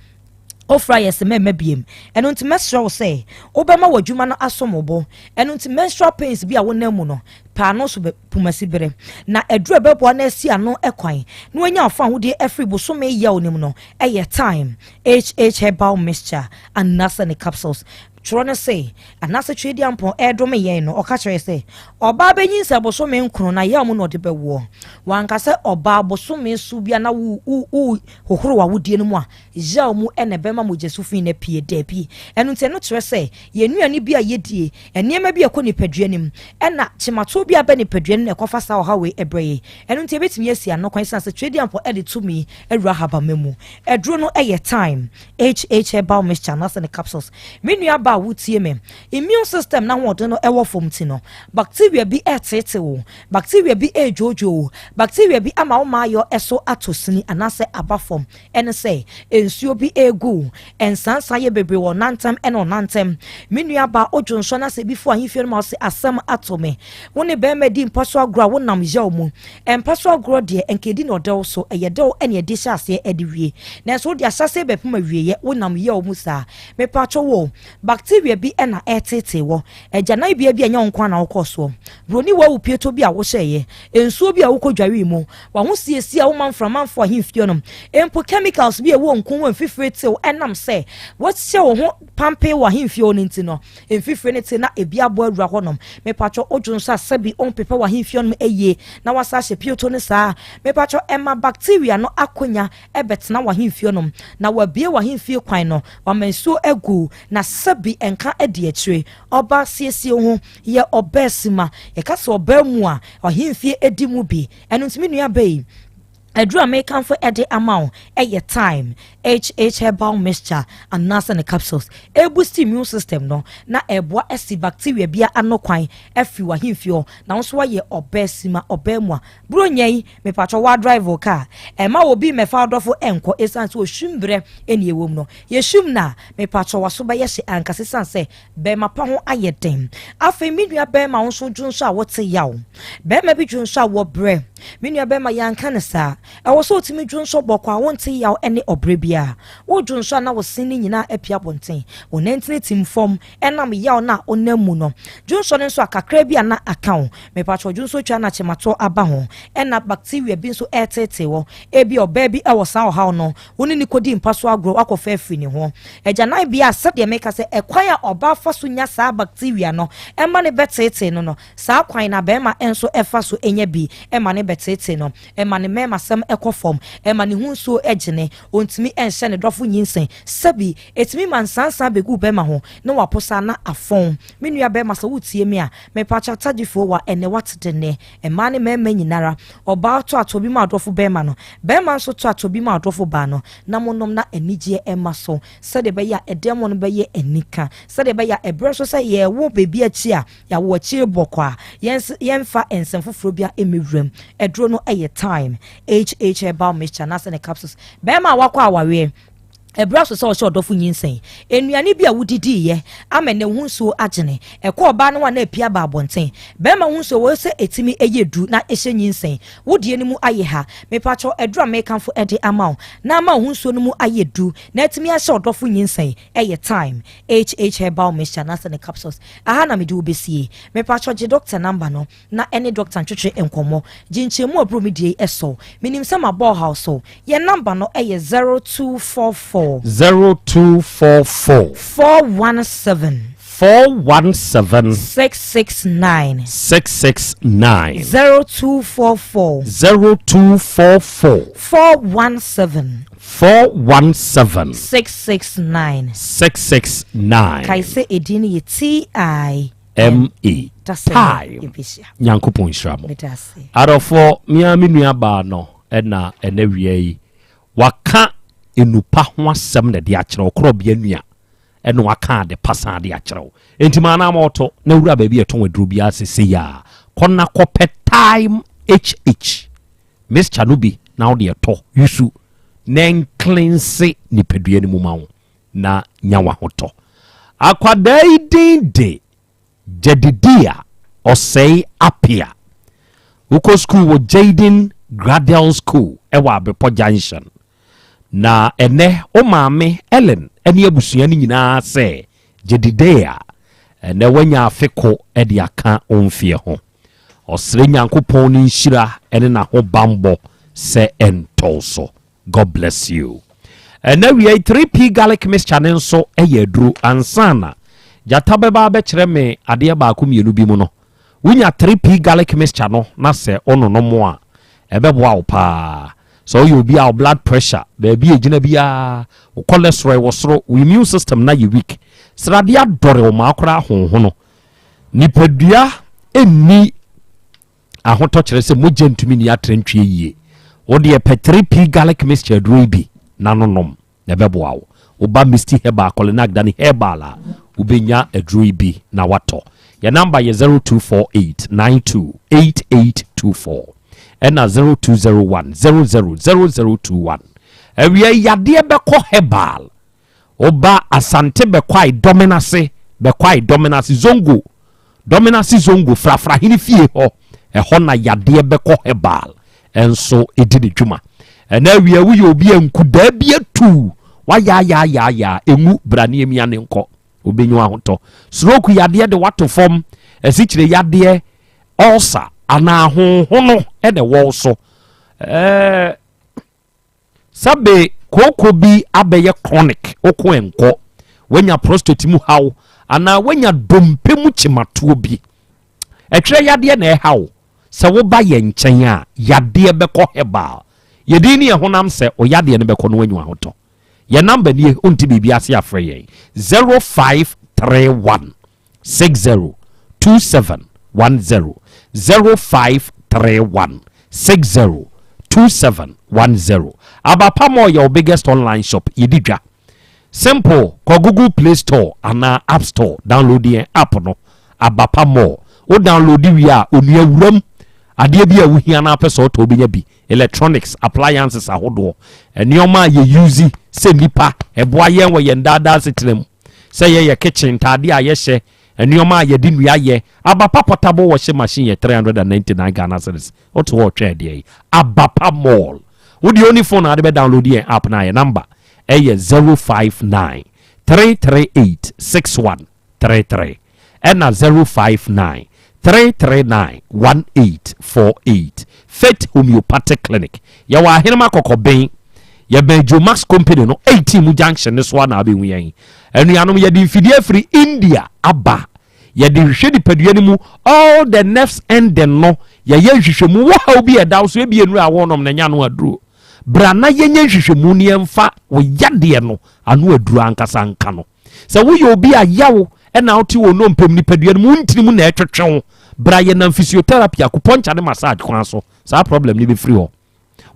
Wofra yɛ se mɛmma biem. Ɛno nti mɛsrɛ wo sɛ wobɛma w'adwuma no asom wo bo. Ɛno nti menstrual pains bi a wonam mu no, pɛ ano so pumasi bere. Na aduru a ɛbɛboa na asi ano kwan na wanya wo fawohodie afiri bosome yaw no mu no yɛ Thyme HH Herbal Mixture anaasɛ ne capsules. Twerɛ no se, anaasɛ Tweediampɔn ɛredome yɛn no, ɔka kyerɛɛ sɛ, Ɔbaa bɛnyinsɛn bosome nkono na yaw mu na ɔde bɛwoɔ. Wanka sɛ ɔbaa bosome so bia na wo wo wo hohoro w'awodeɛ no mu a, yaw mu na ɛbɛma mogyasu fi no apue. Dabi. Ɛno nti, ɛno kyerɛ sɛ yɛn nnuane bi a yɛdie, nneɛma bi a ɛkɔ nipadua no mu, ɛna kyematoɔ bi a ɛba nipadua no mu na ɛkɔfa saa ɔhaw wei brɛ yɛn. Ɛno nti, yɛbɛtumi asi ano kwan ɛsiane sɛ Tweediampɔ de tumi awura ahabamma mu. Aduro no yɛ thyme, HH herbal mixture anaasɛ ne capsules. Me nua baa a wotie me, immune system no ahoɔden no wɔ fam nti no, bacteria bi reteetee wo, bacteria bi redwoodwoo wo, bacteria bi ama wo maayɔ so atɔ sini anaasɛ aba fam. Ɛne sɛ nsuo bi regu wo, nsansa yɛ bebree wɔ ɔnantam ne ɔnantam. Me nua baa, wodwo nsɔ na sɛ ebi fo ahemfie no ma wo se asɛm ato me. Wo ne barima di mpa so agorɔ a wonam yaw mu. Mpa so agorɔ deɛ, nka ɛdi na ɔdɛw so, ɛyɛ dɛw ne ɛde hyɛ aseɛ de wie. Nanso wode ahyɛaseɛ bɛpem awieɛ, wonam yaw mu saa. Mepatwɔ wo, bacteria. Bacteria bi na ɛreteetee wɔ. Agyananbea bi a ɛnyɛ wo nko ara na wokɔɔ soɔ. Buroni wawu pieto bi a wohyɛeɛ. Nsuo bi a wokɔdwaree mu. W'ahosiesie a woma mframa mfo ahemfie no. Mpo chemicals bi a ɛwɔ nku mu a mfifire tew ɛnam sɛ woahyɛ wo ho pampee wɔ ahemfie hɔ no nti no, mfifire no te na ebi abɔ awura hɔnom. Mepakyɛw wodwo nso a sɛbi wompepa w'ahemfie hɔnom yie na woasan ahyɛ pieto no saa. Mepakyɛw ɛma bacteria no akonya bɛtena w'ahemfie hɔnom na wɔabue w'ahemfie kwan no, wɔama nsuo agu na sɛbi nka adi akyire. Ɔbaa siesie wo ho, yɛ ɔbaasima. Yɛka sɛ ɔbaa mu a, w'ahemfie di mu bi. Ɛno nti me nua baa yi, aduru a mekamfo de ama wo yɛ Thyme HH Herbal Mixture anaasɛ ne capsules. Ɛboost immune system no na ɛboa asi bacteria biara ano kwan afiri w'ahemfie hɔ na wo nso woayɛ ɔbaasima, ɔbaa mu a Buronya yi, mepakyɛw wa drive wo car, ɛmma obi mmɛfa w'adɔfo nkɔ esiane sɛ ohwim berɛ ɛne ɛwom no. Yɛhwim no a, mepakyɛw w'aso bɛyɛ hye ankasa esiane sɛ bɛɛma pa ho ayɛ den. Afei me nua bɛɛma wo nso dwonsɔ a wote yaw. Bɛɛma bi dwonsɔ a wɔbrɛ. Me nua bɛɛma yɛanka no saa. Ɛwɔ sɛ wotumi dwonsɔ bɔkɔɔ a wonte yaw ɛne ɔbrɛ biara. Wo dwonsɔ a na wo se no nyinaa apue abɔnten, wo nantini tim fam, Ɛnam yaw no a ɔnam mu no. Dwonsɔ no nso a kakra bi a na aka wo. Mepakyɛw dwonsɔ twa na kyematoɔ aba ho. Ɛna bacteria bi nso ɛreteetee wo. Ebia ɔbaa bi wɔ saa ɔhaw no, wo ne no kɔdi mpa so agorɔ woakɔfa afiri ne ho. Agyananbea a sɛdeɛ meka sɛ ɛkwan a ɔbaa fa so nya saa bacteria no ma no bɛteetee no no, saa kwan no a barima nso fa so nya bi ma no bɛteetee no. Ɛma ne mmarimasɛm kɔ fam. Ɛma ne ho nsuo gyene. Ɔntumi nhyɛ ne dɔfo nyinsɛn. Sɛbi Ɛtumi ma nsansan bɛgu bɛma ho na waposa na afɔn. Me nua bɛma sɛ wotie me a, mepakyɛw Tagyifoɔ wa ɛnɛ wate de nnɛ. Mmaa ne mmarima nyinara, ɔbaa tɔ atɔ bi ma ɔdɔfo bɛma no, bɛma nso tɔ atɔ bi ma ɔdɔfo baa no, na monom na anigyeɛ mma so sɛdeɛ ɛbɛyɛ a ɛdɛm no bɛyɛ anika, sɛdeɛ ɛbɛyɛ a ɛberɛ so sɛ yɛwo baabi akyi a, yɛawo akyire bɔkɔ a, yɛmfa nsɛm foforɔ biara mmɛwura mu. Aduro no yɛ Thyme HH Herbal Mixture anaasɛ ne capsules. Bɛrima a wakɔ awareɛ, Ɛberɛ aso sɛ ɔhyɛ ɔdɔfo nyinsɛn. Nnuane bi a wodidiiɛ ama ɛnnɛ wo ho nsuo agyene. Ɛkɔ ɔbaa no ho a na apue aba abɔnten. Barima ho nsuo ɛwɔ sɛ ɛtumi yɛ duru na ɛhyɛ nyinsɛn. Wo deɛ no mu ayɛ ha. Mepakyɛw aduru a mekamfo de ama wo na ama wo ho nsuo no mu ayɛ duru na atumi ahyɛ ɔdɔfo nyinsɛn yɛ Thyme HH Herbal Mixture anaasɛ ne capsules. Aha na mede wo bɛsie. Mepakyɛw gye doctor number no. na ɛne dɔkta ntwetwe nkɔmmɔ. Gye nkyerɛmu a ɔboro me deɛ yi sɔ. Menim sɛ mabɔ ɔhaw so. Yɛn namba no yɛ 0244. 0244. 417. 417. 669. 669. 0244. 0244. 417. 417. 669. 669. Kae sɛ edin no yɛ TI. MA time Nyankopɔn nhyira mo adɔfoɔ mea me nua baa no ɛna ɛnɛ wia yi waka enupa ho asɛm na ɛde akyerɛ wo korɔbea nua ɛna waka ade pa san de akyerɛ wo enti maa na ama ɔtɔ na wura baabi ɛtɔn aduro bi ase sɛ yi a kɔ na kɔpɛ time hh mixture no bi na wode ɛtɔ yusu na ɛnklense nipadua no mu ma wo na nya w'ahotɔ. Akwadaa yi din de Jedidia Osei Appiah. Wokɔ sukuu wɔ Jayden Gradel School wɔ Abrepɔ Junction. Na ɛnɛ wo maame Ellen ne abusua no nyinaa sɛ Jedidia ɛnɛ wanya afe ko de aka wo mfeɛ ho. Ɔsrɛ Nyankopɔn ne nhyira ne n'ahobanbɔ sɛ ɛntɔ wo so. God bless you. Ɛna wia yi 3P garlic mixture ne nso yɛ aduro ansa na gyata bɛba abɛkyerɛ me adeɛ baako mmienu bi mu no. Wonya 3P garlic mixture no na sɛ wononom a ɛbɛboa wo paa. Sɛ woyɛ obi a wo blood pressure baabi a ɛgyina biara, wo cholesterol wɔ soro, wo immune system na yɛ weak, sradeɛ adɔre wo maa koraa honhono, nipadua nni Ahotɔ kyerɛ sɛ mogya ntumi nni atrantwie yie. Wo deɛ pɛ 3P garlic mixture aduro yi bi na no nom na ɛbɛboa wo. Woba Misty Herbal, Kɔlenak Dani Herbal a, wobɛnya aduro yi bi na woatɔ. Yɛn namba yɛ 0248 92 8824 ɛna 0201 00 0021. Awia yi yadeɛ bɛkɔ herbal. Woba Asante Bɛkwae Dɔmenase, Bɛkwae Dɔmenase, Zongo, Dɔmenase Zongo, Frafrahene fie hɔ, ɛhɔ na yadeɛ bɛkɔ herbal nso di ne dwuma. Ɛna awia woyɛ obi a nkudaa bi atu, wayaayaayaayaa, ɛngu, bra ne ɛmia ne nkɔ. Wobɛnya ahotɔ. Stroke yadeɛ de wato fam, asikyire yadeɛ, ulcer anaa honhono na ɛwɔ wo so. Ɛɛ sɛbe kooko bi abɛyɛ chronic, woko ɛnkɔ, wanya prostate mu haw anaa wanya dompe mu kyematoɔ bi. Ɛtwerɛ yadeɛ na ɛha wo. Sɛ woba yɛn nkyɛn a, yadeɛ bɛkɔ herbal. Yɛdin ne yɛn honam sɛ wo yadeɛ no bɛkɔ na wanya ahotɔ. Yɛn number nie, wonte biribi ase a frɛ yɛn, 0531 60 27 10, 0531 60 27 10. Abapa Mall yɛ wo biggest online shop, yɛdi dwa. Simple, kɔ Google Play Store anaa App Store, download yɛn app no, Abapa Mall. Wo download wie a, onua wuram, adeɛ bi a wohia na apɛ sɛ ɔtɔ wobɛnya bi. Electronics, appliances ahodoɔ, nneɛma a yɛ use sɛ nnipa, ɛboa yɛn wɔ yɛn daadaa asetena mu. Sɛ yɛyɛ kitchen, ntaadeɛ a yɛhyɛ, nneɛma a yɛde nnua yɛ. Abapa portable washing machine yɛ 399 Ghana cedis. Wote hɔ ɔtwɛn deɛ yi. Abapa Mall. Wo deɛ wonni phone a wode bɛ download yɛn app no a, yɛn number ɛyɛ 059 338 6133 ɛna 059 339 1848. Faith Homeopathic Clinic. Yɛwɔ Ahenema Kɔkɔben. Yɛbɛn Jomax Company no 18 mu junction no so a na abɛhu yɛn. Anuanom, yɛde mfidie afiri India aba. Yɛde hwehwɛ nipadua no mu all the nerves ending no. Yɛyɛ nhwehwɛmu wɔ haw bi a ɛda wo so ebie nnuro a wɔnom na ɛnyɛ ano aduro. Bra na yɛnyɛ nhwehwɛmu na yɛmfa wo yadeɛ no ano aduro ankasa nka no. Sɛ woyɛ obi a yaw na wote wɔ nnompe mu, nipadua no mu, wo ntini mu na ɛtwetwe wo, bra yɛnam physiotherapy, acupuncture ne massage kwan so, saa problem no bɛfiri hɔ.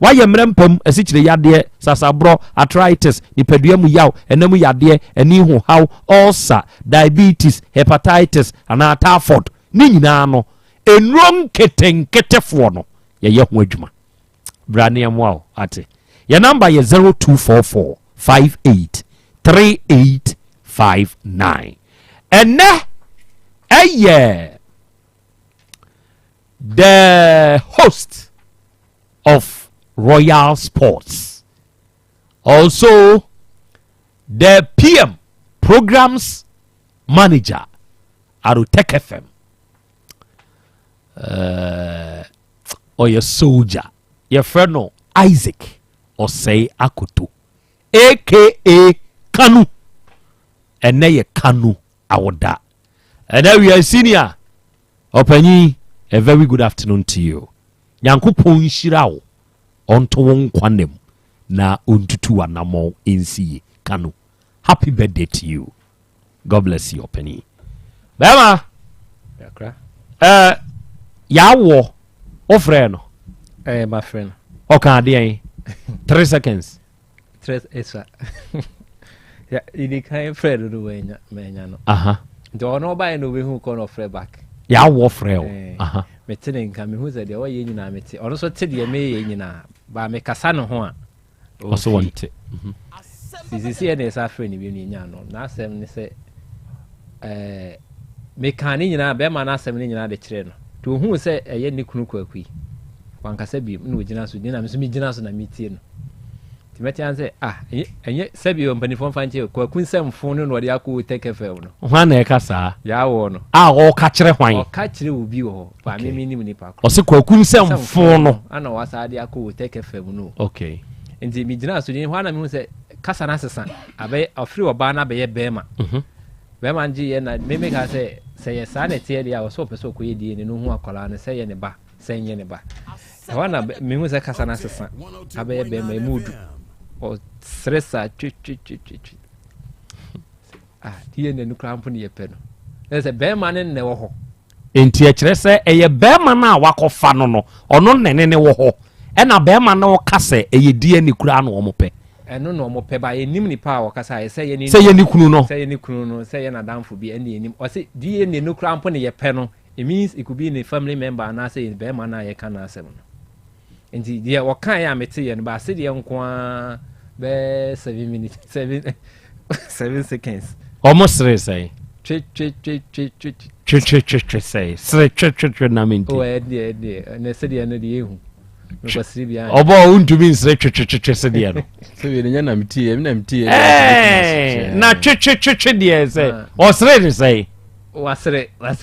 Woayɛ mmerɛ mpam, asikyire yadeɛ, sasaborɔ, arthritis, nipadua mu yaw, ɛna mu yadeɛ, ani ho haw, ulcer, diabetes, hepatitis anaa typhoid, ne nyinaa no, nnuro nketenketefoɔ no, yɛyɛ ho adwuma. Bra ne yɛmmoa wo, ate? Yɛn namba yɛ 0244 58 3859. Ɛnɛ ɛyɛ the host of Royal Sports, also the PM Programs Manager at Otec FM. Ɔyɛ soldier. Yɛfrɛ no Isaac Osei Akoto, aka Kanu. Ɛnɛ yɛ Kanu awoda. Ɛnɛ we are senior. Ɔpanyin, a very good afternoon to you. Nyankopɔn nhyira wo, ɔnto wo nkwa nna mu na ɔntutu w'anammɔn nsi yie. Kanu, happy birthday to you. God bless you, ɔpanyin. Bɛrima, ɛɛ yɛawɔ, wofrɛ no? Ɛɛ, mafrɛ no. Ɔka adeɛn? 3 seconds. Three esua. Ya, yɛdi kan frɛ no no wanya, manya no. Aha. Nti ɔno ɔbaeɛ na ɔbɛhu kɔ na ɔfrɛ back. Yɛawɔ frɛ wo. Eh, Aha. Mete ne nka, mehu sɛ deɛ ɔyɛ nyinaa mete. Ɔno nso te deɛ meyɛ nyinaa. Ba mekasa ne ho a, Ɔso ɔmfii. wɔnte. Sisi yɛ na yɛsa frɛ no bio na yɛnya no. N'asɛm ne sɛ, eh, mekaa ne nyinaa, bɛrima no asɛm no nyinaa de kyerɛɛ no. Nti ohuu sɛ ɛyɛ ne kunu Kwaku yi, wankasa bio na ogyina so, na me nso megyina so na metie no. Nti mɛte ase sɛ, ah, ɛnyɛ, ɛnyɛ sɛbi o, mpanimfoɔ mfa nkyɛ o, Kwaku nsɛmfo no na ɔde akɔ Otec FM no. Hwan na ɛka saa? Yɛawɔ no. A ɔka kyerɛ hwan? Ɔka kyerɛ obi wɔ hɔ, ba me menim nipa korɔ. Ɔse Kwaku nsɛmfo no. Ana wasa de akɔ Otec FM no. Okay. Nti megyina so din hɔ ana mehu sɛ kasa no asesa, abɛyɛ, ɔfiri ɔbaa no abɛyɛ bɛrima. Bɛrima no gye yɛ na me meka sɛ, sɛ yɛ saa na ɛteɛ deɛ a, ɔsɛ ɔpɛ sɛ ɔkɔyɛ DNA no hu akwadaa no sɛ ɛyɛ ne ba, sɛ ɛnyɛ ne ba. Ɛhɔ na mehu sɛ kasa no asesa abɛyɛ bɛrima emu du. Ɔsere saa twetwetwetwe. Ah, DNA no koraa mpo ne yɛpɛ no. Ɛsɛ sɛ bɛrima no na ɛwɔ hɔ. Enti ɛkyerɛ sɛ ɛyɛ bɛrima no a wakɔfa no no, ɔno na ɛne ne wɔ hɔ. Ɛna bɛrima no ka sɛ ɛyɛ DNA koraa na wɔn pɛ. Ɛno na wɔn pɛ ba yɛnim nipa a wɔkasa yɛ sɛ yɛ ne Sɛ yɛ ne kunu no. Sɛ yɛ ne kunu no, sɛ yɛ n'adamfo bi ɛne yɛnim. Ɔse DNA no koraa mpo ne yɛpɛ no. It means it could be ne family member anaasɛ yɛ bɛrima no a yɛka n'asɛm no. Nti deɛ ɔkaeɛ a meteeɛ no, baase deɛ nko ara bɛyɛ 7 minutes, 7 seconds. Ɔmo sere sɛn? Twe twe twe twe twe. Twe twe twe twe sɛn? Sere twe twe twe na mente. Oh, ɛdeɛ ɛdeɛ ɛnɛ sɛdeɛ no deɛ ehu. Ɔbɔ wontumi nsere twetwetwetwe se deɛ no. Na twetwetwetwe deɛ sɛ ɔsere ne sɛe. Wasere wasere.